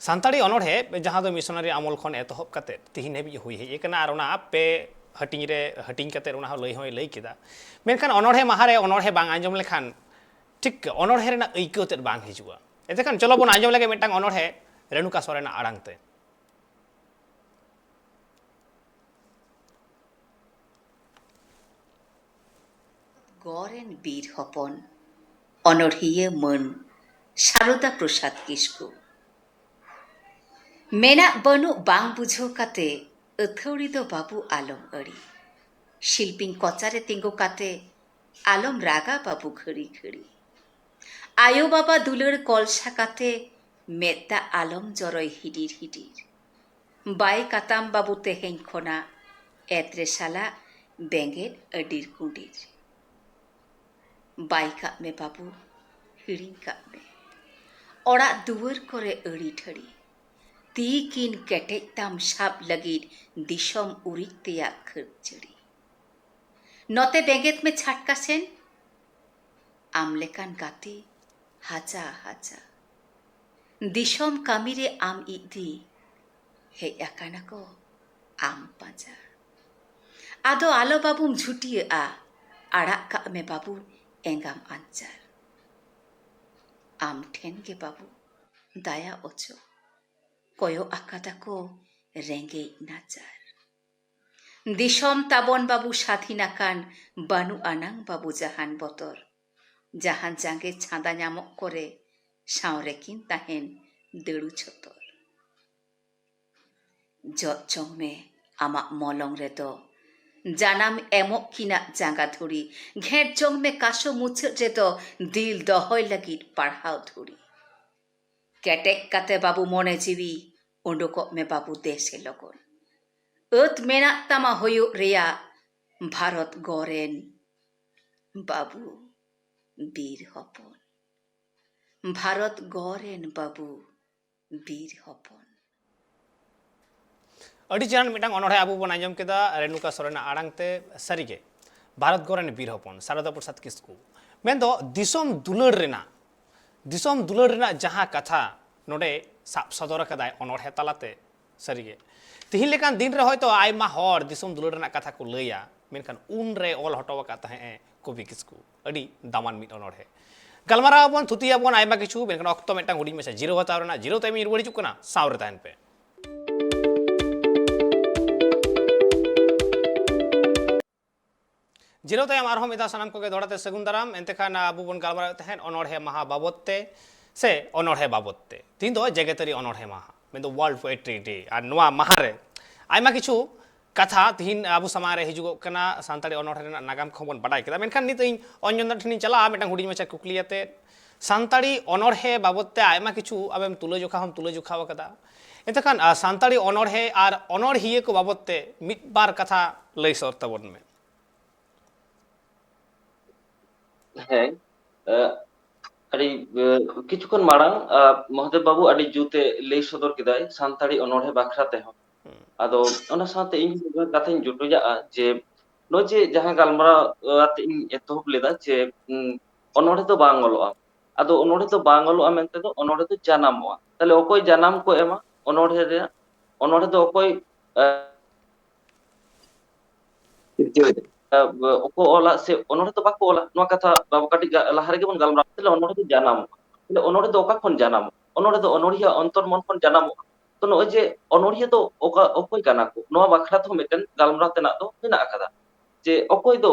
ᱥᱟᱱᱛᱟᱲᱤ ᱚᱱᱚᱬᱦᱮ ᱡᱟᱦᱟᱸ ᱫᱚ ᱢᱤᱥᱚᱱᱟᱨᱤ ᱟᱢᱚᱞ ᱠᱷᱚᱱ ᱮᱛᱚᱦᱚᱵ ᱠᱟᱛᱮ ᱛᱤᱦᱤᱧ ᱦᱟᱹᱵᱤᱡ ᱦᱩᱭ ᱦᱮᱡ ᱟᱠᱟᱱᱟ, ᱟᱨ ᱚᱱᱟ ᱯᱮ ᱦᱟᱹᱴᱤᱧ ᱨᱮ ᱦᱟᱹᱴᱤᱧ ᱠᱟᱛᱮ ᱚᱱᱟ ᱦᱚᱸ ᱞᱟᱹᱭ ᱦᱚᱸᱭ ᱞᱟᱹᱭ ᱠᱮᱫᱟ᱾ ᱢᱮᱱᱠᱷᱟᱱ ᱚᱱᱚᱬᱦᱮ ᱢᱟᱦᱟ ᱨᱮ ᱚᱱᱚᱬᱦᱮ ᱵᱟᱝ ᱟᱸᱡᱚᱢ ᱞᱮᱠᱷᱟᱱ ᱴᱷᱤᱠ ᱚᱱᱚᱬᱦᱮ ᱨᱮᱱᱟᱜ ᱟᱹᱭᱠᱟᱹᱣ ᱛᱮᱫ ᱵᱟᱝ ᱦᱤᱡᱩᱜᱼᱟ᱾ ᱮᱱᱛᱮᱠᱷᱟᱱ ᱪᱚᱞᱚ ᱵᱚᱱ ᱟᱸᱡᱚᱢ ᱞᱮᱜᱮ ᱢᱤᱫᱴᱟᱝ ᱚᱱᱚᱬᱦᱮ ᱨᱮᱱᱩᱠᱟ ᱥᱚᱨᱮᱱᱟᱜ ᱟᱲᱟᱝ ᱛᱮ᱾ ᱜᱚᱨᱮᱱ ᱵᱤᱨ ᱦᱚᱯᱚᱱ, ᱚᱱᱚᱬᱦᱤᱭᱟᱹ ᱢᱟᱹᱱ ᱥᱟᱨᱚᱫᱟ ᱯᱨᱚᱥᱟᱫᱽ ᱠᱤᱥᱠᱩ᱾ ᱢᱮᱱᱟᱜ ᱵᱟᱹᱱᱩᱜ ᱵᱟᱝ ᱵᱩᱡᱷᱟᱹᱣ ᱠᱟᱛᱮ ᱟᱹᱛᱷᱟᱹᱣᱲᱤ ᱫᱚ ᱵᱟᱹᱵᱩ ᱟᱞᱚᱢ ᱟᱹᱲᱤ᱾ ᱥᱤᱞᱯᱤᱧ ᱠᱚᱪᱟᱨᱮ ᱛᱤᱸᱜᱩ ᱠᱟᱛᱮ ᱟᱞᱚᱢ ᱨᱟᱜᱟ ᱵᱟᱹᱵᱩ ᱜᱷᱟᱹᱲᱤ ᱜᱷᱟᱹᱲᱤ᱾ ᱟᱭᱳ ᱵᱟᱵᱟ ᱫᱩᱞᱟᱹᱲ ᱠᱚᱞᱥᱟ ᱠᱟᱛᱮ ᱢᱮᱫ ᱫᱟᱜ ᱟᱞᱚᱢ ᱡᱚᱨᱚᱭ ᱦᱤᱰᱤᱨ ᱦᱤᱰᱤᱨ᱾ ᱵᱟᱭ ᱠᱟᱛᱟᱢ ᱵᱟᱹᱵᱩ ᱛᱮᱦᱮᱧ ᱠᱷᱚᱱᱟᱜ ᱮᱛᱨᱮ ᱥᱟᱞᱟᱜ ᱵᱮᱸᱜᱮᱫ ᱟᱹᱰᱤᱨ ᱠᱩᱸᱰᱤᱨ᱾ ᱵᱟᱭ ᱠᱟᱜ ᱢᱮ ᱵᱟᱹᱵᱩ, ᱦᱤᱲᱤᱧ ᱠᱟᱜ ᱢᱮ ᱚᱲᱟᱜ ᱫᱩᱣᱟᱹᱨ ᱠᱚᱨᱮ ᱟᱹᱲᱤ ᱴᱷᱟᱹᱲᱤ᱾ ᱛᱤ ᱠᱤᱱ ᱠᱮᱴᱮᱡ ᱛᱟᱢ ᱥᱟᱵ ᱞᱟᱹᱜᱤᱫ ᱫᱤᱥᱚᱢ ᱩᱨᱤᱡ ᱛᱮᱭᱟᱜ ᱠᱷᱟᱹᱲᱪᱟᱹᱲᱤ᱾ ᱱᱚᱛᱮ ᱵᱮᱸᱜᱮᱫ ᱢᱮ ᱪᱷᱟᱴᱠᱟ ᱥᱮᱱ, ᱟᱢ ᱞᱮᱠᱟᱱ ᱜᱟᱛᱮ ᱦᱟᱪᱟ ᱦᱟᱪᱟ᱾ ᱫᱤᱥᱚᱢ ᱠᱟᱹᱢᱤ ᱨᱮ ᱟᱢ ᱤᱫᱤ ᱦᱮᱡ ᱟᱠᱟᱱᱟ ᱠᱚ ᱟᱢ ᱯᱟᱸᱡᱟ᱾ ᱟᱫᱚ ᱟᱞᱚ ᱵᱟᱹᱵᱩᱢ ᱡᱷᱩᱴᱤᱭᱟᱹᱜᱼᱟ, ᱟᱲᱟᱜ ᱠᱟᱜ ᱢᱮ ᱵᱟᱹᱵᱩ ᱮᱸᱜᱟᱢ ᱟᱧᱪᱟᱨ᱾ ᱟᱢ ᱴᱷᱮᱱ ᱜᱮ ᱵᱟᱹᱵᱩ ᱫᱟᱭᱟ ᱚᱪᱚ, ᱠᱚᱭᱚᱜ ᱟᱠᱟᱫᱟ ᱠᱚ ᱨᱮᱸᱜᱮᱡ ᱱᱟᱪᱟᱨ᱾ ᱫᱤᱥᱚᱢ ᱛᱟᱵᱚᱱ ᱵᱟᱹᱵᱩ ᱥᱟᱹᱫᱷᱤᱱ ᱟᱠᱟᱱ, ᱵᱟᱹᱱᱩᱜ ᱟᱱᱟᱝ ᱵᱟᱹᱵᱩ ᱡᱟᱦᱟᱱ ᱵᱚᱛᱚᱨ᱾ ᱡᱟᱦᱟᱸ ᱡᱟᱸᱜᱮ ᱪᱷᱟᱸᱫᱟ ᱧᱟᱢᱚᱜ ᱠᱚᱨᱮ ᱥᱟᱶ ᱨᱮᱠᱤᱱ ᱛᱟᱦᱮᱱ ᱫᱟᱹᱲᱩ ᱪᱷᱚᱛᱚᱨ᱾ ᱡᱚᱜ ᱡᱚᱝ ᱢᱮ ᱟᱢᱟᱜ ᱢᱚᱞᱚᱝ ᱨᱮᱫᱚ ᱡᱟᱱᱟᱢ ᱮᱢᱚᱜ ᱠᱤᱱᱟᱜ ᱡᱟᱸᱜᱟ ᱫᱷᱩᱲᱤ, ᱜᱷᱮᱸᱴ ᱡᱚᱝ ᱢᱮ ᱠᱟᱥᱚ ᱢᱩᱪᱟᱹᱫ ᱨᱮᱫᱚ ᱫᱤᱞ ᱫᱚᱦᱚᱭ ᱞᱟᱹᱜᱤᱫ ᱯᱟᱲᱦᱟᱣ ᱫᱷᱩᱲᱤ᱾ ᱠᱮᱴᱮᱡ ᱠᱟᱛᱮ ᱵᱟᱹᱵᱩ ᱢᱚᱱᱮ ᱡᱤᱣᱤ, ᱩᱰᱩᱠᱚᱜ ᱢᱮ ᱵᱟᱹᱵᱩ ᱫᱮᱥᱮ ᱞᱚᱜᱚᱱ᱾ ᱟᱹᱛ ᱢᱮᱱᱟᱜ ᱛᱟᱢᱟ ᱦᱩᱭᱩᱜ ᱨᱮᱭᱟᱜ ᱵᱷᱟᱨᱚᱛ ᱜᱚᱨᱮᱱ ᱵᱟᱹᱵᱩ ᱵᱤᱨ ᱦᱚᱯᱚᱱ᱾ ᱵᱷᱟᱨᱚᱛ ᱜᱚᱨᱮᱱ ᱵᱟᱹᱵᱩ ᱵᱤᱨ ᱦᱚᱯᱚᱱ᱾ ᱟᱹᱰᱤ ᱪᱮᱦᱨᱟᱱ ᱢᱤᱫᱴᱟᱝ ᱚᱱᱚᱬᱦᱮ ᱟᱵᱚ ᱵᱚᱱ ᱟᱸᱡᱚᱢ ᱠᱮᱫᱟ ᱨᱮᱱᱩᱠᱟ ᱥᱚᱨᱮᱱᱟᱜ ᱟᱲᱟᱝ ᱛᱮ᱾ ᱥᱟᱹᱨᱤᱜᱮ ᱵᱷᱟᱨᱚᱛ ᱜᱚᱨᱮᱱ ᱵᱤᱨ ᱦᱚᱯᱚᱱ ᱥᱟᱨᱚᱫᱟ ᱯᱨᱚᱥᱟᱫᱽ ᱠᱤᱥᱠᱩ, ᱢᱮᱱᱫᱚ ᱫᱤᱥᱚᱢ ᱫᱩᱞᱟᱹᱲ ᱨᱮᱱᱟᱜ, ᱫᱤᱥᱚᱢ ᱫᱩᱞᱟᱹᱲ ᱨᱮᱱᱟᱜ ᱡᱟᱦᱟᱸ ᱠᱟᱛᱷᱟ ᱱᱚᱰᱮ ᱥᱟᱵ ᱥᱚᱫᱚᱨ ᱟᱠᱟᱫᱟᱭ ᱚᱱᱚᱬᱦᱮ ᱛᱟᱞᱟᱛᱮ, ᱥᱟᱹᱨᱤᱜᱮ ᱛᱤᱦᱤᱧ ᱞᱮᱠᱟᱱ ᱫᱤᱱ ᱨᱮ ᱦᱚᱭᱛᱳ ᱟᱭᱢᱟ ᱦᱚᱲ ᱫᱤᱥᱚᱢ ᱫᱩᱞᱟᱹᱲ ᱨᱮᱱᱟᱜ ᱠᱟᱛᱷᱟ ᱠᱚ ᱞᱟᱹᱭᱟ, ᱢᱮᱱᱠᱷᱟᱱ ᱩᱱᱨᱮ ᱚᱞ ᱦᱚᱴᱚ ᱟᱠᱟᱫ ᱛᱟᱦᱮᱸᱫ ᱮ ᱠᱚᱵᱤ ᱠᱤᱥᱠᱩ ᱟᱹᱰᱤ ᱫᱟᱢᱟᱱ ᱢᱤᱫ ᱚᱱᱚᱬᱦᱮ᱾ ᱜᱟᱞᱢᱟᱨᱟᱣ ᱟᱵᱚᱱ, ᱛᱷᱩᱛᱤᱭᱟᱵᱚᱱ, ᱟᱭᱢᱟ ᱠᱤᱪᱷᱩ, ᱢᱮᱱᱠᱷᱟᱱ ᱚᱠᱛᱚ ᱢᱤᱫᱴᱟᱝ ᱦᱩᱰᱤᱧ ᱢᱟᱪᱷᱟ ᱡᱤᱨᱟᱹᱣ ᱦᱟᱛᱟᱣ ᱨᱮᱱᱟᱜ᱾ ᱡᱤᱨᱟᱹᱣ ᱛᱟᱭᱚᱢ ᱤᱧ ᱨᱩᱣᱟᱹᱲ ᱦᱤᱡᱩᱜ ᱠᱟᱱᱟ, ᱥᱟᱶ ᱨᱮ ᱛᱟᱦᱮᱱ ᱯᱮ᱾ ᱡᱤᱨᱟᱹᱣ ᱛᱟᱭᱚᱢ ᱟᱨᱦᱚᱸ ᱢᱤᱫ ᱫᱷᱟᱣ ᱥᱟᱱᱟᱢ ᱠᱚᱜᱮ ᱫᱚᱦᱲᱟ ᱛᱮ ᱥᱟᱹᱜᱩᱱ ᱫᱟᱨᱟᱢ᱾ ᱮᱱᱛᱮ ᱠᱷᱟᱱ ᱟᱵᱚ ᱵᱚᱱ ᱜᱟᱞᱢᱟᱨᱟᱣᱮᱫ ᱛᱟᱦᱮᱸᱫ ᱚᱱᱚᱬᱦᱮ ᱢᱟᱦᱟ ᱵᱟᱵᱚᱛ ᱛᱮ ᱥᱮ ᱚᱱᱚᱬᱦᱮ ᱵᱟᱵᱚᱛ ᱛᱮ᱾ ᱛᱤᱦᱤᱧ ᱫᱚ ᱡᱮᱜᱮᱛᱟᱹᱨᱤ ᱚᱱᱚᱬᱦᱮ ᱢᱟᱦᱟ, ᱢᱮᱱᱫᱚ World Poetry Day, ᱟᱨ ᱱᱚᱣᱟ ᱢᱟᱦᱟ ᱨᱮ ᱟᱭᱢᱟ ᱠᱤᱪᱷᱩ ᱠᱟᱛᱷᱟ ᱛᱤᱦᱤᱧ ᱟᱵᱚ ᱥᱟᱢᱟᱝ ᱨᱮ ᱦᱤᱡᱩᱜᱚᱜ ᱠᱟᱱᱟ᱾ ᱥᱟᱱᱛᱟᱲᱤ ᱚᱱᱚᱬᱦᱮ ᱨᱮᱱᱟᱜ ᱱᱟᱜᱟᱢ ᱠᱚᱦᱚᱸ ᱵᱚᱱ ᱵᱟᱰᱟᱭ ᱠᱮᱫᱟ, ᱢᱮᱱᱠᱷᱟᱱ ᱱᱤᱛ ᱤᱧ ᱚᱧᱡᱚᱱ ᱫᱟ ᱴᱷᱮᱱᱤᱧ ᱪᱟᱞᱟᱜᱼᱟ ᱢᱤᱫᱴᱟᱝ ᱦᱩᱰᱤᱧ ᱢᱟᱪᱷᱟ ᱠᱩᱠᱞᱤ ᱟᱛᱮ᱾ ᱥᱟᱱᱛᱟᱲᱤ ᱚᱱᱚᱬᱦᱮ ᱵᱟᱵᱚᱛ ᱛᱮ ᱟᱭᱢᱟ ᱠᱤᱪᱷᱩ ᱟᱢᱮᱢ ᱛᱩᱞᱟᱹᱡᱚᱠᱷᱟ ᱦᱚᱸᱢ ᱛᱩᱞᱟᱹᱡᱚᱠᱷᱟ ᱟᱠᱟᱫᱟ᱾ ᱮᱱᱛᱮ ᱠᱷᱟᱱ ᱟᱨ ᱥᱟᱱᱛᱟᱲᱤ ᱚᱱᱚᱬᱦᱮ ᱟᱨ ᱚᱱᱚᱬᱦᱤᱭᱟᱹ ᱠᱚ ᱵᱟᱵᱚᱛ ᱛᱮ ᱢᱤᱫ ᱵᱟᱨ ᱠᱟᱛᱷᱟ ᱞᱟᱹᱭ ᱥᱚᱫᱚᱨ ᱛᱟᱵᱚᱱ ᱢᱮ᱾ ᱦᱮᱸ, ᱟᱹᱰᱤ ᱠᱤᱪᱷᱩ ᱠᱷᱚᱱ ᱢᱟᱲᱟᱝ ᱢᱚᱦᱟᱫᱮᱵ ᱵᱟᱹᱵᱩ ᱟᱹᱰᱤ ᱡᱩᱛᱮ ᱞᱟᱹᱭ ᱥᱚᱫᱚᱨ ᱠᱮᱫᱟᱭ ᱥᱟᱱᱛᱟᱲᱤ ᱚᱱᱚᱬᱦᱮ ᱵᱟᱠᱷᱨᱟ ᱛᱮᱦᱚᱸ᱾ ᱟᱫᱚ ᱚᱱᱟ ᱥᱟᱶᱛᱮ ᱤᱧ ᱦᱚᱸ ᱠᱟᱛᱷᱟᱧ ᱡᱚᱴᱚᱡᱟᱜᱼᱟ ᱡᱮ ᱱᱚᱜᱼᱚᱭ ᱡᱮ ᱡᱟᱦᱟᱸ ᱜᱟᱞᱢᱟᱨᱟᱣ ᱟᱛᱮ ᱤᱧ ᱮᱛᱚᱦᱚᱵ ᱞᱮᱫᱟ ᱡᱮ ᱚᱱᱚᱬᱦᱮ ᱫᱚ ᱵᱟᱝ ᱚᱞᱚᱜᱼᱟ, ᱟᱫᱚ ᱚᱱᱚᱬᱦᱮ ᱫᱚ ᱵᱟᱝ ᱚᱞᱚᱜᱼᱟ ᱢᱮᱱᱛᱮ ᱫᱚ ᱚᱱᱚᱬᱦᱮ ᱫᱚ ᱡᱟᱱᱟᱢᱚᱜᱼᱟ᱾ ᱛᱟᱦᱞᱮ ᱚᱠᱚᱭ ᱡᱟᱱᱟᱢ ᱠᱚ ᱮᱢᱟ ᱚᱱᱚᱬᱦᱮ ᱨᱮᱭᱟᱜ? ᱚᱱᱚᱬᱦᱮ ᱫᱚ ᱚᱠᱚᱭ ᱚᱠᱚ ᱚᱞᱟ ᱥᱮ ᱚᱱᱚᱬᱦᱮ ᱫᱚ ᱵᱟᱠᱚ ᱚᱞᱟ, ᱱᱚᱣᱟ ᱠᱟᱛᱷᱟ ᱵᱟᱵᱚ ᱠᱟᱹᱴᱤᱡ ᱞᱟᱦᱟ ᱨᱮᱜᱮ ᱵᱚᱱ ᱜᱟᱞᱢᱟᱨᱟᱣ᱾ ᱛᱟᱦᱞᱮ ᱚᱱᱚᱬᱦᱮ ᱫᱚ ᱡᱟᱱᱟᱢᱚᱜᱼᱟ᱾ ᱛᱟᱦᱞᱮ ᱚᱱᱚᱬᱦᱮ ᱫᱚ ᱚᱠᱟ ᱠᱷᱚᱱ ᱡᱟᱱᱟᱢᱚᱜᱼᱟ? ᱚᱱᱚᱬᱦᱮ ᱫᱚ ᱚᱱᱚᱬᱦᱤᱭᱟᱹ ᱚᱱᱛᱚᱨ ᱢᱚᱱ ᱠᱷᱚᱱ ᱡᱟᱱᱟᱢᱚᱜᱼᱟ᱾ ᱛᱚ ᱱᱚᱜᱼᱚᱭ ᱡᱮ ᱚᱱᱚᱬᱦᱤᱭᱟᱹ ᱫᱚ ᱚᱠᱟ ᱚᱠᱚᱭ ᱠᱟᱱᱟ ᱠᱚ, ᱱᱚᱣᱟ ᱵᱟᱠᱷᱨᱟ ᱛᱮᱦᱚᱸ ᱢᱤᱫᱴᱮᱱ ᱜᱟᱞᱢᱟᱨᱟᱣ ᱛᱮᱱᱟᱜ ᱫᱚ ᱢᱮᱱᱟᱜ ᱟᱠᱟᱫᱟ ᱡᱮ ᱚᱠᱚᱭ ᱫᱚ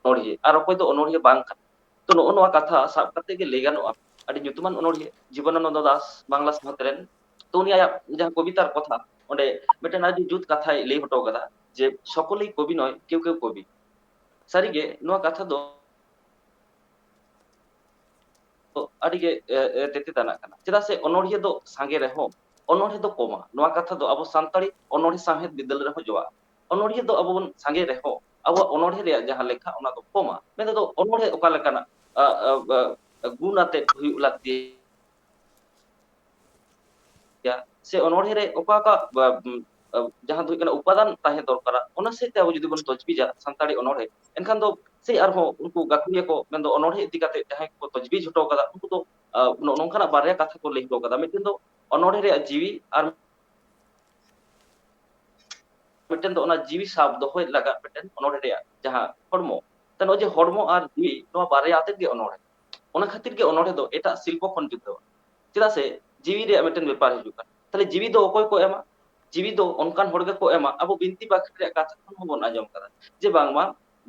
ᱚᱱᱚᱬᱦᱤᱭᱟᱹ ᱟᱨ ᱚᱠᱚᱭ ᱫᱚ ᱚᱱᱚᱬᱦᱤᱭᱟᱹ ᱵᱟᱝ ᱠᱟᱱᱟ᱾ ᱛᱚ, ᱱᱚᱜᱼᱚ ᱱᱚᱣᱟ ᱠᱟᱛᱷᱟ ᱥᱟᱵ ᱠᱟᱛᱮ ᱜᱮ ᱞᱟᱹᱭ ᱜᱟᱱᱚᱜᱼᱟ, ᱟᱹᱰᱤ ᱧᱩᱛᱩᱢᱟᱱ ᱚᱱᱚᱬᱦᱤᱭᱟᱹ ᱡᱤᱵᱚᱱᱟᱱᱚᱱᱫᱚ ᱫᱟᱥ ᱵᱟᱝᱞᱟ ᱥᱟᱶᱦᱮᱫ ᱨᱮᱱ, ᱛᱚ, ᱩᱱᱤ ᱟᱭᱟᱜ ᱡᱟᱦᱟᱸ ᱠᱚᱵᱤᱛᱟ ᱟᱨ ᱠᱚᱛᱷᱟ, ᱚᱸᱰᱮ ᱢᱤᱫᱴᱮᱱ ᱟᱹᱰᱤ ᱡᱩᱛ ᱠᱟᱛᱷᱟᱭ ᱞᱟᱹᱭ ᱦᱚᱴᱚ ᱠᱟᱫᱟ ᱡᱮ, "ᱥᱚᱠᱚᱞᱮᱭ ᱠᱚᱵᱤ ᱱᱚᱭ, ᱠᱮᱣ ᱠᱮᱣ ᱠᱚᱵᱤ᱾" ᱥᱟᱹᱨᱤᱜᱮ ᱱᱚᱣᱟ ᱠᱟᱛᱷᱟ ᱫᱚ ᱟᱹᱰᱤ ᱜᱮ, ᱮ, ᱮ, ᱛᱮᱛᱮᱫ ᱟᱱᱟᱜ ᱠᱟᱱᱟ, ᱪᱮᱫᱟᱜ ᱥᱮ ᱚᱱᱚᱬᱦᱤᱭᱟᱹ ᱫᱚ ᱥᱟᱸᱜᱮ ᱨᱮᱦᱚᱸ ᱚᱱᱚᱬᱦᱮ ᱫᱚ ᱠᱚᱢᱟ᱾ ᱱᱚᱣᱟ ᱠᱟᱛᱷᱟ ᱫᱚ ᱟᱵᱚ ᱥᱟᱱᱛᱟᱲᱤ ᱚᱱᱚᱬᱦᱮ ᱥᱟᱶᱦᱮᱫ ᱵᱤᱫᱟᱹᱞ ᱨᱮᱦᱚᱸ ᱡᱚᱣᱟᱜᱼᱟ᱾ ᱚᱱᱚᱬᱦᱤᱭᱟᱹ ᱫᱚ ᱟᱵᱚ ᱵᱚᱱ ᱥᱟᱸᱜᱮ ᱨᱮᱦᱚᱸ ᱟᱵᱚᱣᱟᱜ ᱚᱱᱚᱬᱦᱮ ᱨᱮᱭᱟᱜ ᱡᱟᱦᱟᱸ ᱞᱮᱠᱷᱟ, ᱚᱱᱟ ᱫᱚ ᱠᱚᱢᱟ᱾ ᱢᱮᱱᱛᱮᱫᱚ ᱚᱱᱚᱬᱦᱮ ᱚᱠᱟ ᱞᱮᱠᱟᱱᱟᱜ, ᱟ, ᱟ, ᱟ, ᱜᱩᱱ ᱟᱛᱮᱫ ᱦᱩᱭᱩᱜ ᱞᱟᱹᱠᱛᱤ ᱜᱮᱭᱟ, ᱥᱮ ᱚᱱᱚᱬᱦᱮ ᱨᱮ ᱚᱠᱟ ᱚᱠᱟ, ᱵᱟ, ᱩᱢ, ᱟ, ᱡᱟᱦᱟᱸ ᱫᱚ ᱦᱩᱭᱩᱜ ᱠᱟᱱᱟ ᱩᱯᱟᱫᱟᱱ ᱛᱟᱦᱮᱸ ᱫᱚᱨᱠᱟᱨᱟ, ᱚᱱᱟ ᱥᱮᱫ ᱛᱮ ᱟᱵᱚ ᱡᱩᱫᱤ ᱵᱚᱱ ᱛᱚᱡᱽᱵᱤᱡᱟ ᱥᱟᱱᱛᱟᱲᱤ ᱚᱱᱚᱬᱦᱮ, ᱮᱱᱠᱷᱟᱱ ᱫᱚ ᱥᱮᱭ ᱟᱨᱦᱚᱸ ᱩᱱᱠᱩ ᱜᱟᱹᱠᱷᱩᱲᱤᱭᱟᱹ ᱠᱚ, ᱢᱮᱱᱫᱚ ᱚᱱᱚᱬᱦᱮ ᱤᱫᱤ ᱠᱟᱛᱮ ᱡᱟᱦᱟᱸᱭ ᱠᱚ ᱛᱚᱡᱽᱵᱤᱡ ᱦᱚᱴᱚ ᱠᱟᱫᱟ, ᱩᱱᱠᱩ ᱫᱚ, ᱟ, ᱱᱚ-, ᱱᱚᱝᱠᱟᱱᱟᱜ ᱵᱟᱨᱭᱟ ᱠᱟᱛᱷᱟ ᱠᱚ ᱞᱟᱹᱭ ᱦᱚᱴᱚ ᱠᱟᱫᱟ᱾ ᱢᱤᱫᱴᱮᱱ ᱫᱚ ᱚᱱᱚᱬᱦᱮ ᱨᱮᱭᱟᱜ ᱡᱤᱣᱤ ᱟᱨ ᱢᱤᱫᱴᱮᱱ ᱫᱚ ᱚᱱᱟ ᱡᱤᱣᱤ ᱥᱟᱵ ᱫᱚᱦᱚᱭ ᱞᱟᱜᱟᱫ ᱢᱤᱫᱴᱮᱱ ᱚᱱᱚᱬᱦᱮ ᱨᱮᱭᱟᱜ ᱡᱟᱦᱟᱸ ᱦᱚᱲᱢᱚ, ᱛᱚ ᱱᱚᱜᱼᱚᱭ ᱡᱮ ᱦᱚᱲᱢᱚ ᱟᱨ ᱡᱤᱣᱤ, ᱱᱚᱣᱟ ᱵᱟᱨᱭᱟ ᱟᱛᱮᱫ ᱜᱮ ᱚᱱᱚᱬᱦᱮ᱾ ᱚᱱᱟ ᱠᱷᱟᱹᱛᱤᱨ ᱜᱮ ᱚᱱᱚᱬᱦᱮ ᱫᱚ ᱮᱴᱟᱜ ᱥᱤᱞᱯᱚ ᱠᱷᱚᱱ ᱡᱩᱫᱟᱹᱣᱟ, ᱪᱮᱫᱟᱜ ᱥᱮ ᱡᱤᱣᱤ ᱨᱮᱭᱟᱜ ᱢᱤᱫᱴᱮᱱ ᱵᱮᱯᱟᱨ ᱦᱤᱡᱩᱜ ᱠᱟᱱᱟ᱾ ᱛᱟᱦᱞᱮ ᱡᱤᱣᱤ ᱫᱚ ᱚᱠᱚᱭ ᱠᱚ ᱮᱢᱟ? ᱡᱤᱣᱤ ᱫᱚ ᱚᱱᱠᱟᱱ ᱦᱚᱲ ᱜᱮᱠᱚ ᱮᱢᱟ, ᱟᱵᱚ ᱵᱤᱱᱛᱤ ᱵᱟᱠᱷᱮᱲ ᱨᱮᱭᱟᱜ ᱠᱟᱛᱷᱟ ᱠᱷᱚᱱ ᱦᱚᱸᱵᱚᱱ ᱟᱸᱡᱚᱢ ᱠᱟᱫᱟ ᱡᱮ ᱵᱟᱝᱢᱟ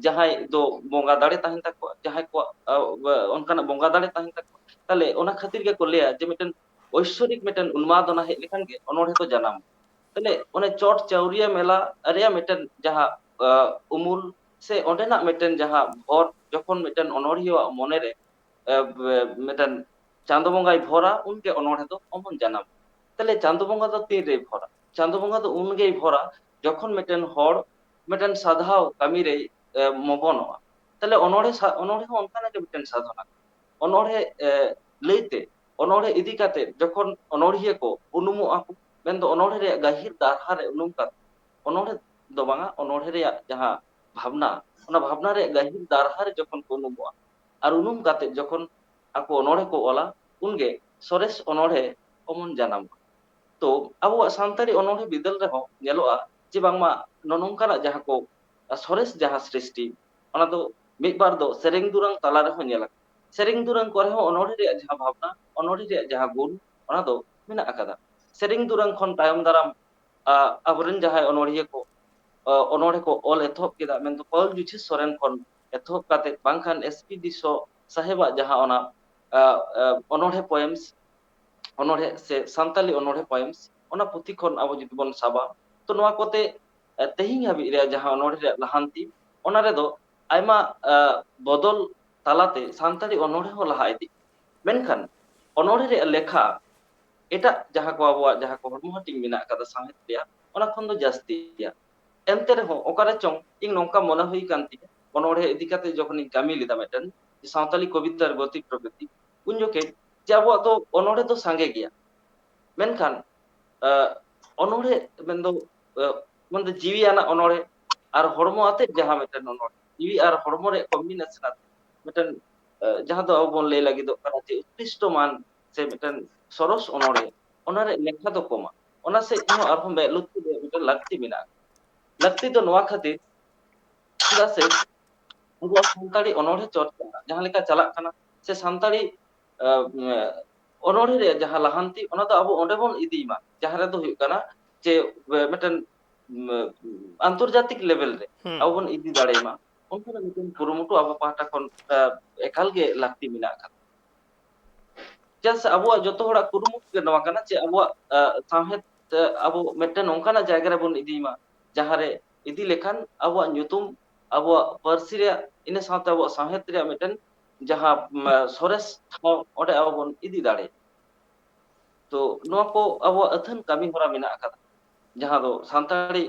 ᱡᱟᱦᱟᱸᱭ ᱫᱚ ᱵᱚᱸᱜᱟ ᱫᱟᱲᱮ ᱛᱟᱦᱮᱱ ᱛᱟᱠᱚᱣᱟ, ᱡᱟᱦᱟᱸᱭ ᱠᱚᱣᱟᱜ, ᱟ, ᱚᱱᱠᱟᱱᱟᱜ ᱵᱚᱸᱜᱟ ᱫᱟᱲᱮ ᱛᱟᱦᱮᱱ ᱛᱟᱠᱚᱣᱟ, ᱛᱟᱦᱞᱮ ᱚᱱᱟ ᱠᱷᱟᱹᱛᱤᱨ ᱜᱮᱠᱚ ᱞᱟᱹᱭᱟ ᱡᱮ ᱢᱤᱫᱴᱮᱱ ᱳᱭᱥᱚᱨᱤᱠ ᱢᱤᱫᱴᱮᱱ ᱩᱱᱢᱟᱫᱚᱱᱟ ᱦᱮᱡ ᱞᱮᱠᱷᱟᱱ ᱜᱮ ᱚᱱᱚᱬᱦᱮ ᱫᱚ ᱡᱟᱱᱟᱢ᱾ ᱛᱟᱦᱞᱮ ᱚᱱᱮ ᱪᱚᱴ ᱪᱟᱹᱣᱨᱤᱭᱟᱹ ᱢᱮᱞᱟ ᱨᱮᱭᱟᱜ ᱢᱤᱫᱴᱮᱱ ᱡᱟᱦᱟᱸ, ᱟ, ᱩᱢᱩᱞ ᱥᱮ ᱚᱸᱰᱮᱱᱟᱜ ᱢᱤᱫᱴᱮᱱ ᱡᱟᱦᱟᱸ ᱵᱷᱚᱨ, ᱡᱚᱠᱷᱚᱱ ᱢᱤᱫᱴᱮᱱ ᱚᱱᱚᱬᱦᱤᱭᱟᱹᱣᱟᱜ ᱢᱚᱱᱮᱨᱮ, ᱮ, ᱵᱮ-, ᱢᱤᱫᱴᱮᱱ ᱪᱟᱸᱫᱚ ᱵᱚᱸᱜᱟᱭ ᱵᱷᱚᱨᱟ, ᱩᱱᱜᱮ ᱚᱱᱚᱬᱦᱮ ᱫᱚ ᱚᱢᱚᱱ ᱡᱟᱱᱟᱢ᱾ ᱛᱟᱦᱞᱮ ᱪᱟᱸᱫᱚ ᱵᱚᱸᱜᱟ ᱫᱚ ᱛᱤᱱ ᱨᱮᱭ ᱵᱷᱚᱨᱟ? ᱪᱟᱸᱫᱚ ᱵᱚᱸᱜᱟ ᱫᱚ ᱩᱱᱜᱮᱭ ᱵᱷᱚᱨᱟ, ᱡᱚᱠᱷᱚᱱ ᱢᱤᱫᱴᱮᱱ ᱦᱚᱲ ᱢᱤᱫᱴᱮᱱ ᱥᱟᱫᱷᱟᱣ ᱠᱟᱹᱢᱤ ᱨᱮᱭ, ᱮ, ᱢᱚᱵᱚᱱᱚᱜᱼᱟ᱾ ᱛᱟᱦᱞᱮ ᱚᱱᱚᱬᱦᱮ ᱥᱟ-, ᱚᱱᱚᱬᱦᱮ ᱦᱚᱸ ᱚᱱᱠᱟᱱᱟᱜ ᱜᱮ ᱢᱤᱫᱴᱮᱱ ᱥᱟᱫᱷᱚᱱᱟ᱾ ᱚᱱᱚᱬᱦᱮ, ᱮ, ᱞᱟᱹᱭᱛᱮ, ᱚᱱᱚᱬᱦᱮ ᱤᱫᱤ ᱠᱟᱛᱮ ᱡᱚᱠᱷᱚᱱ ᱚᱱᱚᱬᱦᱤᱭᱟᱹ ᱠᱚ ᱩᱱᱩᱢᱚᱜᱼᱟ ᱠᱚ, ᱢᱮᱱᱫᱚ ᱚᱱᱚᱬᱦᱮ ᱨᱮᱭᱟᱜ ᱜᱟᱹᱦᱤᱨ ᱫᱟᱨᱦᱟ ᱨᱮ ᱩᱱᱩᱢ ᱠᱟᱛᱮ, ᱚᱱᱚᱬᱦᱮ ᱫᱚ ᱵᱟᱝᱟ, ᱚᱱᱚᱬᱦᱮ ᱨᱮᱭᱟᱜ ᱡᱟᱦᱟᱸ ᱵᱷᱟᱵᱽᱱᱟ, ᱚᱱᱟ ᱵᱷᱟᱵᱽᱱᱟ ᱨᱮᱭᱟᱜ ᱜᱟᱹᱦᱤᱨ ᱫᱟᱨᱦᱟ ᱨᱮ ᱡᱚᱠᱷᱚᱱ ᱠᱚ ᱩᱱᱩᱢᱚᱜᱼᱟ, ᱟᱨ ᱩᱱᱩᱢ ᱠᱟᱛᱮ ᱡᱚᱠᱷᱚᱱ ᱟᱠᱚ ᱚᱱᱚᱬᱦᱮ ᱠᱚ ᱚᱞᱟ, ᱩᱱᱜᱮ ᱥᱚᱨᱮᱥ ᱚᱱᱚᱬᱦᱮ ᱚᱢᱚᱱ ᱡᱟᱱᱟᱢᱚᱜᱼᱟ᱾ ᱛᱚ, ᱟᱵᱚᱣᱟᱜ ᱥᱟᱱᱛᱟᱲᱤ ᱚᱱᱚᱬᱦᱮ ᱵᱤᱫᱟᱹᱞ ᱨᱮᱦᱚᱸ ᱧᱮᱞᱚᱜᱼᱟ ᱡᱮ ᱵᱟᱝᱢᱟ ᱱᱚᱜᱼᱚ ᱱᱚᱝᱠᱟᱱᱟᱜ ᱡᱟᱦᱟᱸ ᱠᱚ, ᱟ, ᱥᱚᱨᱮᱥ ᱡᱟᱦᱟᱸ ᱥᱨᱤᱥᱴᱤ, ᱚᱱᱟ ᱫᱚ ᱢᱤᱫ ᱵᱟᱨ ᱫᱚ ᱥᱮᱨᱮᱧ ᱫᱩᱨᱟᱝ ᱛᱟᱞᱟ ᱨᱮᱦᱚᱸ ᱧᱮᱞ ᱟᱠᱟᱱᱟ᱾ ᱥᱮᱨᱮᱧ ᱫᱩᱨᱟᱝ ᱠᱚᱨᱮ ᱦᱚᱸ ᱚᱱᱚᱬᱦᱮ ᱨᱮᱭᱟᱜ ᱡᱟᱦᱟᱸ ᱵᱷᱟᱵᱽᱱᱟ, ᱚᱱᱚᱬᱦᱮ ᱨᱮᱭᱟᱜ ᱡᱟᱦᱟᱸ ᱜᱩᱱ, ᱚᱱᱟ ᱫᱚ ᱢᱮᱱᱟᱜ ᱟᱠᱟᱫᱟ᱾ ᱥᱮᱨᱮᱧ ᱫᱩᱨᱟᱝ ᱠᱷᱚᱱ ᱛᱟᱭᱚᱢ ᱫᱟᱨᱟᱢ, ᱟ, ᱟᱵᱚᱨᱮᱱ ᱡᱟᱦᱟᱸᱭ ᱚᱱᱚᱬᱦᱤᱭᱟᱹ ᱠᱚ, ᱟ, ᱚᱱᱚᱬᱦᱮ ᱠᱚ ᱚᱞ ᱮᱛᱚᱦᱚᱵ ᱠᱮᱫᱟ, ᱢᱮᱱᱫᱚ ᱯᱟᱹᱣᱩᱞ ᱡᱩᱡᱷᱤ ᱥᱚᱨᱮᱱ ᱠᱷᱚᱱ ᱮᱛᱚᱦᱚᱵ ᱠᱟᱛᱮ, ᱵᱟᱝᱠᱷᱟᱱ ᱮᱥ ᱯᱤ ᱰᱤᱥᱳ ᱥᱟᱦᱮᱵᱟᱜ ᱡᱟᱦᱟᱸ ᱚᱱᱟ ᱚᱱᱚᱬᱦᱮ ᱯᱚᱭᱮᱢᱥ, ᱚᱱᱚᱬᱦᱮ ᱥᱮ ᱥᱟᱱᱛᱟᱞᱤ ᱚᱱᱚᱬᱦᱮ ᱯᱚᱭᱮᱢᱥ, ᱚᱱᱟ ᱯᱩᱛᱷᱤ ᱠᱷᱚᱱ ᱟᱵᱚ ᱡᱩᱫᱤ ᱵᱚᱱ ᱥᱟᱵᱟ, ᱛᱚ ᱱᱚᱣᱟ ᱠᱚᱛᱮ ᱛᱮᱦᱮᱧ ᱦᱟᱹᱵᱤᱡ ᱨᱮᱭᱟᱜ ᱡᱟᱦᱟᱸ ᱚᱱᱚᱬᱦᱮ ᱨᱮᱭᱟᱜ ᱞᱟᱦᱟᱱᱛᱤ, ᱚᱱᱟ ᱨᱮᱫᱚ ᱟᱭᱢᱟ ᱵᱚᱫᱚᱞ ᱛᱟᱞᱟᱛᱮ ᱥᱟᱱᱛᱟᱲᱤ ᱚᱱᱚᱬᱦᱮ ᱦᱚᱸ ᱞᱟᱦᱟ ᱤᱫᱤᱜ᱾ ᱢᱮᱱᱠᱷᱟᱱ ᱚᱱᱚᱬᱦᱮ ᱨᱮᱭᱟᱜ ᱞᱮᱠᱷᱟ ᱮᱴᱟᱜ ᱡᱟᱦᱟᱸ ᱠᱚ ᱟᱵᱚᱣᱟᱜ ᱡᱟᱦᱟᱸ ᱠᱚ ᱦᱚᱲᱢᱚ ᱦᱟᱹᱴᱤᱧ ᱢᱮᱱᱟᱜ ᱟᱠᱟᱫᱟ ᱥᱟᱶᱦᱮᱫ ᱨᱮᱭᱟᱜ, ᱚᱱᱟ ᱠᱷᱚᱱ ᱫᱚ ᱡᱟᱹᱥᱛᱤ ᱜᱮᱭᱟ᱾ ᱮᱱᱛᱮ ᱨᱮᱦᱚᱸ ᱚᱠᱟᱨᱮ ᱪᱚᱝ ᱤᱧ ᱱᱚᱝᱠᱟ ᱢᱚᱱᱮ ᱦᱩᱭ ᱠᱟᱱ ᱛᱤᱧᱟᱹ, ᱚᱱᱚᱬᱦᱮ ᱤᱫᱤ ᱠᱟᱛᱮ ᱡᱚᱠᱷᱚᱱᱤᱧ ᱠᱟᱹᱢᱤ ᱞᱮᱫᱟ ᱢᱤᱫᱴᱮᱱ ᱥᱟᱶᱛᱟᱞᱤ ᱠᱚᱵᱤᱛᱟᱨ ᱜᱚᱛᱤ ᱯᱨᱚᱠᱨᱤᱛᱤ, ᱩᱱ ᱡᱚᱠᱷᱮᱡ ᱡᱮ ᱟᱵᱚᱣᱟᱜ ᱫᱚ ᱚᱱᱚᱬᱦᱮ ᱫᱚ ᱥᱟᱸᱜᱮ ᱜᱮᱭᱟ, ᱢᱮᱱᱠᱷᱟᱱ ᱚᱱᱚᱬᱦᱮ ᱢᱮᱱᱫᱚ ᱢᱮᱱᱫᱚ ᱡᱤᱣᱤ ᱟᱱᱟᱜ ᱚᱱᱚᱬᱦᱮ ᱟᱨ ᱦᱚᱲᱢᱚ ᱟᱛᱮ ᱡᱟᱦᱟᱸ ᱢᱤᱫᱴᱮᱱ ᱚᱱᱚᱬᱦᱮ, ᱡᱤᱣᱤ ᱟᱨ ᱦᱚᱲᱢᱚ ᱨᱮᱭᱟᱜ ᱠᱚᱢᱵᱤᱱᱮᱥᱚᱱ ᱟᱛᱮ ᱢᱤᱫᱴᱮᱱ ᱡᱟᱦᱟᱸ ᱫᱚ ᱟᱵᱚ ᱵᱚᱱ ᱞᱟᱹᱭ ᱞᱟᱹᱜᱤᱫᱚᱜ ᱠᱟᱱᱟ ᱡᱮ ᱩᱛᱠᱨᱤᱥᱴᱚ ᱢᱟᱱ ᱥᱮ ᱢᱤᱫᱴᱮᱱ ᱥᱚᱨᱚᱥ ᱚᱱᱚᱬᱦᱮ, ᱚᱱᱟ ᱨᱮᱭᱟᱜ ᱞᱮᱠᱷᱟ ᱫᱚ ᱠᱚᱢᱟ᱾ ᱚᱱᱟ ᱥᱮᱫ ᱦᱚᱸ ᱟᱨᱦᱚᱸ ᱢᱮᱫ ᱞᱩᱛᱩᱨ ᱨᱮᱭᱟᱜ ᱢᱤᱫᱴᱮᱱ ᱞᱟᱹᱠᱛᱤ ᱢᱮᱱᱟᱜᱼᱟ᱾ ᱞᱟᱹᱠᱛᱤ ᱫᱚ ᱱᱚᱣᱟ ᱠᱷᱟᱹᱛᱤᱨ, ᱪᱮᱫᱟᱜ ᱥᱮ ᱟᱵᱚᱣᱟᱜ ᱥᱟᱱᱛᱟᱲᱤ ᱚᱱᱚᱬᱦᱮ ᱪᱚᱨᱪᱟ ᱡᱟᱦᱟᱸ ᱞᱮᱠᱟ ᱪᱟᱞᱟᱜ ᱠᱟᱱᱟ, ᱥᱮ ᱥᱟᱱᱛᱟᱲᱤ ᱚᱱᱚᱬᱦᱮ ᱨᱮᱭᱟᱜ ᱡᱟᱦᱟᱸ ᱞᱟᱦᱟᱱᱛᱤ, ᱚᱱᱟ ᱫᱚ ᱟᱵᱚ ᱚᱸᱰᱮ ᱵᱚᱱ ᱤᱫᱤᱭ ᱢᱟ, ᱡᱟᱦᱟᱸ ᱨᱮᱫᱚ ᱦᱩᱭᱩᱜ ᱠᱟᱱᱟ ᱡᱮ ᱢᱤᱫᱴᱮᱱ ᱟᱱᱛᱚᱨᱡᱟᱛᱤᱠ ᱞᱮᱵᱮᱞ ᱨᱮ ᱟᱵᱚ ᱵᱚᱱ ᱤᱫᱤ ᱫᱟᱲᱮᱭᱟᱜ ᱢᱟ᱾ ᱚᱱᱠᱟᱱᱟᱜ ᱢᱤᱫᱴᱮᱱ ᱠᱩᱨᱩᱢᱩᱴᱩ ᱟᱵᱚ ᱯᱟᱦᱴᱟ ᱠᱷᱚᱱ ᱮᱠᱟᱞ ᱜᱮ ᱞᱟᱹᱠᱛᱤ ᱢᱮᱱᱟᱜ ᱟᱠᱟᱫᱟ᱾ ᱪᱮᱫᱟᱜ ᱥᱮ ᱟᱵᱚᱣᱟᱜ ᱡᱚᱛᱚ ᱦᱚᱲᱟᱜ ᱠᱩᱨᱩᱢᱩᱴᱩ ᱜᱮ ᱱᱚᱣᱟ ᱠᱟᱱᱟ ᱡᱮ ᱟᱵᱚᱣᱟᱜ ᱥᱟᱶᱦᱮᱫ ᱟᱵᱚ ᱢᱤᱫᱴᱮᱱ ᱚᱱᱠᱟᱱᱟᱜ ᱡᱟᱭᱜᱟ ᱨᱮᱵᱚᱱ ᱤᱫᱤᱭ ᱢᱟ, ᱡᱟᱦᱟᱸᱨᱮ ᱤᱫᱤ ᱞᱮᱠᱷᱟᱱ ᱟᱵᱚᱣᱟᱜ ᱧᱩᱛᱩᱢ, ᱟᱵᱚᱣᱟᱜ ᱯᱟᱹᱨᱥᱤ ᱨᱮᱭᱟᱜ, ᱤᱱᱟᱹ ᱥᱟᱶᱛᱮ ᱟᱵᱚᱣᱟᱜ ᱥᱟᱶᱦᱮᱫ ᱨᱮᱭᱟᱜ ᱢᱤᱫᱴᱮᱱ ᱡᱟᱦᱟᱸ ᱥᱚᱨᱮᱥ ᱴᱷᱟᱶ, ᱚᱸᱰᱮ ᱟᱵᱚ ᱵᱚᱱ ᱤᱫᱤ ᱫᱟᱲᱮᱭᱟᱜᱼᱟ᱾ ᱛᱚ ᱱᱚᱣᱟ ᱠᱚ ᱟᱵᱚᱣᱟᱜ ᱟᱹᱛᱷᱟᱹᱱ ᱠᱟᱹᱢᱤ ᱦᱚᱨᱟ ᱢᱮᱱᱟᱜ ᱟᱠᱟᱫᱟ, ᱡᱟᱦᱟᱸ ᱫᱚ ᱥᱟᱱᱛᱟᱲᱤ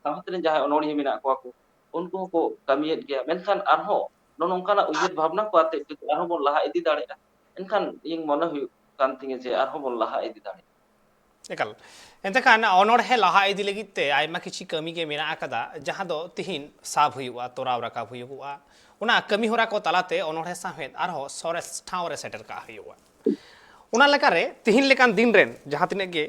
ᱥᱟᱶᱦᱮᱫ ᱨᱮᱱ ᱡᱟᱦᱟᱸᱭ ᱚᱱᱚᱬᱦᱤᱭᱟᱹ ᱢᱮᱱᱟᱜ ᱠᱚᱣᱟ ᱠᱚ, ᱩᱱᱠᱩ ᱦᱚᱸᱠᱚ ᱠᱟᱹᱢᱤᱭᱮᱫ ᱜᱮᱭᱟ᱾ ᱢᱮᱱᱠᱷᱟᱱ ᱟᱨᱦᱚᱸ ᱱᱚᱜᱼᱚ ᱱᱚᱝᱠᱟᱱᱟᱜ ᱩᱭᱦᱟᱹᱨ ᱵᱷᱟᱵᱽᱱᱟ ᱠᱚ ᱟᱛᱮ ᱡᱩᱫᱤ ᱟᱨᱦᱚᱸ ᱵᱚᱱ ᱞᱟᱦᱟ ᱤᱫᱤ ᱫᱟᱲᱮᱭᱟᱜᱼᱟ, ᱮᱱᱠᱷᱟᱱ ᱤᱧ ᱢᱚᱱᱮ ᱦᱩᱭᱩᱜ ᱠᱟᱱ ᱛᱤᱧᱟᱹ ᱡᱮ ᱟᱨᱦᱚᱸ ᱵᱚᱱ ᱞᱟᱦᱟ ᱤᱫᱤ ᱫᱟᱲᱮᱭᱟᱜᱼᱟ᱾ ᱮᱠᱟᱞ᱾ ᱮᱱᱛᱮ ᱠᱷᱟᱱ ᱚᱱᱚᱬᱦᱮ ᱞᱟᱦᱟ ᱤᱫᱤ ᱞᱟᱹᱜᱤᱫ ᱛᱮ ᱟᱭᱢᱟ ᱠᱤᱪᱷᱤ ᱠᱟᱹᱢᱤ ᱜᱮ ᱢᱮᱱᱟᱜ ᱟᱠᱟᱫᱟ, ᱡᱟᱦᱟᱸ ᱫᱚ ᱛᱤᱦᱤᱧ ᱥᱟᱵ ᱦᱩᱭᱩᱜᱼᱟ, ᱛᱚᱨᱟᱣ ᱨᱟᱠᱟᱵ ᱦᱩᱭᱩᱜᱚᱜᱼᱟ᱾ ᱚᱱᱟ ᱠᱟᱹᱢᱤ ᱦᱚᱨᱟ ᱠᱚ ᱛᱟᱞᱟᱛᱮ ᱚᱱᱚᱬᱦᱮ ᱥᱟᱶᱦᱮᱫ ᱟᱨᱦᱚᱸ ᱥᱚᱨᱮᱥ ᱴᱷᱟᱶ ᱨᱮ ᱥᱮᱴᱮᱨ ᱠᱟᱜ ᱦᱩᱭᱩᱜᱼᱟ᱾ ᱚᱱᱟ ᱞᱮᱠᱟᱨᱮ ᱛᱤᱦᱤᱧ ᱞᱮᱠᱟᱱ ᱫᱤᱱ ᱨᱮᱱ ᱡᱟᱦᱟᱸ ᱛᱤᱱᱟᱹᱜ ᱜᱮ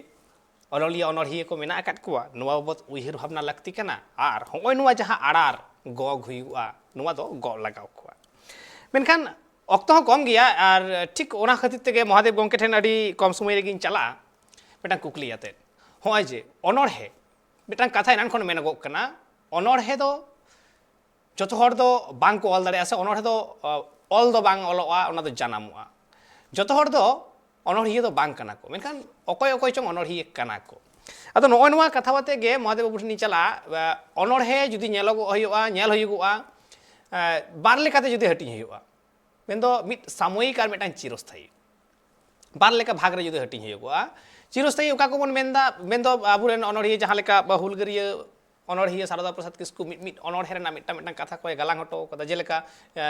ᱚᱱᱚᱞᱤᱭᱟᱹ ᱚᱱᱚᱬᱦᱤᱭᱟᱹ ᱠᱚ ᱢᱮᱱᱟᱜ ᱟᱠᱟᱫ ᱠᱚᱣᱟ, ᱱᱚᱣᱟ ᱵᱟᱵᱚᱛ ᱩᱭᱦᱟᱹᱨ ᱵᱷᱟᱵᱽᱱᱟ ᱞᱟᱹᱠᱛᱤ ᱠᱟᱱᱟ᱾ ᱟᱨ ᱦᱚᱸᱜᱼᱚᱭ ᱱᱚᱣᱟ ᱡᱟᱦᱟᱸ ᱟᱲᱟᱨ ᱜᱚᱜ ᱦᱩᱭᱩᱜᱼᱟ, ᱱᱚᱣᱟ ᱫᱚ ᱜᱚᱜ ᱞᱟᱜᱟᱣ ᱠᱚᱣᱟ᱾ ᱢᱮᱱᱠᱷᱟᱱ ᱚᱠᱛᱚ ᱦᱚᱸ ᱠᱚᱢ ᱜᱮᱭᱟ, ᱟᱨ ᱴᱷᱤᱠ ᱚᱱᱟ ᱠᱷᱟᱹᱛᱤᱨ ᱛᱮᱜᱮ ᱢᱚᱦᱟᱫᱮᱵ ᱜᱚᱢᱠᱮ ᱴᱷᱮᱱ ᱟᱹᱰᱤ ᱠᱚᱢ ᱥᱚᱢᱚᱭ ᱨᱮᱜᱮᱧ ᱪᱟᱞᱟᱜᱼᱟ ᱢᱤᱫᱴᱟᱝ ᱠᱩᱠᱞᱤ ᱟᱛᱮᱫ᱾ ᱦᱚᱸᱜᱼᱚᱭ ᱡᱮ ᱚᱱᱚᱬᱦᱮ, ᱢᱤᱫᱴᱟᱝ ᱠᱟᱛᱷᱟ ᱮᱱᱟᱱ ᱠᱷᱚᱱ ᱢᱮᱱᱚᱜᱚᱜ ᱠᱟᱱᱟ, ᱚᱱᱚᱬᱦᱮ ᱫᱚ ᱡᱚᱛᱚ ᱦᱚᱲ ᱫᱚ ᱵᱟᱝ ᱠᱚ ᱚᱞ ᱫᱟᱲᱮᱭᱟᱜᱼᱟ, ᱥᱮ ᱚᱱᱚᱬᱦᱮ ᱫᱚ ᱚᱞ ᱫᱚ ᱵᱟᱝ ᱚᱞᱚᱜᱼᱟ, ᱚᱱᱟ ᱫᱚ ᱡᱟᱱᱟᱢᱚᱜᱼᱟ᱾ ᱡᱚᱛᱚ ᱦᱚᱲ ᱫᱚ ᱚᱱᱚᱬᱦᱤᱭᱟᱹ ᱫᱚ ᱵᱟᱝ ᱠᱟᱱᱟ ᱠᱚ, ᱢᱮᱱᱠᱷᱟᱱ ᱚᱠᱚᱭ ᱚᱠᱚᱭ ᱪᱚᱝ ᱚᱱᱚᱬᱦᱤᱭᱟᱹ ᱠᱟᱱᱟ ᱠᱚ᱾ ᱟᱫᱚ ᱱᱚᱜᱼᱚᱭ ᱱᱚᱣᱟ ᱠᱟᱛᱷᱟ ᱠᱟᱛᱮ ᱜᱮ ᱢᱚᱦᱟᱫᱮᱵ ᱵᱟᱹᱵᱩ ᱴᱷᱮᱱ ᱤᱧ ᱪᱟᱞᱟᱜᱼᱟ᱾ ᱚᱱᱚᱬᱦᱮ ᱡᱩᱫᱤ ᱧᱮᱞᱚᱜᱚᱜ ᱦᱩᱭᱩᱜᱼᱟ, ᱧᱮᱞ ᱦᱩᱭᱩᱜᱚᱜᱼᱟ, ᱵᱟᱨ ᱞᱮᱠᱟᱛᱮ ᱡᱩᱫᱤ ᱦᱟᱹᱴᱤᱧ ᱦᱩᱭᱩᱜᱼᱟ, ᱢᱮᱱᱫᱚ ᱢᱤᱫ ᱥᱟᱢᱚᱭᱤᱠ ᱟᱨ ᱢᱤᱫᱴᱟᱝ ᱪᱤᱨᱚᱥᱛᱷᱟᱭᱤ, ᱵᱟᱨ ᱞᱮᱠᱟ ᱵᱷᱟᱜᱽ ᱨᱮ ᱡᱩᱫᱤ ᱦᱟᱹᱴᱤᱧ ᱦᱩᱭᱩᱜᱚᱜᱼᱟ᱾ ᱪᱤᱨᱚᱥᱛᱷᱟᱭᱤ ᱚᱠᱟ ᱠᱚᱵᱚᱱ ᱢᱮᱱᱫᱟ? ᱢᱮᱱᱫᱚ ᱟᱵᱚᱨᱮᱱ ᱚᱱᱚᱬᱦᱤᱭᱟᱹ ᱡᱟᱦᱟᱸ ᱞᱮᱠᱟ ᱦᱩᱞᱜᱟᱹᱨᱤᱭᱟᱹ ᱚᱱᱚᱬᱦᱤᱭᱟᱹ ᱥᱟᱨᱚᱫᱟ ᱯᱨᱚᱥᱟᱫᱽ ᱠᱤᱥᱠᱩ ᱢᱤᱫ ᱢᱤᱫ ᱚᱱᱚᱬᱦᱮ ᱨᱮᱱᱟᱜ ᱢᱤᱫᱴᱟᱝ ᱢᱤᱫᱴᱟᱝ ᱠᱟᱛᱷᱟ ᱠᱚᱭ ᱜᱟᱞᱟᱝ ᱦᱚᱴᱚ ᱠᱟᱫᱟ, ᱡᱮᱞᱮᱠᱟ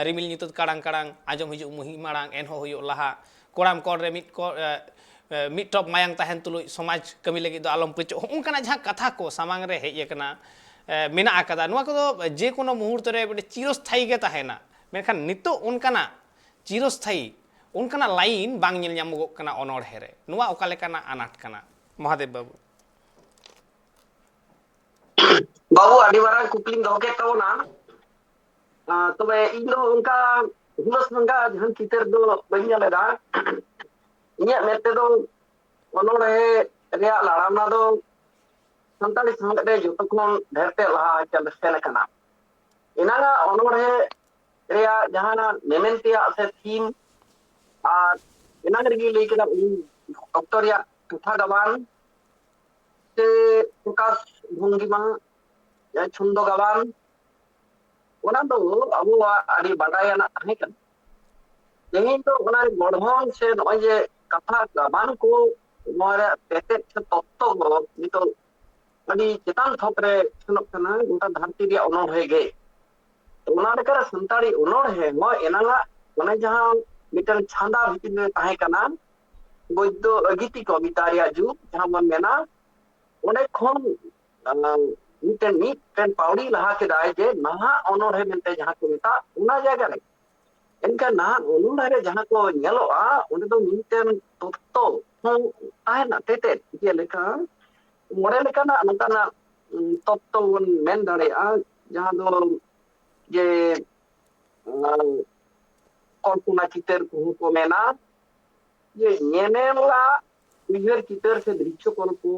ᱨᱤᱢᱤᱞ ᱧᱩᱛᱟᱹᱛ ᱠᱟᱲᱟᱝ ᱠᱟᱲᱟᱝ, ᱟᱸᱡᱚᱢ ᱦᱤᱡᱩᱜ ᱢᱩᱦᱤ ᱢᱟᱲᱟᱝ, ᱮᱱᱦᱚᱸ ᱦᱩᱭᱩᱜ ᱞᱟᱦᱟ, ᱠᱚᱲᱟᱢ ᱠᱚᱲ ᱨᱮ ᱢᱤᱫ ᱠᱚ ᱢᱤᱫ ᱴᱚᱯ ᱢᱟᱭᱟᱝ ᱛᱟᱦᱮᱱ ᱛᱩᱞᱩᱡ ᱥᱚᱢᱟᱡᱽ ᱠᱟᱹᱢᱤ ᱞᱟᱹᱜᱤᱫ ᱫᱚ ᱟᱞᱚᱢ ᱯᱟᱹᱪᱚᱜ᱾ ᱦᱚᱸᱜᱼᱚ ᱱᱚᱝᱠᱟᱱᱟᱜ ᱡᱟᱦᱟᱸ ᱠᱟᱛᱷᱟ ᱠᱚ ᱥᱟᱢᱟᱝ ᱨᱮ ᱦᱮᱡ ᱟᱠᱟᱱᱟ, ᱢᱮᱱᱟᱜ ᱟᱠᱟᱫᱟ, ᱱᱚᱣᱟ ᱠᱚᱫᱚ ᱡᱮᱠᱳᱱᱳ ᱢᱩᱦᱩᱨᱛᱚ ᱨᱮ ᱢᱤᱫᱴᱮᱱ ᱪᱤᱨᱚᱥᱛᱷᱟᱭᱤ ᱜᱮ ᱛᱟᱦᱮᱱᱟ᱾ ᱢᱮᱱᱠᱷᱟᱱ ᱱᱤᱛᱚᱜ ᱚᱱᱠᱟᱱᱟᱜ ᱪᱤᱨᱚᱥᱛᱷᱟᱭᱤ ᱚᱱᱠᱟᱱᱟᱜ ᱞᱟᱭᱤᱱ ᱵᱟᱝ ᱧᱮᱞ ᱧᱟᱢᱚᱜᱚᱜ ᱠᱟᱱᱟ ᱚᱱᱚᱬᱦᱮ ᱨᱮ᱾ ᱱᱚᱣᱟ ᱚᱠᱟ ᱞᱮᱠᱟᱱᱟᱜ ᱟᱱᱟᱴ ᱠᱟᱱᱟ, ᱢᱚᱦᱟᱫᱮᱵ ᱵᱟᱹᱵᱩ? ᱵᱟᱹᱵᱩ, ᱟᱹᱰᱤ ᱢᱟᱨᱟᱝ ᱠᱩᱠᱞᱤᱢ ᱫᱚᱦᱚ ᱠᱮᱫ ᱛᱟᱵᱚᱱᱟ᱾ ᱛᱚᱵᱮ ᱤᱧ ᱫᱚ ᱚᱱᱠᱟ ᱦᱩᱞᱟᱹᱥ ᱱᱟᱝᱜᱟ ᱡᱟᱦᱟᱸ ᱪᱤᱛᱟᱹᱨ ᱫᱚ ᱵᱟᱹᱧ ᱧᱮᱞ ᱮᱫᱟ᱾ ᱤᱧᱟᱹᱜ ᱢᱮᱫ ᱛᱮᱫᱚ ᱚᱱᱚᱬᱦᱮ ᱨᱮᱭᱟᱜ ᱞᱟᱲᱟᱣᱱᱟ ᱫᱚ ᱥᱟᱱᱛᱟᱲᱤ ᱥᱟᱶᱦᱮᱫ ᱨᱮ ᱡᱚᱛᱚ ᱠᱷᱚᱱ ᱰᱷᱮᱨ ᱛᱮ ᱞᱟᱦᱟ ᱥᱮᱱ ᱟᱠᱟᱱᱟ᱾ ᱮᱱᱟᱝᱟᱜ ᱚᱱᱚᱬᱦᱮ ᱨᱮᱭᱟᱜ ᱡᱟᱦᱟᱸ ᱢᱮᱢᱮᱱ ᱛᱮᱭᱟᱜ ᱥᱮ ᱛᱷᱤᱢ ᱟᱨ ᱮᱱᱟᱝ ᱨᱮᱜᱮ ᱞᱟᱹᱭ ᱠᱮᱫᱟ ᱩᱱ ᱚᱠᱛᱚ ᱨᱮᱭᱟᱜ ᱠᱟᱛᱷᱟ ᱜᱟᱵᱟᱱ ᱥᱮ ᱯᱨᱚᱠᱟᱥ ᱵᱷᱚᱝᱜᱤᱢᱟ, ᱪᱷᱚᱱᱫᱚ ᱜᱟᱵᱟᱱ, ᱚᱱᱟ ᱫᱚ ᱟᱵᱚᱣᱟᱜ ᱟᱹᱰᱤ ᱵᱟᱰᱟᱭᱟᱱᱟᱜ ᱛᱟᱦᱮᱸ ᱠᱟᱱᱟ᱾ ᱛᱮᱦᱮᱧ ᱫᱚ ᱚᱱᱟ ᱜᱚᱲᱦᱚᱱ ᱥᱮ ᱱᱚᱜᱼᱚᱭ ᱡᱮ ᱠᱟᱛᱷᱟ ᱜᱟᱵᱟᱱ ᱠᱚ, ᱱᱚᱣᱟ ᱨᱮᱭᱟᱜ ᱛᱮᱛᱮᱫ ᱥᱮ ᱛᱚᱛᱛᱚ ᱠᱚ ᱱᱤᱛᱚᱜ ᱟᱹᱰᱤ ᱪᱮᱛᱟᱱ ᱛᱷᱚᱠ ᱨᱮ ᱥᱮᱱᱚᱜ ᱠᱟᱱᱟ, ᱜᱚᱴᱟ ᱫᱷᱟᱹᱨᱛᱤ ᱨᱮᱭᱟᱜ ᱚᱱᱚᱬᱦᱮ ᱜᱮ᱾ ᱛᱚ, ᱚᱱᱟ ᱞᱮᱠᱟᱨᱮ ᱥᱟᱱᱛᱟᱲᱤ ᱚᱱᱚᱬᱦᱮ ᱦᱚᱸ ᱮᱱᱟᱝᱟᱜ ᱚᱱᱮ ᱡᱟᱦᱟᱸ ᱢᱤᱫᱴᱟᱝ ᱪᱷᱟᱸᱫᱟ ᱵᱷᱤᱛᱤᱨ ᱨᱮ ᱛᱟᱦᱮᱸ ᱠᱟᱱᱟ, ᱜᱚᱫᱽᱫᱚ ᱜᱤᱛᱤ ᱠᱚᱵᱤᱛᱟ ᱨᱮᱭᱟᱜ ᱡᱩᱜᱽ ᱡᱟᱦᱟᱸ ᱵᱚᱱ ᱢᱮᱱᱟ, ᱚᱸᱰᱮ ᱠᱷᱚᱱ ᱟᱸ, ᱢᱤᱫᱴᱮᱱ ᱢᱤᱫᱴᱮᱱ ᱯᱟᱣᱲᱤ ᱞᱟᱦᱟ ᱠᱮᱫᱟᱭ ᱡᱮ ᱱᱟᱦᱟᱜ ᱚᱱᱚᱬᱦᱮ ᱢᱮᱱᱛᱮ ᱡᱟᱦᱟᱸ ᱠᱚ ᱢᱮᱛᱟᱜ, ᱚᱱᱟ ᱡᱟᱭᱜᱟ ᱨᱮ᱾ ᱮᱱᱠᱷᱟᱱ ᱱᱟᱦᱟᱜ ᱚᱱᱚᱬᱦᱮ ᱨᱮ ᱡᱟᱦᱟᱸ ᱠᱚ ᱧᱮᱞᱚᱜᱼᱟ, ᱚᱸᱰᱮ ᱫᱚ ᱢᱤᱫᱴᱮᱱ ᱛᱚᱛᱛᱚ ᱦᱚᱸ ᱛᱟᱦᱮᱱᱟ, ᱛᱮᱛᱮᱫ, ᱡᱮᱞᱮᱠᱟ ᱢᱚᱬᱮ ᱞᱮᱠᱟᱱᱟᱜ ᱱᱚᱝᱠᱟᱱᱟᱜ, ᱩᱸ, ᱛᱚᱛᱛᱚ ᱵᱚᱱ ᱢᱮᱱ ᱫᱟᱲᱮᱭᱟᱜᱼᱟ, ᱡᱟᱦᱟᱸ ᱫᱚ ᱡᱮ, ᱟᱸ, ᱠᱚᱞᱯᱚᱱᱟ ᱪᱤᱛᱟᱹᱨ ᱠᱚᱦᱚᱸ ᱠᱚ ᱢᱮᱱᱟ, ᱡᱮ ᱧᱮᱱᱮᱞᱟᱜ ᱩᱭᱦᱟᱹᱨ ᱪᱤᱛᱟᱹᱨ ᱥᱮ ᱫᱨᱤᱥᱥᱚ ᱠᱚᱞᱯᱚ,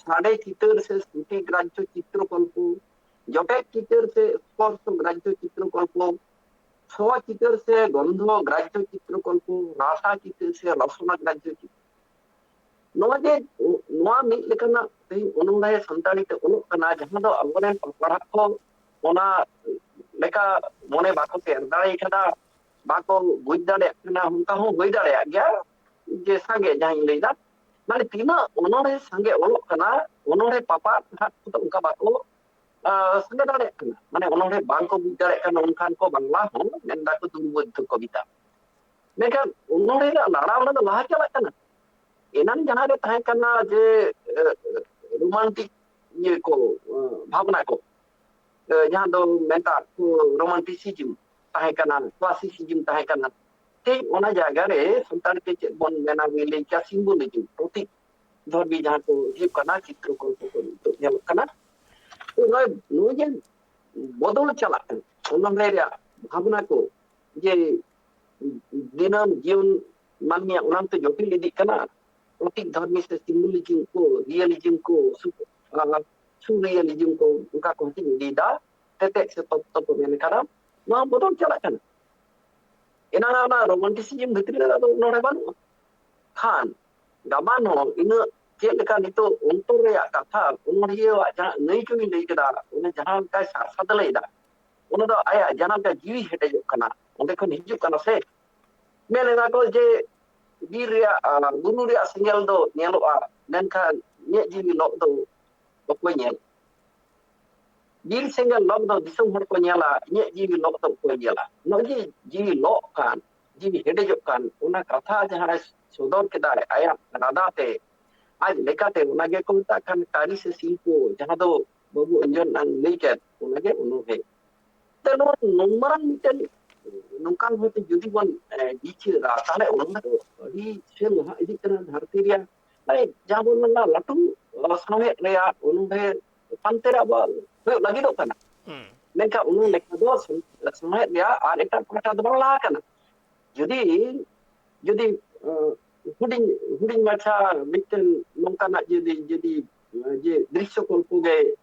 ᱥᱟᱰᱮ ᱪᱤᱛᱟᱹᱨ ᱥᱮ ᱥᱨᱩᱛᱤ ᱜᱨᱟᱦᱭᱚ ᱪᱤᱛᱨᱚ ᱠᱚᱞᱯᱚ, ᱡᱚᱴᱮᱫ ᱪᱤᱛᱟᱹᱨ ᱥᱮ ᱥᱯᱚᱨᱥᱚ ᱜᱨᱟᱦᱭᱚ ᱪᱤᱛᱨᱚᱠᱚᱞᱯᱚ, ᱥᱚ ᱪᱤᱛᱟᱹᱨ ᱥᱮ ᱜᱚᱱᱫᱷᱚ ᱜᱨᱟᱦᱭᱚ ᱪᱤᱛᱨᱚᱠᱚᱞᱯᱚ, ᱨᱟᱥᱟ ᱪᱤᱛᱟᱹᱨ ᱥᱮ ᱨᱚᱥᱚᱱᱟ ᱜᱨᱟᱦᱭᱚ ᱪᱤᱛᱨᱚ᱾ ᱱᱚᱣᱟ ᱡᱮ, ᱱᱚᱣᱟ ᱢᱤᱫ ᱞᱮᱠᱟᱱᱟᱜ ᱛᱮᱦᱮᱧ ᱚᱱᱚᱬᱦᱮ ᱥᱟᱱᱛᱟᱲᱤ ᱛᱮ ᱚᱞᱚᱜ ᱠᱟᱱᱟ, ᱡᱟᱦᱟᱸ ᱫᱚ ᱟᱵᱚᱨᱮᱱ ᱯᱟᱲᱦᱟᱜ ᱠᱚ ᱚᱱᱟ ᱞᱮᱠᱟ ᱢᱚᱱᱮ ᱵᱟᱠᱚ ᱛᱮᱭᱟᱨ ᱫᱟᱲᱮ ᱠᱟᱫᱟ, ᱵᱟᱠᱚ ᱵᱩᱡᱽ ᱫᱟᱲᱮᱭᱟᱜ ᱠᱟᱱᱟ, ᱚᱱᱠᱟ ᱦᱚᱸ ᱦᱩᱭ ᱫᱟᱲᱮᱭᱟᱜ ᱜᱮᱭᱟ᱾ ᱡᱮ ᱥᱟᱸᱜᱮ ᱡᱟᱦᱟᱸᱧ ᱞᱟᱹᱭᱫᱟ, ᱢᱟᱱᱮ ᱛᱤᱱᱟᱹᱜ ᱚᱱᱚᱬᱦᱮ ᱥᱟᱸᱜᱮ ᱚᱞᱚᱜ ᱠᱟᱱᱟ, ᱚᱱᱚᱬᱦᱮ ᱯᱟᱯᱟᱴ ᱦᱟᱴ ᱠᱚᱫᱚ ᱚᱱᱠᱟ ᱵᱟᱠᱚ, ᱟᱸ, ᱥᱟᱸᱜᱮ ᱫᱟᱲᱮᱭᱟᱜ ᱠᱟᱱᱟ, ᱢᱟᱱᱮ ᱚᱱᱚᱬᱦᱮ ᱵᱟᱝ ᱠᱚ ᱵᱩᱡᱽ ᱫᱟᱲᱮᱭᱟᱜ ᱠᱟᱱᱟ, ᱚᱱᱠᱟᱱ ᱠᱚ ᱵᱟᱝᱞᱟ ᱦᱚᱸ ᱢᱮᱱ ᱫᱟᱠᱚ ᱫᱩᱨᱵᱳᱫᱷᱚ ᱠᱚᱵᱤᱛᱟ᱾ ᱢᱮᱱᱠᱷᱟᱱ ᱚᱱᱚᱬᱦᱮ ᱨᱮᱭᱟᱜ ᱞᱟᱲᱟᱣ ᱚᱱᱟ ᱫᱚ ᱞᱟᱦᱟ ᱪᱟᱞᱟᱜ ᱠᱟᱱᱟ᱾ ᱮᱱᱟᱝ ᱡᱟᱦᱟᱸ ᱨᱮ ᱛᱟᱦᱮᱸ ᱠᱟᱱᱟ ᱡᱮ, ᱮ, ᱨᱳᱢᱟᱱᱴᱤᱠ ᱤᱭᱟᱹ ᱠᱚ, ᱮ, ᱵᱷᱟᱵᱽᱱᱟ ᱠᱚ, ᱮ, ᱡᱟᱦᱟᱸ ᱫᱚ ᱢᱮᱛᱟᱜ ᱠᱚ ᱨᱳᱢᱟᱱᱴᱤᱥᱤᱡᱢ ᱛᱟᱦᱮᱸ ᱠᱟᱱᱟ, ᱠᱞᱟᱥᱤᱥᱤᱡᱢ ᱛᱟᱦᱮᱸ ᱠᱟᱱᱟ, ᱴᱷᱤᱠ ᱚᱱᱟ ᱡᱟᱭᱜᱟ ᱨᱮ ᱥᱟᱱᱛᱟᱲ ᱛᱮ ᱪᱮᱫ ᱵᱚᱱ ᱢᱮᱱᱟ, ᱵᱚᱱ ᱞᱟᱹᱭ ᱠᱮᱭᱟ ᱥᱤᱢᱵᱚᱞᱤᱡᱢ, ᱯᱨᱚᱛᱤᱠ ᱫᱷᱚᱨᱢᱤ ᱡᱟᱦᱟᱸ ᱠᱚ ᱦᱩᱭᱩᱜ ᱠᱟᱱᱟ, ᱪᱤᱛᱨᱚ ᱠᱚ ᱠᱚ ᱱᱤᱛᱚᱜ ᱧᱮᱞᱚᱜ ᱠᱟᱱᱟ᱾ ᱛᱚ ᱱᱚᱜᱼᱚᱭ ᱱᱚᱜᱼᱚᱭ ᱡᱮ ᱵᱚᱫᱚᱞ ᱪᱟᱞᱟᱜ ᱠᱟᱱᱟ, ᱚᱱᱚᱬᱦᱮ ᱨᱮᱭᱟᱜ ᱵᱷᱟᱵᱽᱱᱟ ᱠᱚ, ᱡᱮ ᱫᱤᱱᱟᱹᱢ ᱡᱤᱭᱚᱱ ᱢᱟᱹᱱᱢᱤᱭᱟᱜ ᱚᱱᱟ ᱛᱮ ᱡᱚᱴᱤᱞ ᱤᱫᱤᱜ ᱠᱟᱱᱟ, ᱯᱨᱚᱛᱤᱠ ᱫᱷᱚᱨᱢᱤ ᱥᱮ ᱥᱤᱢᱵᱚᱞᱤᱡᱢ ᱠᱚ, ᱨᱤᱭᱟᱞᱤᱡᱢ ᱠᱚ, ᱥᱩ-, ᱟᱨ ᱥᱩᱨ ᱨᱤᱭᱟᱞᱤᱡᱢ ᱠᱚ, ᱚᱱᱠᱟ ᱠᱚ ᱦᱟᱹᱴᱤᱧ ᱤᱫᱤᱭᱮᱫᱟ, ᱛᱮᱛᱮᱫ ᱥᱮ ᱛᱚᱛᱛᱚ ᱠᱚ ᱢᱮᱱ ᱠᱟᱫᱟ, ᱱᱚᱣᱟ ᱵᱚᱫᱚᱞ ᱪᱟᱞᱟᱜ ᱠᱟᱱᱟ᱾ ᱮᱱᱟᱝ ᱚᱱᱟ ᱨᱳᱢᱟᱱᱴᱤᱥᱤᱡᱢ ᱵᱷᱤᱛᱨᱤ ᱨᱮ ᱟᱫᱚ ᱚᱱᱚᱬᱦᱮ ᱵᱟᱹᱱᱩᱜᱼᱟ᱾ ᱠᱷᱟᱱ ᱜᱟᱵᱟᱱ ᱦᱚᱸ ᱤᱱᱟᱹᱜ ᱪᱮᱫ ᱞᱮᱠᱟ ᱱᱤᱛᱚᱜ ᱚᱱᱛᱚᱨ ᱨᱮᱭᱟᱜ ᱠᱟᱛᱷᱟ ᱚᱱᱚᱬᱦᱤᱭᱟᱹᱣᱟᱜ ᱡᱟᱦᱟᱸ ᱟᱹᱱᱟᱹᱭᱠᱟᱹᱣ ᱤᱧ ᱞᱟᱹᱭ ᱠᱮᱫᱟ, ᱚᱱᱟ ᱡᱟᱦᱟᱸ ᱞᱮᱠᱟᱭ ᱥᱟᱨᱥᱟᱫ ᱞᱟᱹᱭᱫᱟ, ᱚᱱᱟ ᱫᱚ ᱟᱭᱟᱜ ᱡᱟᱦᱟᱸ ᱞᱮᱠᱟ ᱡᱤᱣᱤ ᱦᱮᱰᱮᱡᱚᱜ ᱠᱟᱱᱟ, ᱚᱸᱰᱮ ᱠᱷᱚᱱ ᱦᱤᱡᱩᱜ ᱠᱟᱱᱟ ᱥᱮ᱾ ᱢᱮᱱ ᱮᱫᱟ ᱠᱚ ᱡᱮ ᱵᱤᱨ ᱨᱮᱭᱟᱜ, ᱟᱨ ᱵᱩᱨᱩ ᱨᱮᱭᱟᱜ ᱥᱮᱸᱜᱮᱞ ᱫᱚ ᱧᱮᱞᱚᱜᱼᱟ, ᱢᱮᱱᱠᱷᱟᱱ ᱤᱧᱟᱹᱜ ᱡᱤᱣᱤ ᱞᱚᱜ ᱫᱚ ᱚᱠᱚᱭ ᱧᱮᱞ? ᱵᱤᱨ ᱥᱮᱸᱜᱮᱞ ᱞᱚᱜ ᱫᱚ ᱫᱤᱥᱚᱢ ᱦᱚᱲ ᱠᱚ ᱧᱮᱞᱟ, ᱤᱧᱟᱹᱜ ᱡᱤᱣᱤ ᱞᱚᱜ ᱫᱚ ᱚᱠᱚᱭ ᱧᱮᱞᱟ? ᱱᱚᱜᱼᱚᱭ ᱡᱮ ᱡᱤᱣᱤ ᱞᱚᱜ ᱠᱟᱱ, ᱡᱤᱣᱤ ᱦᱮᱰᱮᱡᱚᱜ ᱠᱟᱱ, ᱚᱱᱟ ᱠᱟᱛᱷᱟ ᱡᱟᱦᱟᱸᱭ ᱥᱚᱫᱚᱨ ᱠᱮᱫᱟᱭ ᱟᱭᱟᱜ ᱨᱟᱫᱟ ᱛᱮ, ᱟᱡ ᱞᱮᱠᱟᱛᱮ, ᱚᱱᱟ ᱜᱮᱠᱚ ᱢᱮᱛᱟᱜ ᱠᱟᱱ ᱠᱟᱹᱨᱤ ᱥᱮ ᱥᱤᱞᱯᱚ, ᱡᱟᱦᱟᱸ ᱫᱚ ᱵᱟᱹᱵᱩ ᱚᱧᱡᱚᱱ ᱮᱢ ᱞᱟᱹᱭ ᱠᱮᱫ, ᱚᱱᱟᱜᱮ ᱚᱱᱚᱬᱦᱮ᱾ ᱛᱚ ᱱᱚᱣᱟ ᱱᱩᱱ ᱢᱟᱨᱟᱝ ᱢᱤᱫᱴᱮᱱ ᱱᱚᱝᱠᱟᱱ ᱦᱚᱭᱛᱳ ᱡᱩᱫᱤ ᱵᱚᱱ, ᱮ, ᱵᱤᱪᱟᱹᱨᱟ, ᱛᱟᱦᱞᱮ ᱚᱱᱟ ᱫᱚ ᱟᱹᱰᱤ ᱥᱮ ᱞᱟᱦᱟ ᱤᱫᱤᱜ ᱠᱟᱱᱟ ᱫᱷᱟᱹᱨᱛᱤ ᱨᱮᱭᱟᱜ᱾ ᱢᱟᱱᱮ ᱡᱟᱦᱟᱸ ᱵᱚᱱ ᱢᱮᱱᱟ ᱞᱟᱹᱴᱩ, ᱚ, ᱥᱟᱶᱦᱮᱫ ᱨᱮᱭᱟᱜ ᱚᱱᱚᱬᱦᱮ ᱯᱟᱱᱛᱮ ᱨᱮ ᱟᱵᱚᱣᱟᱜ ᱦᱩᱭᱩᱜ ᱞᱟᱹᱜᱤᱫᱚᱜ ᱠᱟᱱᱟ᱾ ᱦᱩᱸ᱾ ᱢᱮᱱᱠᱷᱟᱱ ᱚᱱᱟ ᱞᱮᱠᱟ ᱫᱚ ᱥᱟᱶ-, ᱥᱟᱶᱦᱮᱫ ᱨᱮᱭᱟᱜ ᱟᱨ ᱮᱴᱟᱜ ᱯᱟᱦᱴᱟ ᱫᱚ ᱵᱟᱝ ᱞᱟᱦᱟ ᱠᱟᱱᱟ᱾ ᱡᱩᱫᱤ, ᱡᱩᱫᱤ, ᱮ, ᱦᱩᱰᱤᱧ, ᱦᱩᱰᱤᱧ ᱢᱟᱪᱷᱟ ᱢᱤᱫᱴᱮᱱ ᱱᱚᱝᱠᱟᱱᱟᱜ ᱡᱩᱫᱤ, ᱡᱩᱫᱤ, ᱮ, ᱡᱮ ᱫᱨᱤᱥᱥᱚ ᱠᱚᱞᱯᱚ ᱜᱮ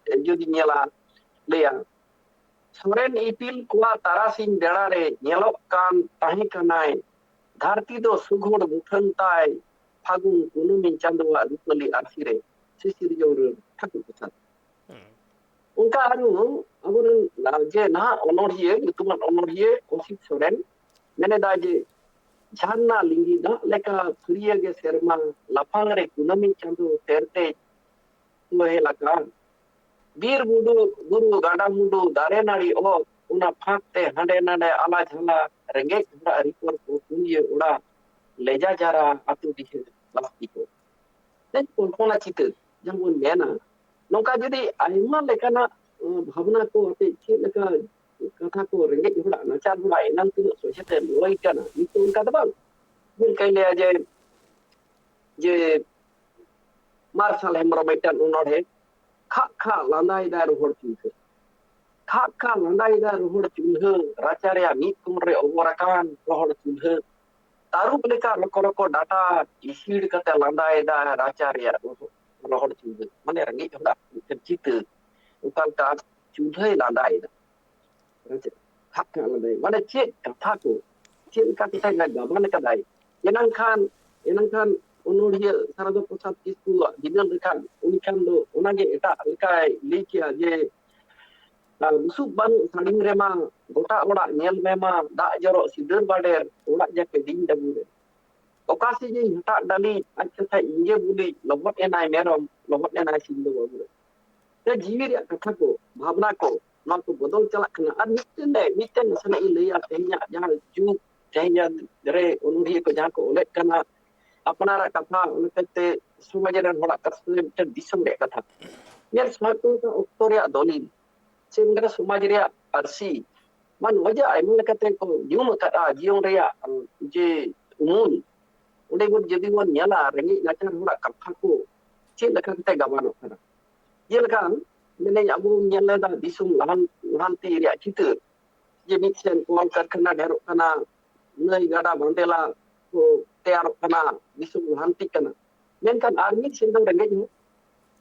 ᱡᱩᱫᱤ ᱧᱮᱞᱟ, ᱞᱟᱹᱭᱟ, ᱥᱚᱨᱮᱱ ᱤᱯᱤᱞ ᱠᱚᱣᱟᱜ ᱛᱟᱨᱟᱥᱤᱧ ᱵᱮᱲᱟ ᱨᱮ ᱧᱮᱞᱚᱜ ᱠᱟᱱ ᱛᱟᱦᱮᱸ ᱠᱟᱱᱟᱭ, ᱫᱷᱟᱹᱨᱛᱤ ᱫᱚ ᱥᱩᱜᱷᱚᱲ ᱢᱩᱴᱷᱟᱹᱱ ᱛᱟᱭ, ᱯᱷᱟᱹᱜᱩᱱ ᱠᱩᱱᱟᱹᱢᱤ ᱪᱟᱸᱫᱳᱣᱟᱜ ᱨᱩᱯᱟᱹᱞᱤ ᱟᱨᱥᱤ ᱨᱮ ᱥᱤᱥᱤᱨᱡᱟᱹᱣ ᱨᱟᱹᱲ ᱴᱷᱟᱹᱠᱩᱨ ᱯᱨᱚᱥᱟᱫᱽ᱾ ᱦᱩᱸ᱾ ᱚᱱᱠᱟ ᱟᱨᱦᱚᱸ ᱟᱵᱚᱨᱮᱱ ᱡᱮ ᱱᱟᱦᱟᱜ ᱚᱱᱚᱬᱦᱤᱭᱟᱹ, ᱧᱩᱛᱩᱢᱟᱱ ᱚᱱᱚᱬᱦᱤᱭᱟᱹ ᱚᱥᱤᱛ ᱥᱚᱨᱮᱱ ᱢᱮᱱᱮᱫᱟᱭ ᱡᱮ, ᱡᱷᱟᱨᱱᱟ ᱞᱤᱸᱜᱤ ᱫᱟᱜ ᱞᱮᱠᱟ ᱯᱷᱟᱹᱨᱭᱟᱹ ᱜᱮ ᱥᱮᱨᱢᱟ, ᱞᱟᱯᱷᱟᱝ ᱨᱮ ᱠᱩᱱᱟᱹᱢᱤ ᱪᱟᱸᱫᱳ ᱛᱮᱨᱛᱮᱡ ᱵᱚᱦᱮᱞ ᱟᱠᱟᱱ᱾ ᱵᱤᱨ ᱵᱩᱰᱩ ᱵᱩᱨᱩ ᱜᱟᱰᱟ ᱢᱩᱰᱩ ᱫᱟᱨᱮ ᱱᱟᱹᱲᱤ ᱚᱛ, ᱚᱱᱟ ᱯᱷᱟᱸᱠ ᱛᱮ ᱦᱟᱸᱰᱮ ᱱᱟᱰᱮ ᱟᱞᱟ ᱡᱷᱟᱞᱟ, ᱨᱮᱸᱜᱮᱡ ᱦᱚᱲᱟᱜ ᱨᱤᱯᱚᱨ ᱠᱚ ᱠᱩᱲᱤᱭᱟᱹ ᱚᱲᱟᱜ, ᱞᱮᱡᱟ ᱡᱟᱨᱟ ᱟᱹᱛᱩ ᱰᱤᱦᱟᱹ ᱞᱟᱹᱠᱛᱤ ᱠᱚ᱾ ᱛᱮ ᱠᱚᱞᱯᱚᱱᱟ ᱪᱤᱛᱟᱹᱨ ᱡᱟᱦᱟᱸ ᱵᱚᱱ ᱢᱮᱱᱟ, ᱱᱚᱝᱠᱟ ᱡᱩᱫᱤ ᱟᱭᱢᱟ ᱞᱮᱠᱟᱱᱟᱜ, ᱟᱸ, ᱵᱷᱟᱵᱽᱱᱟ ᱠᱚ ᱟᱛᱮ ᱪᱮᱫ ᱞᱮᱠᱟ ᱠᱟᱛᱷᱟ ᱠᱚ ᱨᱮᱸᱜᱮᱡ ᱦᱚᱲᱟᱜ, ᱱᱟᱪᱟᱨ ᱦᱚᱲᱟᱜ ᱮᱱᱟᱝ ᱛᱤᱱᱟᱹᱜ ᱥᱚᱡᱷᱮ ᱛᱮ ᱞᱟᱹᱭ ᱠᱟᱱᱟ, ᱱᱤᱛᱚᱜ ᱚᱱᱠᱟ ᱫᱚ ᱵᱟᱝ᱾ ᱡᱮᱞᱮᱠᱟᱧ ᱞᱟᱹᱭᱟ ᱡᱮ, ᱡᱮ ᱢᱟᱨᱥᱟᱞ ᱦᱮᱢᱵᱨᱚᱢ ᱢᱤᱫᱴᱟᱝ ᱚᱱᱚᱬᱦᱮ, ᱠᱷᱟᱜ ᱠᱷᱟᱜ ᱞᱟᱸᱫᱟᱭᱮᱫᱟᱭ ᱨᱚᱦᱚᱲ ᱪᱩᱞᱦᱟᱹ, ᱠᱷᱟᱜ ᱠᱷᱟᱜ ᱞᱟᱸᱫᱟᱭᱮᱫᱟᱭ ᱨᱚᱦᱚᱲ ᱪᱩᱞᱦᱟᱹ, ᱨᱟᱪᱟ ᱨᱮᱭᱟᱜ ᱢᱤᱫ ᱠᱚᱬ ᱨᱮ ᱚᱵᱚᱨ ᱟᱠᱟᱱ ᱨᱚᱦᱚᱲ ᱪᱩᱞᱦᱟᱹ, ᱛᱟᱹᱨᱩᱵ ᱞᱮᱠᱟ ᱨᱚᱠᱚ ᱨᱚᱠᱚ ᱰᱟᱴᱟ ᱤᱥᱤᱲ ᱠᱟᱛᱮ ᱞᱟᱸᱫᱟᱭᱮᱫᱟᱭ ᱨᱟᱪᱟ ᱨᱮᱭᱟᱜ ᱨᱚᱦᱚᱲ, ᱨᱚᱦᱚᱲ ᱪᱩᱞᱦᱟᱹ᱾ ᱢᱟᱱᱮ ᱨᱮᱸᱜᱮᱡ ᱦᱚᱲᱟᱜ ᱢᱤᱫᱴᱮᱱ ᱪᱤᱛᱟᱹᱨ, ᱚᱠᱟ ᱞᱮᱠᱟ ᱪᱩᱞᱦᱟᱹᱭ ᱞᱟᱸᱫᱟᱭᱮᱫᱟ᱾ ᱟᱪᱪᱷᱟ, ᱠᱷᱟᱜ ᱠᱷᱟᱜ ᱞᱟᱸᱫᱟᱭ, ᱢᱟᱱᱮ ᱪᱮᱫ ᱠᱟᱛᱷᱟ ᱠᱚ, ᱪᱮᱫ ᱞᱮᱠᱟ ᱠᱟᱛᱮ ᱜᱟᱵᱟᱱ ᱠᱟᱫᱟᱭ᱾ ᱮᱱᱟᱝ ᱠᱷᱟᱱ, ᱮᱱᱟᱝ ᱠᱷᱟᱱ ᱚᱱᱚᱬᱦᱤᱭᱟᱹ ᱥᱟᱨᱚᱫᱟ ᱯᱨᱚᱥᱟᱫᱽ ᱠᱤᱥᱠᱩᱣᱟᱜ ᱵᱤᱫᱟᱹᱞ ᱞᱮᱠᱷᱟᱱ ᱩᱱᱤ ᱠᱷᱟᱱ ᱫᱚ ᱚᱱᱟᱜᱮ ᱮᱴᱟᱜ ᱞᱮᱠᱟᱭ ᱞᱟᱹᱭ ᱠᱮᱭᱟ ᱡᱮ, ᱟᱨ ᱵᱩᱥᱩᱵ ᱵᱟᱹᱱᱩᱜ ᱥᱟᱹᱲᱤᱢ ᱨᱮᱢᱟ, ᱜᱚᱴᱟ ᱚᱲᱟᱜ ᱧᱮᱞ ᱢᱮ ᱢᱟ, ᱫᱟᱜ ᱡᱚᱨᱚᱜ ᱥᱤᱸᱫᱟᱹᱨ ᱵᱟᱰᱮᱨ, ᱚᱲᱟᱜ ᱡᱟᱠᱮ ᱰᱤᱧ ᱰᱟᱹᱵᱩᱨᱮ᱾ ᱚᱠᱟ ᱥᱮᱡ ᱤᱧ ᱦᱟᱴᱟᱜ ᱰᱟᱹᱞᱤᱡ, ᱟᱡ ᱠᱟᱛᱷᱟ ᱤᱧ ᱜᱮ ᱵᱩᱞᱤᱡ, ᱞᱚᱦᱚᱫ ᱮᱱᱟᱭ ᱢᱮᱨᱚᱢ, ᱞᱚᱦᱚᱫ ᱮᱱᱟᱭ ᱥᱤᱢ ᱫᱚ ᱵᱟᱹᱵᱩ ᱨᱮ᱾ ᱥᱮ ᱡᱤᱣᱤ ᱨᱮᱭᱟᱜ ᱠᱟᱛᱷᱟ ᱠᱚ, ᱵᱷᱟᱵᱽᱱᱟ ᱠᱚ, ᱱᱚᱣᱟ ᱠᱚ ᱵᱚᱫᱚᱞ ᱪᱟᱞᱟᱜ ᱠᱟᱱᱟ᱾ ᱟᱨ ᱢᱤᱫᱴᱮᱱ, ᱢᱤᱫᱴᱮᱱ ᱱᱟᱥᱮᱱᱟᱜ ᱤᱧ ᱞᱟᱹᱭᱟ, ᱛᱮᱦᱮᱧᱟᱜ ᱡᱟᱦᱟᱸ ᱡᱩᱜᱽ, ᱛᱮᱦᱮᱧᱟᱜ ᱨᱮ ᱚᱱᱚᱬᱦᱤᱭᱟᱹ ᱠᱚ ᱡᱟᱦᱟᱸ ᱠᱚ ᱚᱞᱮᱫ ᱠᱟᱱᱟ, ᱟᱯᱱᱟᱨᱟᱜ ᱠᱟᱛᱷᱟ, ᱚᱱᱟ ᱠᱟᱛᱮ ᱥᱚᱢᱟᱡᱽ ᱨᱮᱱ ᱦᱚᱲᱟᱜ ᱠᱟᱛᱷᱟ, ᱢᱤᱫᱴᱮᱱ ᱫᱤᱥᱚᱢ ᱨᱮᱭᱟᱜ ᱠᱟᱛᱷᱟ᱾ ᱧᱮᱞ ᱥᱟᱶᱛᱟ ᱚᱠᱛᱚ ᱨᱮᱭᱟᱜ ᱫᱚᱞᱤᱞ, ᱥᱮ ᱢᱤᱫᱴᱮᱱ ᱥᱚᱢᱟᱡᱽ ᱨᱮᱭᱟᱜ ᱯᱟᱹᱨᱥᱤ, ᱢᱟ ᱱᱚᱜᱼᱚᱭ ᱡᱮ ᱟᱭᱢᱟ ᱞᱮᱠᱟᱛᱮ ᱠᱚ ᱧᱩᱢ ᱟᱠᱟᱫᱼᱟ ᱡᱤᱭᱚᱱ ᱨᱮᱭᱟᱜ, ᱩᱢ, ᱡᱮ ᱩᱢᱩᱞ, ᱚᱸᱰᱮ ᱵᱚᱱ ᱡᱩᱫᱤ ᱵᱚᱱ ᱧᱮᱞᱟ ᱨᱮᱸᱜᱮᱡ ᱱᱟᱪᱟᱨ ᱦᱚᱲᱟᱜ ᱠᱟᱛᱷᱟ ᱠᱚ ᱪᱮᱫ ᱞᱮᱠᱟ ᱠᱟᱛᱮ ᱜᱟᱵᱟᱱᱚᱜ ᱠᱟᱱᱟ᱾ ᱡᱮᱞᱮᱠᱟ ᱢᱮᱱᱟᱹᱧ ᱟᱵᱚ ᱵᱚᱱ ᱧᱮᱞ ᱞᱮᱫᱟ ᱫᱤᱥᱚᱢ ᱞᱟᱦᱟᱱ-, ᱞᱟᱦᱟᱱᱛᱤ ᱨᱮᱭᱟᱜ ᱪᱤᱛᱟᱹᱨ, ᱡᱮ ᱢᱤᱫ ᱥᱮᱫ ᱠᱚᱞ ᱠᱟᱨᱠᱷᱟᱱᱟ ᱰᱷᱮᱨᱚᱜ ᱠᱟᱱᱟ, ᱱᱟᱹᱭ ᱜᱟᱰᱟ ᱵᱟᱸᱫᱮᱞᱟ ᱠᱚ ᱛᱮᱭᱟᱨᱚᱜ ᱠᱟᱱᱟ, ᱫᱤᱥᱚᱢ ᱞᱟᱦᱟᱱᱛᱤᱜ ᱠᱟᱱᱟ, ᱢᱮᱱᱠᱷᱟᱱ ᱟᱨ ᱢᱤᱫ ᱥᱮᱫ ᱫᱚ ᱨᱮᱸᱜᱮᱡ ᱦᱚᱲ,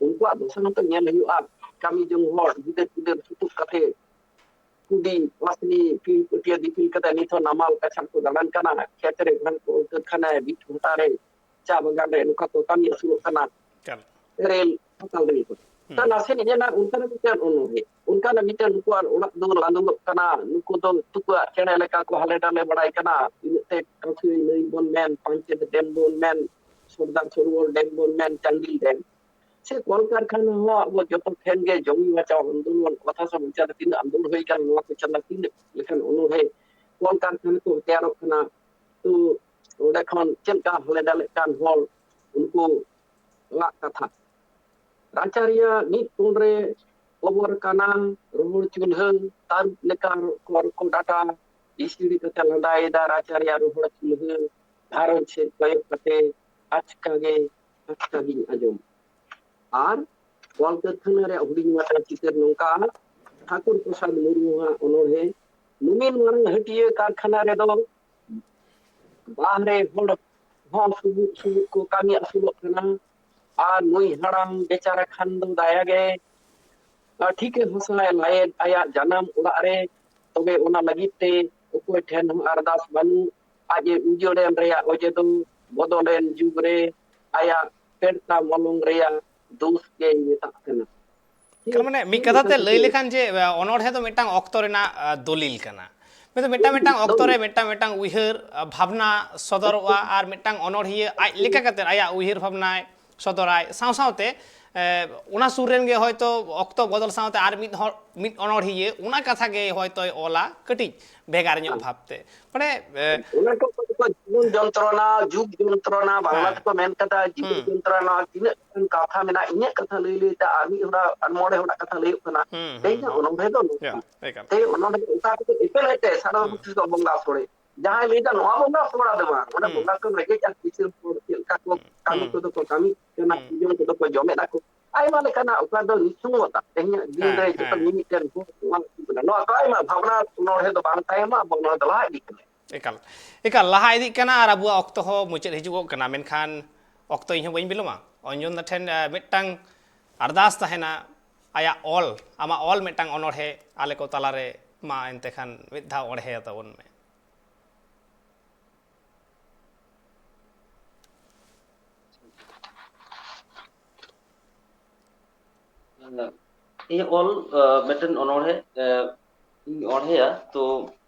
ᱩᱱᱠᱩᱣᱟᱜ ᱫᱚᱥᱟ ᱦᱚᱸᱛᱚ ᱧᱮᱞ ᱦᱩᱭᱩᱜᱼᱟ᱾ ᱠᱟᱹᱢᱤ ᱡᱚᱝ ᱦᱚᱲ ᱜᱤᱫᱟᱹᱨ ᱯᱤᱫᱟᱹᱨ ᱥᱩᱛᱩᱜ ᱠᱟᱛᱮ ᱠᱩᱰᱤ ᱯᱟᱥᱱᱤ ᱯᱤᱲ ᱯᱟᱹᱴᱭᱟᱹ ᱫᱤᱯᱤᱞ ᱠᱟᱛᱮ ᱱᱤᱛ ᱦᱚᱸ ᱱᱟᱢᱟᱞ ᱠᱟᱪᱷᱟᱲ ᱠᱚ ᱫᱟᱬᱟᱱ ᱠᱟᱱᱟ᱾ ᱠᱷᱮᱛ ᱨᱮ ᱜᱷᱟᱱ ᱠᱚ ᱠᱟᱹᱨᱠᱷᱟᱱᱟ ᱵᱤᱴ ᱵᱷᱟᱴᱟ ᱨᱮ ᱪᱟ ᱵᱟᱜᱟᱱ ᱨᱮ ᱱᱚᱝᱠᱟ ᱠᱚ ᱠᱟᱹᱢᱤ ᱟᱹᱥᱩᱞᱚᱜ ᱠᱟᱱᱟ᱾ ᱮᱠᱟᱞ᱾ ᱨᱮᱞ ᱦᱟᱛᱟᱣ ᱫᱟᱲᱮ ᱠᱚ᱾ ᱦᱩᱸ᱾ ᱛᱟ ᱱᱟᱥᱮ ᱤᱧ ᱧᱮᱞᱟ ᱚᱱᱠᱟᱱᱟᱜ ᱢᱤᱫᱴᱮᱱ ᱚᱱᱚᱬᱦᱮ, ᱚᱱᱠᱟᱱᱟᱜ ᱢᱤᱫᱴᱮᱱ ᱱᱩᱠᱩᱣᱟᱜ ᱚᱲᱟᱜ ᱫᱩᱣᱟᱹᱨ ᱟᱸᱫᱳᱲᱚᱜ ᱠᱟᱱᱟ, ᱱᱩᱠᱩ ᱫᱚ ᱛᱩᱠᱟᱹᱣᱟᱜ ᱪᱮᱬᱮ ᱞᱮᱠᱟ ᱠᱚ ᱦᱟᱞᱮ ᱰᱟᱞᱮ ᱵᱟᱲᱟᱭ ᱠᱟᱱᱟ᱾ ᱤᱱᱟᱹᱜ ᱛᱮ ᱠᱟᱹᱥᱟᱹᱭ ᱱᱟᱹᱭ ᱵᱚᱱ ᱢᱮᱱ, ᱯᱟᱧᱪᱮᱛ ᱰᱮᱢ ᱵᱚᱱ ᱢᱮᱱ, ᱥᱚᱨᱫᱟᱨ ᱥᱚᱨᱳᱵᱚᱨ ᱰᱮᱢ ᱵᱚᱱ ᱢᱮᱱ, ᱪᱟᱱᱰᱤᱞ ᱰᱮᱢ, ᱥᱮ ᱠᱚᱞᱠᱟᱨᱠᱷᱟᱱᱟ ᱦᱚᱸ ᱟᱵᱚ ᱡᱚᱛᱚ ᱴᱷᱮᱱ ᱜᱮ ᱡᱚᱢᱤ ᱵᱟᱪᱟᱣ ᱟᱱᱫᱳᱞᱚᱱ, ᱚᱛ ᱦᱟᱥᱟ ᱵᱟᱧᱪᱟᱣ ᱞᱟᱹᱜᱤᱫ ᱛᱤᱱᱟᱹᱜ ᱟᱱᱫᱳᱞᱚᱱ ᱦᱩᱭ ᱠᱟᱱᱟ, ᱱᱚᱣᱟ ᱠᱚ ᱪᱟᱸᱫᱟ ᱛᱤᱱᱟᱹᱜ ᱞᱮᱠᱟᱱ ᱚᱱᱚᱬᱦᱮ ᱠᱚᱞᱠᱟᱨᱠᱷᱟᱱᱟ ᱠᱚ ᱛᱮᱭᱟᱨᱚᱜ ᱠᱟᱱᱟ᱾ ᱛᱚ ᱚᱸᱰᱮ ᱠᱷᱚᱱ ᱪᱮᱫ ᱞᱮᱠᱟ ᱦᱟᱞᱮ ᱰᱟᱞᱮᱜ ᱠᱟᱱ ᱦᱚᱲ ᱩᱱᱠᱩ ᱞᱟᱜ ᱠᱟᱛᱷᱟ᱾ ᱨᱟᱪᱟ ᱨᱮᱭᱟᱜ ᱢᱤᱫ ᱠᱚᱬ ᱨᱮ ᱚᱵᱚᱨ ᱠᱟᱱᱟ ᱨᱚᱦᱚᱲ ᱪᱩᱞᱦᱟᱹ, ᱛᱟᱹᱨᱩᱵ ᱞᱮᱠᱟ ᱨᱚᱠᱚ ᱨᱚᱠᱚ ᱰᱟᱴᱟ, ᱤᱥᱤᱲ ᱠᱟᱛᱮ ᱞᱟᱸᱫᱟᱭᱮᱫᱟ ᱨᱟᱪᱟ ᱨᱮᱭᱟᱜ ᱨᱚᱦᱚᱲ ᱪᱩᱞᱦᱟᱹ᱾ ᱜᱷᱟᱨᱚᱸᱡᱽ ᱥᱮᱫ ᱠᱚᱭᱚᱜ ᱠᱟᱛᱮ ᱟᱪᱠᱟ ᱜᱮ ᱟᱪᱠᱟ ᱜᱤᱧ ᱟᱸᱡᱚᱢ᱾ ᱟᱨ ᱠᱚᱞ ᱠᱟᱹᱨᱠᱷᱟᱱᱟ ᱨᱮᱭᱟᱜ ᱦᱩᱰᱤᱧ ᱢᱟᱨᱟᱝ ᱪᱤᱛᱟᱹᱨ ᱱᱚᱝᱠᱟ, ᱴᱷᱟᱹᱠᱩᱨ ᱯᱨᱚᱥᱟᱫᱽ ᱢᱩᱨᱢᱩᱣᱟᱜ ᱚᱱᱚᱬᱦᱮ᱾ ᱱᱩᱢᱤᱱ ᱢᱟᱨᱟᱝ ᱦᱟᱹᱴᱤᱭᱟᱹ ᱠᱟᱨᱠᱷᱟᱱᱟ ᱨᱮᱫᱚ ᱵᱟᱦᱨᱮ ᱦᱚᱲ ᱦᱚᱸ ᱥᱩᱢᱩᱜ ᱥᱩᱢᱩᱜ ᱠᱚ ᱠᱟᱹᱢᱤ ᱟᱹᱥᱩᱞᱚᱜ ᱠᱟᱱᱟ᱾ ᱟᱨ ᱱᱩᱭ ᱦᱟᱲᱟᱢ ᱵᱮᱪᱟᱨᱟ ᱠᱷᱟᱱ ᱫᱚ ᱫᱟᱭᱟ ᱜᱮ ᱴᱷᱤᱠᱮ ᱦᱟᱥᱟᱭ ᱞᱟᱭᱮᱫ ᱟᱭᱟᱜ ᱡᱟᱱᱟᱢ ᱚᱲᱟᱜ ᱨᱮ᱾ ᱛᱚᱵᱮ ᱚᱱᱟ ᱞᱟᱹᱜᱤᱫ ᱛᱮ ᱚᱠᱚᱭ ᱴᱷᱮᱱ ᱦᱚᱸ ᱟᱨᱫᱟᱥ ᱵᱟᱹᱱᱩᱜ᱾ ᱟᱡ ᱮ ᱩᱡᱟᱹᱲᱮᱱ ᱨᱮᱭᱟᱜ ᱚᱡᱮ ᱫᱚ ᱵᱚᱫᱚᱞᱮᱱ ᱡᱩᱜᱽ ᱨᱮ ᱟᱭᱟᱜ ᱯᱮᱲᱛᱟ ᱢᱚᱞᱚᱝ ᱨᱮᱭᱟᱜ ᱫᱳᱥ ᱜᱮᱭ ᱢᱮᱛᱟᱜ ᱠᱟᱱᱟ᱾ ᱛᱟᱨ ᱢᱟᱱᱮ ᱢᱤᱫ ᱠᱟᱛᱷᱟ ᱛᱮ ᱞᱟᱹᱭ ᱞᱮᱠᱷᱟᱱ ᱡᱮ, ᱟ, ᱚᱱᱚᱬᱦᱮ ᱫᱚ ᱢᱤᱫᱴᱟᱝ ᱚᱠᱛᱚ ᱨᱮᱱᱟᱜ, ᱟ, ᱫᱚᱞᱤᱞ ᱠᱟᱱᱟ᱾ ᱢᱮᱱᱫᱚ ᱢᱤᱫᱴᱟᱝ ᱢᱤᱫᱴᱟᱝ ᱚᱠᱛᱚ ᱨᱮ ᱢᱤᱫᱴᱟᱝ ᱢᱤᱫᱴᱟᱝ ᱩᱭᱦᱟᱹᱨ, ᱟ, ᱵᱷᱟᱵᱽᱱᱟ ᱥᱚᱫᱚᱨᱚᱜᱼᱟ ᱟᱨ ᱢᱤᱫᱴᱟᱝ ᱚᱱᱚᱬᱦᱤᱭᱟᱹ ᱟᱡ ᱞᱮᱠᱟ ᱠᱟᱛᱮ ᱟᱭᱟᱜ ᱩᱭᱦᱟᱹᱨ ᱵᱷᱟᱵᱽᱱᱟᱭ ᱥᱚᱫᱚᱨᱟᱭ᱾ ᱥᱟᱶ ᱥᱟᱶᱛᱮ, ᱮ, ᱚᱱᱟ ᱥᱩᱨ ᱨᱮᱱ ᱜᱮ ᱦᱚᱭᱛᱳ ᱚᱠᱛᱚ ᱵᱚᱫᱚᱞ ᱥᱟᱶᱛᱮ ᱟᱨ ᱢᱤᱫ ᱦᱚᱲ, ᱢᱤᱫ ᱚᱱᱚᱬᱦᱤᱭᱟᱹ ᱚᱱᱟ ᱠᱟᱛᱷᱟ ᱜᱮ ᱦᱚᱭᱛᱳᱭ ᱚᱞᱟ ᱠᱟᱹᱴᱤᱡ ᱵᱷᱮᱜᱟᱨ ᱧᱚᱜ ᱵᱷᱟᱵᱽᱛᱮ᱾ ᱢᱟᱱᱮ, ᱮ, ᱚᱱᱟ ᱠᱚ ᱠᱚ ᱡᱤᱵᱚᱱ ᱡᱚᱱᱛᱨᱚᱱᱟ, ᱡᱩᱜᱽ ᱡᱚᱱᱛᱨᱚᱱᱟ, ᱵᱟᱝᱞᱟ ᱦᱮᱸ᱾ ᱛᱮᱠᱚ ᱢᱮᱱ ᱠᱟᱫᱟ ᱡᱤᱵᱚᱱ ᱦᱩᱸ᱾ ᱡᱚᱱᱛᱨᱚᱱᱟ, ᱛᱤᱱᱟᱹᱜ ᱜᱟᱱ ᱠᱟᱛᱷᱟ ᱢᱮᱱᱟᱜᱼᱟ, ᱤᱧᱟᱹᱜ ᱠᱟᱛᱷᱟ ᱞᱟᱹᱭ ᱞᱟᱹᱭ ᱛᱮ ᱟᱨ ᱢᱤᱫ ᱦᱚᱲᱟᱜ, ᱟᱨ ᱢᱚᱬᱮ ᱦᱚᱲᱟᱜ ᱠᱟᱛᱷᱟ ᱞᱟᱹᱭᱚᱜ ᱠᱟᱱᱟ᱾ ᱦᱩᱸ, ᱦᱩᱸ, ᱛᱮᱦᱮᱧᱟᱜ ᱦᱩᱸ᱾ ᱚᱱᱚᱬᱦᱮ ᱫᱚ ᱱᱚᱝᱠᱟ᱾ ᱭᱟ, ᱮᱠᱟᱞ᱾ ᱛᱮᱦᱮᱧ ᱚᱱᱚᱬᱦᱮ ᱫᱚ ᱚᱠᱟ ᱠᱚᱫᱚ ᱮᱯᱮᱞ ᱦᱮᱸᱰᱮᱡ ᱥᱟᱨᱟ ᱦᱩᱸ᱾ ᱵᱷᱚᱠᱛᱤ ᱫᱚ ᱵᱚᱸᱜᱟ ᱥᱚᱲᱮ᱾ ᱡᱟᱦᱟᱸᱭ ᱞᱟᱹᱭᱫᱟ ᱱᱚᱣᱟ ᱵᱚᱸᱜᱟ ᱥᱚᱲᱟ ᱫᱚ ᱵᱟᱝ, ᱚᱱᱟ ᱦᱩᱸ᱾ ᱵᱚᱸᱜᱟ ᱠᱚ ᱨᱮᱸᱜᱮᱡ ᱟᱨ ᱠᱤᱥᱟᱹᱬ ᱦᱚᱲ ᱪᱮᱫ ᱞᱮᱠᱟ ᱠᱚ ᱦᱩᱸ᱾ ᱠᱟᱹᱢᱤ ᱦᱩᱸ᱾ ᱠᱚᱫᱚ ᱠᱚ ᱠᱟᱹᱢᱤ ᱠᱟᱱᱟ, ᱦᱩᱸ᱾ ᱡᱚᱢ ᱠᱚᱫᱚ ᱠᱚ ᱡᱚᱢᱮᱫ ᱟᱠᱚ᱾ ᱟᱭᱢᱟ ᱞᱮᱠᱟᱱᱟᱜ ᱚᱠᱟ ᱫᱚ ᱱᱤᱥᱩᱱ ᱛᱮᱦᱮᱧᱟᱜ ᱫᱤᱱ ᱦᱮᱸ, ᱨᱮ ᱡᱚᱛᱚ ᱦᱮᱸ᱾ ᱢᱤᱢᱤᱫᱴᱮᱱ ᱱᱚᱣᱟ ᱠᱚ ᱟᱭᱢᱟ ᱵᱷᱟᱵᱽᱱᱟ ᱚᱱᱚᱬᱦᱮ ᱫᱚ ᱵᱟᱝ ᱛᱟᱭᱚᱢᱟ, ᱟᱵᱚ ᱱᱚᱣᱟ ᱫᱚ ᱞᱟᱦᱟ ᱤᱫᱤᱜ ᱠᱟᱱᱟ᱾ ᱮᱠᱟᱞ, ᱮᱠᱟᱞ ᱞᱟᱦᱟ ᱤᱫᱤᱜ ᱠᱟᱱᱟ ᱟᱨ ᱟᱵᱚᱣᱟᱜ ᱚᱠᱛᱚ ᱦᱚᱸ ᱢᱩᱪᱟᱹᱫ ᱦᱤᱡᱩᱜᱚᱜ ᱠᱟᱱᱟ, ᱢᱮᱱᱠᱷᱟᱱ ᱚᱠᱛᱚ ᱤᱧ ᱦᱚᱸ ᱵᱟᱹᱧ ᱵᱤᱞᱚᱢᱟ᱾ ᱚᱧᱡᱚᱱ ᱫᱟ ᱴᱷᱮᱱ, ᱮ, ᱢᱤᱫᱴᱟᱝ ᱟᱨᱫᱟᱥ ᱛᱟᱦᱮᱱᱟ, ᱟᱭᱟᱜ ᱚᱞ, ᱟᱢᱟᱜ ᱚᱞ ᱢᱤᱫᱴᱟᱝ ᱚᱱᱚᱬᱦᱮ ᱟᱞᱮ ᱠᱚ ᱛᱟᱞᱟᱨᱮ ᱢᱟ ᱮᱱᱛᱮ ᱠᱷᱟᱱ ᱢᱤᱫ ᱫᱷᱟᱣ ᱚᱬᱦᱮ ᱛᱟᱵᱚᱱ ᱢᱮ᱾ ᱤᱧᱟᱹᱜ ᱚᱞ, ᱟᱸ, ᱢᱤᱫᱴᱮᱱ ᱚᱱᱚᱬᱦᱮ, ᱟᱸ, ᱤᱧ ᱚᱬᱦᱮᱭᱟ᱾ ᱛᱚ,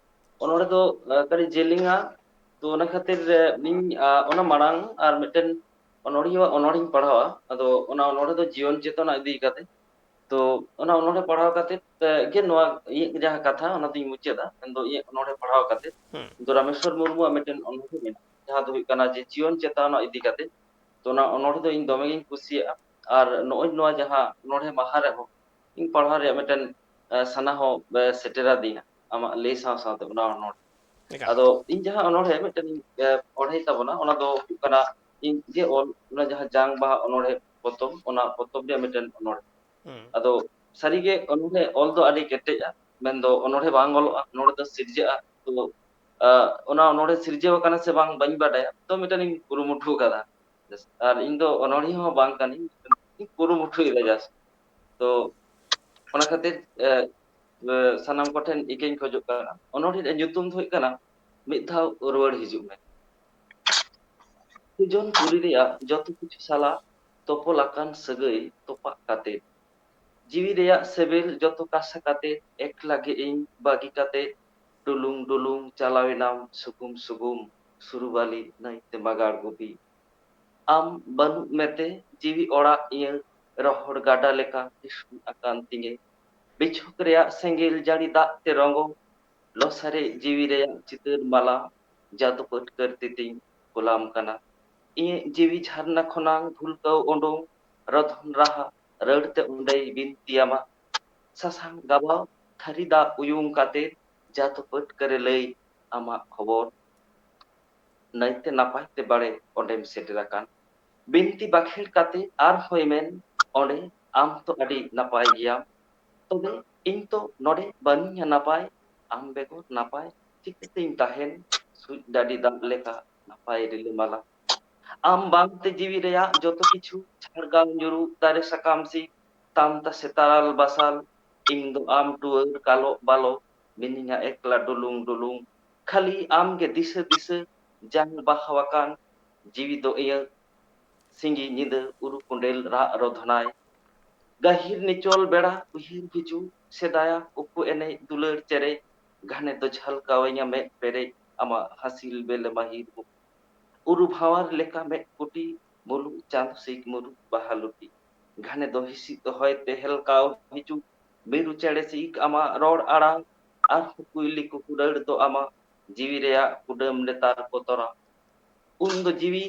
ᱚᱱᱚᱬᱦᱮ ᱫᱚ, ᱟᱸ, ᱠᱟᱹᱴᱤᱡ ᱡᱮᱞᱮᱧᱟ᱾ ᱛᱚ, ᱚᱱᱟ ᱠᱷᱟᱹᱛᱤᱨ, ᱟᱸ, ᱤᱧ, ᱟᱸ, ᱚᱱᱟ ᱢᱟᱲᱟᱝ ᱟᱨ ᱢᱤᱫᱴᱮᱱ ᱚᱱᱚᱬᱦᱤᱭᱟᱹᱣᱟᱜ ᱚᱱᱚᱬᱦᱮᱧ ᱯᱟᱲᱦᱟᱣᱟ᱾ ᱟᱫᱚ ᱚᱱᱟ ᱚᱱᱚᱬᱦᱮ ᱫᱚ ᱡᱤᱭᱚᱱ ᱪᱮᱛᱚᱱᱟ ᱤᱫᱤ ᱠᱟᱛᱮ᱾ ᱛᱚ, ᱚᱱᱟ ᱚᱱᱚᱬᱦᱮ ᱯᱟᱲᱦᱟᱣ ᱠᱟᱛᱮ, ᱟᱸ, ᱜᱮ ᱱᱚᱣᱟ ᱤᱧᱟᱹᱜ ᱡᱟᱦᱟᱸ ᱠᱟᱛᱷᱟ, ᱚᱱᱟ ᱫᱚᱧ ᱢᱩᱪᱟᱹᱫᱟ᱾ ᱢᱮᱱᱫᱚ ᱤᱧᱟᱹᱜ ᱚᱱᱚᱬᱦᱮ ᱯᱟᱲᱦᱟᱣ ᱠᱟᱛᱮ ᱦᱩᱸ᱾ ᱫᱚ ᱨᱟᱢᱮᱥᱣᱚᱨ ᱢᱩᱨᱢᱩᱣᱟᱜ ᱢᱤᱫᱴᱮᱱ ᱚᱱᱚᱬᱦᱮ ᱢᱮᱱᱟᱜᱼᱟ, ᱡᱟᱦᱟᱸ ᱫᱚ ᱦᱩᱭᱩᱜ ᱠᱟᱱᱟ ᱡᱮ ᱡᱤᱭᱚᱱ ᱪᱮᱛᱟᱱᱟ ᱤᱫᱤ ᱠᱟᱛᱮ᱾ ᱛᱚ, ᱚᱱᱟ ᱚᱱᱚᱬᱦᱮ ᱫᱚ ᱤᱧ ᱫᱚᱢᱮ ᱜᱤᱧ ᱠᱩᱥᱤᱭᱟᱜᱼᱟ᱾ ᱟᱨ ᱱᱚᱜᱼᱚᱭ ᱱᱚᱣᱟ ᱡᱟᱦᱟᱸ ᱚᱱᱚᱬᱦᱮ ᱢᱟᱦᱟ ᱨᱮᱦᱚᱸ ᱤᱧ ᱯᱟᱲᱦᱟᱣ ᱨᱮᱭᱟᱜ ᱢᱤᱫᱴᱮᱱ, ᱟᱸ, ᱥᱟᱱᱟ ᱦᱚᱸ, ᱟᱸ, ᱥᱮᱴᱮᱨᱟᱫᱤᱧᱟ ᱟᱢᱟᱜ ᱞᱟᱹᱭ ᱥᱟᱶ ᱥᱟᱶᱛᱮ ᱚᱱᱟ ᱚᱱᱚᱬᱦᱮ᱾ ᱮᱠᱟᱞ᱾ ᱟᱫᱚ ᱤᱧ ᱡᱟᱦᱟᱸ ᱚᱱᱚᱬᱦᱮ ᱢᱤᱫᱴᱮᱱ, ᱟᱸ, ᱚᱬᱦᱮ ᱛᱟᱵᱚᱱᱟ, ᱚᱱᱟ ᱫᱚ ᱦᱩᱭᱩᱜ ᱠᱟᱱᱟ ᱤᱧ ᱡᱮ ᱚᱞ, ᱚᱱᱟ ᱡᱟᱦᱟᱸ ᱡᱟᱝ ᱵᱟᱦᱟ ᱚᱱᱚᱬᱦᱮ ᱯᱚᱛᱚᱵ, ᱚᱱᱟ ᱯᱚᱛᱚᱵ ᱨᱮᱭᱟᱜ ᱢᱤᱫᱴᱮᱱ ᱚᱱᱚᱬᱦᱮ᱾ ᱦᱩᱸ᱾ ᱟᱫᱚ ᱥᱟᱹᱨᱤᱜᱮ ᱚᱱᱚᱬᱦᱮ ᱚᱞ ᱫᱚ ᱟᱹᱰᱤ ᱠᱮᱴᱮᱡᱼᱟ, ᱢᱮᱱᱫᱚ ᱚᱱᱚᱬᱦᱮ ᱵᱟᱝ ᱚᱞᱚᱜᱼᱟ, ᱚᱱᱚᱬᱦᱮ ᱫᱚ ᱥᱤᱨᱡᱟᱹᱜᱼᱟ᱾ ᱛᱚ, ᱟᱸ, ᱚᱱᱟ ᱚᱱᱚᱬᱦᱮ ᱥᱤᱨᱡᱟᱹᱣ ᱟᱠᱟᱱᱟ ᱥᱮ ᱵᱟᱝ ᱵᱟᱹᱧ ᱵᱟᱰᱟᱭᱟ, ᱛᱚ ᱢᱤᱫᱴᱮᱱ ᱤᱧ ᱠᱩᱨᱩᱢᱩᱴᱩ ᱟᱠᱟᱫᱟ᱾ ᱟᱨ ᱤᱧ ᱫᱚ ᱚᱱᱚᱬᱦᱤᱭᱟᱹ ᱦᱚᱸ ᱵᱟᱝ ᱠᱟᱹᱱᱟᱹᱧ, ᱤᱧ ᱠᱩᱨᱩᱢᱩᱴᱩᱭᱮᱫᱟ just᱾ ᱛᱚ ᱚᱱᱟ ᱠᱷᱟᱹᱛᱤᱨ, ᱮ, ᱮ, ᱥᱟᱱᱟᱢ ᱠᱚᱴᱷᱮᱱ ᱤᱠᱟᱹᱧ ᱠᱷᱚᱡᱚᱜ ᱠᱟᱱᱟ, ᱚᱱᱚᱬᱦᱮ ᱨᱮᱭᱟᱜ ᱧᱩᱛᱩᱢ ᱫᱚ ᱦᱩᱭᱩᱜ ᱠᱟᱱᱟ ᱢᱤᱫ ᱫᱷᱟᱣ ᱨᱩᱣᱟᱹᱲ ᱦᱤᱡᱩᱜ ᱢᱮ᱾ ᱥᱤᱨᱡᱚᱱ ᱯᱩᱨᱤ ᱨᱮᱭᱟᱜ ᱡᱚᱛᱚ ᱠᱤᱪᱷᱩ ᱥᱟᱞᱟᱜ ᱛᱚᱯᱚᱞ ᱟᱠᱟᱱ ᱥᱟᱹᱜᱟᱹᱭ ᱛᱚᱯᱟᱜ ᱠᱟᱛᱮ, ᱡᱤᱣᱤ ᱨᱮᱭᱟᱜ ᱥᱮᱵᱮᱞ ᱡᱚᱛᱚ ᱠᱟᱥᱟ ᱠᱟᱛᱮ, ᱮᱠᱞᱟ ᱜᱮ ᱤᱧ ᱵᱟᱹᱜᱤ ᱠᱟᱛᱮ, ᱰᱩᱞᱩᱝ ᱰᱩᱞᱩᱝ ᱪᱟᱞᱟᱣ ᱮᱱᱟᱢ ᱥᱩᱜᱩᱢ ᱥᱩᱜᱩᱢ, ᱥᱩᱨᱩᱵᱟᱞᱤ ᱱᱟᱹᱭᱛᱮ ᱵᱟᱜᱟᱲ ᱜᱩᱯᱤ᱾ ᱟᱢ ᱵᱟᱹᱱᱩᱜ ᱢᱮᱛᱮ ᱡᱤᱣᱤ ᱚᱲᱟᱜ ᱤᱧᱟᱹ ᱨᱚᱦᱚᱲ ᱜᱟᱰᱟ ᱞᱮᱠᱟ ᱤᱥᱩᱱ ᱟᱠᱟᱱ ᱛᱤᱧᱟᱹ᱾ ᱵᱤᱪᱷᱚᱠ ᱨᱮᱭᱟᱜ ᱥᱮᱸᱜᱮᱞ ᱡᱟᱹᱲᱤ ᱫᱟᱜ ᱛᱮ ᱨᱚᱸᱜᱚ, ᱞᱚᱥᱟᱨᱮ ᱡᱤᱣᱤ ᱨᱮᱭᱟᱜ ᱪᱤᱛᱟᱹᱨ ᱢᱟᱞᱟ, ᱡᱟᱫᱩ ᱯᱟᱹᱴᱠᱟᱹᱨ ᱛᱤᱛᱤᱧ ᱠᱚᱞᱟᱢ ᱠᱟᱱᱟ᱾ ᱤᱧᱟᱹᱜ ᱡᱤᱣᱤ ᱡᱷᱟᱨᱱᱟ ᱠᱷᱚᱱᱟᱝ ᱵᱷᱩᱞᱠᱟᱹᱣ ᱳᱰᱳᱝ, ᱨᱚᱫᱷᱚᱱ ᱨᱟᱦᱟ ᱨᱟᱹᱲ ᱛᱮ ᱚᱸᱰᱮᱭ ᱵᱤᱱᱛᱤᱭᱟᱢᱟ᱾ ᱥᱟᱥᱟᱝ ᱜᱟᱵᱟᱣ ᱛᱷᱟᱹᱨᱤ ᱫᱟᱜ ᱩᱭᱩᱝ ᱠᱟᱛᱮ, ᱡᱟᱫᱩ ᱯᱟᱹᱴᱠᱟᱹᱨᱮ ᱞᱟᱹᱭ ᱟᱢᱟᱜ ᱠᱷᱚᱵᱚᱨ᱾ ᱱᱟᱹᱭᱛᱮ ᱱᱟᱯᱟᱭ ᱛᱮ ᱵᱟᱲᱮ ᱚᱸᱰᱮᱢ ᱥᱮᱴᱮᱨ ᱟᱠᱟᱱ᱾ ᱵᱤᱱᱛᱤ ᱵᱟᱠᱷᱮᱲ ᱠᱟᱛᱮ ᱟᱨᱦᱚᱸᱭ ᱢᱮᱱ ᱚᱸᱰᱮ, ᱟᱢ ᱛᱚ ᱟᱹᱰᱤ ᱱᱟᱯᱟᱭ ᱜᱮᱭᱟᱢ, ᱛᱚᱵᱮ ᱤᱧ ᱛᱚ ᱱᱚᱰᱮ ᱵᱟᱹᱱᱩᱧᱟ ᱱᱟᱯᱟᱭ, ᱟᱢ ᱵᱮᱜᱚᱨ ᱱᱟᱯᱟᱭ ᱪᱤᱠᱟᱹᱛᱤᱧ ᱛᱟᱦᱮᱱ? ᱥᱩᱡ ᱰᱟᱹᱰᱤ ᱫᱟᱜ ᱞᱮᱠᱟ ᱱᱟᱯᱟᱭ ᱨᱤᱞᱟᱹᱢᱟᱞᱟ᱾ ᱟᱢ ᱵᱟᱝᱛᱮ ᱡᱤᱣᱤ ᱨᱮᱭᱟᱜ ᱡᱚᱛᱚ ᱠᱤᱪᱷᱩ ᱡᱷᱟᱲᱜᱟᱢ ᱧᱩᱨᱩ ᱫᱟᱨᱮ ᱥᱟᱠᱟᱢ ᱥᱤ ᱛᱟᱢ ᱛᱟᱥᱮ ᱛᱟᱨᱟᱞ ᱵᱟᱥᱟᱞ, ᱤᱧ ᱫᱚ ᱟᱢ ᱴᱩᱣᱟᱹᱨ ᱠᱟᱞᱚᱜ ᱵᱟᱞᱚᱜ, ᱢᱤᱱᱟᱹᱧᱟ ᱮᱠᱞᱟ ᱰᱩᱞᱩᱝ ᱰᱩᱞᱩᱝ᱾ ᱠᱷᱟᱹᱞᱤ ᱟᱢ ᱜᱮ ᱫᱤᱥᱟᱹ ᱫᱤᱥᱟᱹ, ᱡᱟᱝ ᱵᱟᱦᱟᱣᱟᱠᱟᱱ ᱡᱤᱣᱤ ᱫᱚ ᱤᱧᱟᱹᱜ᱾ ᱥᱤᱸᱜᱤ ᱧᱤᱫᱟᱹ ᱩᱨᱩ ᱠᱚᱸᱰᱮᱞ ᱨᱟᱜ ᱨᱚᱫᱷᱚᱱᱟᱭ, ᱜᱟᱹᱦᱤᱨ ᱱᱤᱪᱚᱞ ᱵᱮᱲᱟ ᱩᱭᱦᱟᱹᱨ ᱦᱤᱡᱩᱜ ᱥᱮᱫᱟᱭᱟ ᱩᱠᱩ ᱮᱱᱮᱡ ᱫᱩᱞᱟᱹᱲ ᱪᱮᱨᱮᱡ, ᱜᱷᱟᱱᱮ ᱫᱚ ᱡᱷᱟᱞᱠᱟᱣᱟᱹᱧᱟ ᱢᱮᱫ ᱯᱮᱨᱮᱡ ᱟᱢᱟᱜ ᱦᱟᱹᱥᱤᱞ ᱵᱮᱞᱮ ᱢᱟᱹᱦᱤᱨ ᱢᱩᱠᱩ᱾ ᱩᱨᱩ ᱵᱷᱟᱶᱟᱨ ᱞᱮᱠᱟ ᱢᱮᱫ ᱠᱩᱴᱤ, ᱢᱩᱞᱩᱜ ᱪᱟᱸᱫᱚ ᱥᱤᱠ ᱢᱩᱨᱩᱜ ᱵᱟᱦᱟ ᱞᱩᱴᱤ᱾ ᱜᱷᱟᱱᱮ ᱫᱚ ᱦᱤᱥᱤᱫ ᱦᱚᱭ ᱛᱮ ᱦᱮᱞᱠᱟᱣ ᱦᱤᱡᱩᱜ, ᱢᱤᱨᱩ ᱪᱮᱬᱮ ᱥᱤᱠ ᱟᱢᱟᱜ ᱨᱚᱲ ᱟᱲᱟᱝ, ᱟᱨ ᱠᱩᱭᱞᱤ ᱠᱩᱠᱩᱰᱟᱹᱲ ᱫᱚ ᱟᱢᱟᱜ ᱡᱤᱣᱤ ᱨᱮᱭᱟᱜ ᱠᱩᱰᱟᱹᱢ ᱞᱮᱛᱟᱨ ᱠᱚ ᱛᱚᱨᱟᱣ᱾ ᱩᱱ ᱫᱚ ᱡᱤᱣᱤ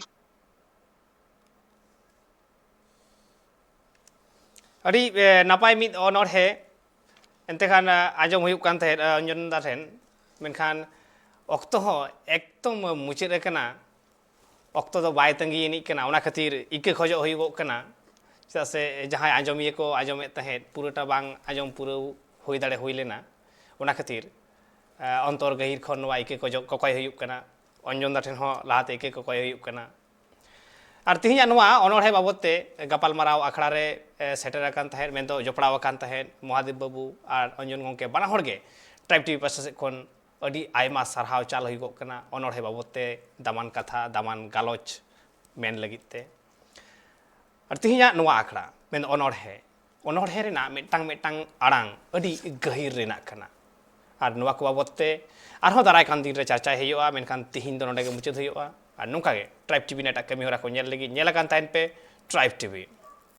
ᱟᱹᱰᱤ, ᱮ, ᱱᱟᱯᱟᱭ ᱢᱤᱫ ᱚᱱᱚᱬᱦᱮ᱾ ᱮᱱᱛᱮ ᱠᱷᱟᱱ, ᱮ, ᱟᱸᱡᱚᱢ ᱦᱩᱭᱩᱜ ᱠᱟᱱ ᱛᱟᱦᱮᱸᱫ, ᱮ, ᱚᱧᱡᱚᱱ ᱫᱟ ᱴᱷᱮᱱ᱾ ᱢᱮᱱᱠᱷᱟᱱ ᱚᱠᱛᱚ ᱦᱚᱸ ᱮᱠᱫᱚᱢ ᱢᱩᱪᱟᱹᱫ ᱟᱠᱟᱱᱟ᱾ ᱚᱠᱛᱚ ᱫᱚ ᱵᱟᱭ ᱛᱟᱺᱜᱤ ᱟᱹᱱᱤᱡ ᱠᱟᱱᱟ, ᱚᱱᱟ ᱠᱷᱟᱹᱛᱤᱨ ᱤᱠᱟᱹ ᱠᱷᱚᱡᱚᱜ ᱦᱩᱭᱩᱜᱚᱜ ᱠᱟᱱᱟ᱾ ᱪᱮᱫᱟᱜ ᱥᱮ ᱡᱟᱦᱟᱸᱭ ᱟᱸᱡᱚᱢᱤᱭᱟᱹ ᱠᱚ ᱟᱸᱡᱚᱢᱮᱫ ᱛᱟᱦᱮᱸᱫ, ᱯᱩᱨᱟᱹᱴᱟ ᱵᱟᱝ ᱟᱸᱡᱚᱢ ᱯᱩᱨᱟᱹᱣ ᱦᱩᱭ ᱫᱟᱲᱮ ᱦᱩᱭ ᱞᱮᱱᱟ᱾ ᱚᱱᱟ ᱠᱷᱟᱹᱛᱤᱨ, ᱮ, ᱚᱱᱛᱚᱨ ᱜᱟᱹᱦᱤᱨ ᱠᱷᱚᱱ ᱱᱚᱣᱟ ᱤᱠᱟᱹ ᱠᱚᱡᱚᱜ, ᱠᱚᱠᱚᱭ ᱦᱩᱭᱩᱜ ᱠᱟᱱᱟ᱾ ᱚᱧᱡᱚᱱ ᱫᱟ ᱴᱷᱮᱱ ᱦᱚᱸ ᱞᱟᱦᱟᱛᱮ ᱤᱠᱟᱹ ᱠᱚᱠᱚᱭ ᱦᱩᱭᱩᱜ ᱠᱟᱱᱟ᱾ ᱟᱨ ᱛᱮᱦᱮᱧᱟᱜ ᱱᱚᱣᱟ ᱚᱱᱚᱬᱦᱮ ᱵᱟᱵᱚᱫ ᱛᱮ ᱜᱟᱯᱟᱞᱢᱟᱨᱟᱣ ᱟᱠᱷᱲᱟ ᱨᱮ, ᱮ, ᱥᱮᱴᱮᱨ ᱟᱠᱟᱱ ᱛᱟᱦᱮᱸᱫ, ᱢᱮᱱᱫᱚ ᱡᱚᱯᱲᱟᱣ ᱟᱠᱟᱱ ᱛᱟᱦᱮᱸᱫ ᱢᱚᱦᱟᱫᱮᱵ ᱵᱟᱹᱵᱩ ᱟᱨ ᱚᱧᱡᱚᱱ ᱜᱚᱢᱠᱮ, ᱵᱟᱱᱟ ᱦᱚᱲ ᱜᱮ ᱴᱨᱟᱭᱤᱵᱽ ᱴᱤᱵᱷᱤ ᱯᱟᱥᱴᱟ ᱥᱮᱫ ᱠᱷᱚᱱ ᱟᱹᱰᱤ ᱟᱭᱢᱟ ᱥᱟᱨᱦᱟᱣ ᱪᱟᱞ ᱦᱩᱭᱩᱜᱚᱜ ᱠᱟᱱᱟ ᱚᱱᱚᱬᱦᱮ ᱵᱟᱵᱚᱫ ᱛᱮ ᱫᱟᱢᱟᱱ ᱠᱟᱛᱷᱟ, ᱫᱟᱢᱟᱱ ᱜᱟᱞᱚᱪ ᱢᱮᱱ ᱞᱟᱹᱜᱤᱫ ᱛᱮ᱾ ᱟᱨ ᱛᱮᱦᱮᱧᱟᱜ ᱱᱚᱣᱟ ᱟᱠᱷᱲᱟ, ᱢᱮᱱᱫᱚ ᱚᱱᱚᱬᱦᱮ, ᱚᱱᱚᱬᱦᱮ ᱨᱮᱱᱟᱜ ᱢᱤᱫᱴᱟᱝ ᱢᱤᱫᱴᱟᱝ ᱟᱲᱟᱝ ᱟᱹᱰᱤ ᱜᱟᱹᱦᱤᱨ ᱨᱮᱱᱟᱜ ᱠᱟᱱᱟ᱾ ᱟᱨ ᱱᱚᱣᱟ ᱠᱚ ᱵᱟᱵᱚᱫ ᱛᱮ ᱟᱨᱦᱚᱸ ᱫᱟᱨᱟᱭ ᱠᱟᱱ ᱫᱤᱱ ᱨᱮ ᱪᱟᱨᱪᱟᱭ ᱦᱩᱭᱩᱜᱼᱟ, ᱢᱮᱱᱠᱷᱟᱱ ᱛᱤᱦᱤᱧ ᱫᱚ ᱱᱚᱰᱮ ᱜᱮ ᱢᱩᱪᱟᱹᱫ ᱦᱩᱭᱩᱜᱼᱟ᱾ ᱟᱨ ᱱᱚᱝᱠᱟ ᱜᱮ ᱴᱨᱟᱭᱤᱵᱽ ᱴᱤᱵᱷᱤ ᱨᱮᱱᱟᱜ ᱮᱴᱟᱜ ᱠᱟᱹᱢᱤ ᱦᱚᱨᱟ ᱠᱚ ᱧᱮᱞ ᱞᱟᱹᱜᱤᱫ ᱧᱮᱞ ᱟᱠᱟᱱ ᱛᱟᱦᱮᱱ ᱯᱮ ᱴᱨᱟᱭᱤᱵᱽ ᱴᱤᱵᱷᱤ᱾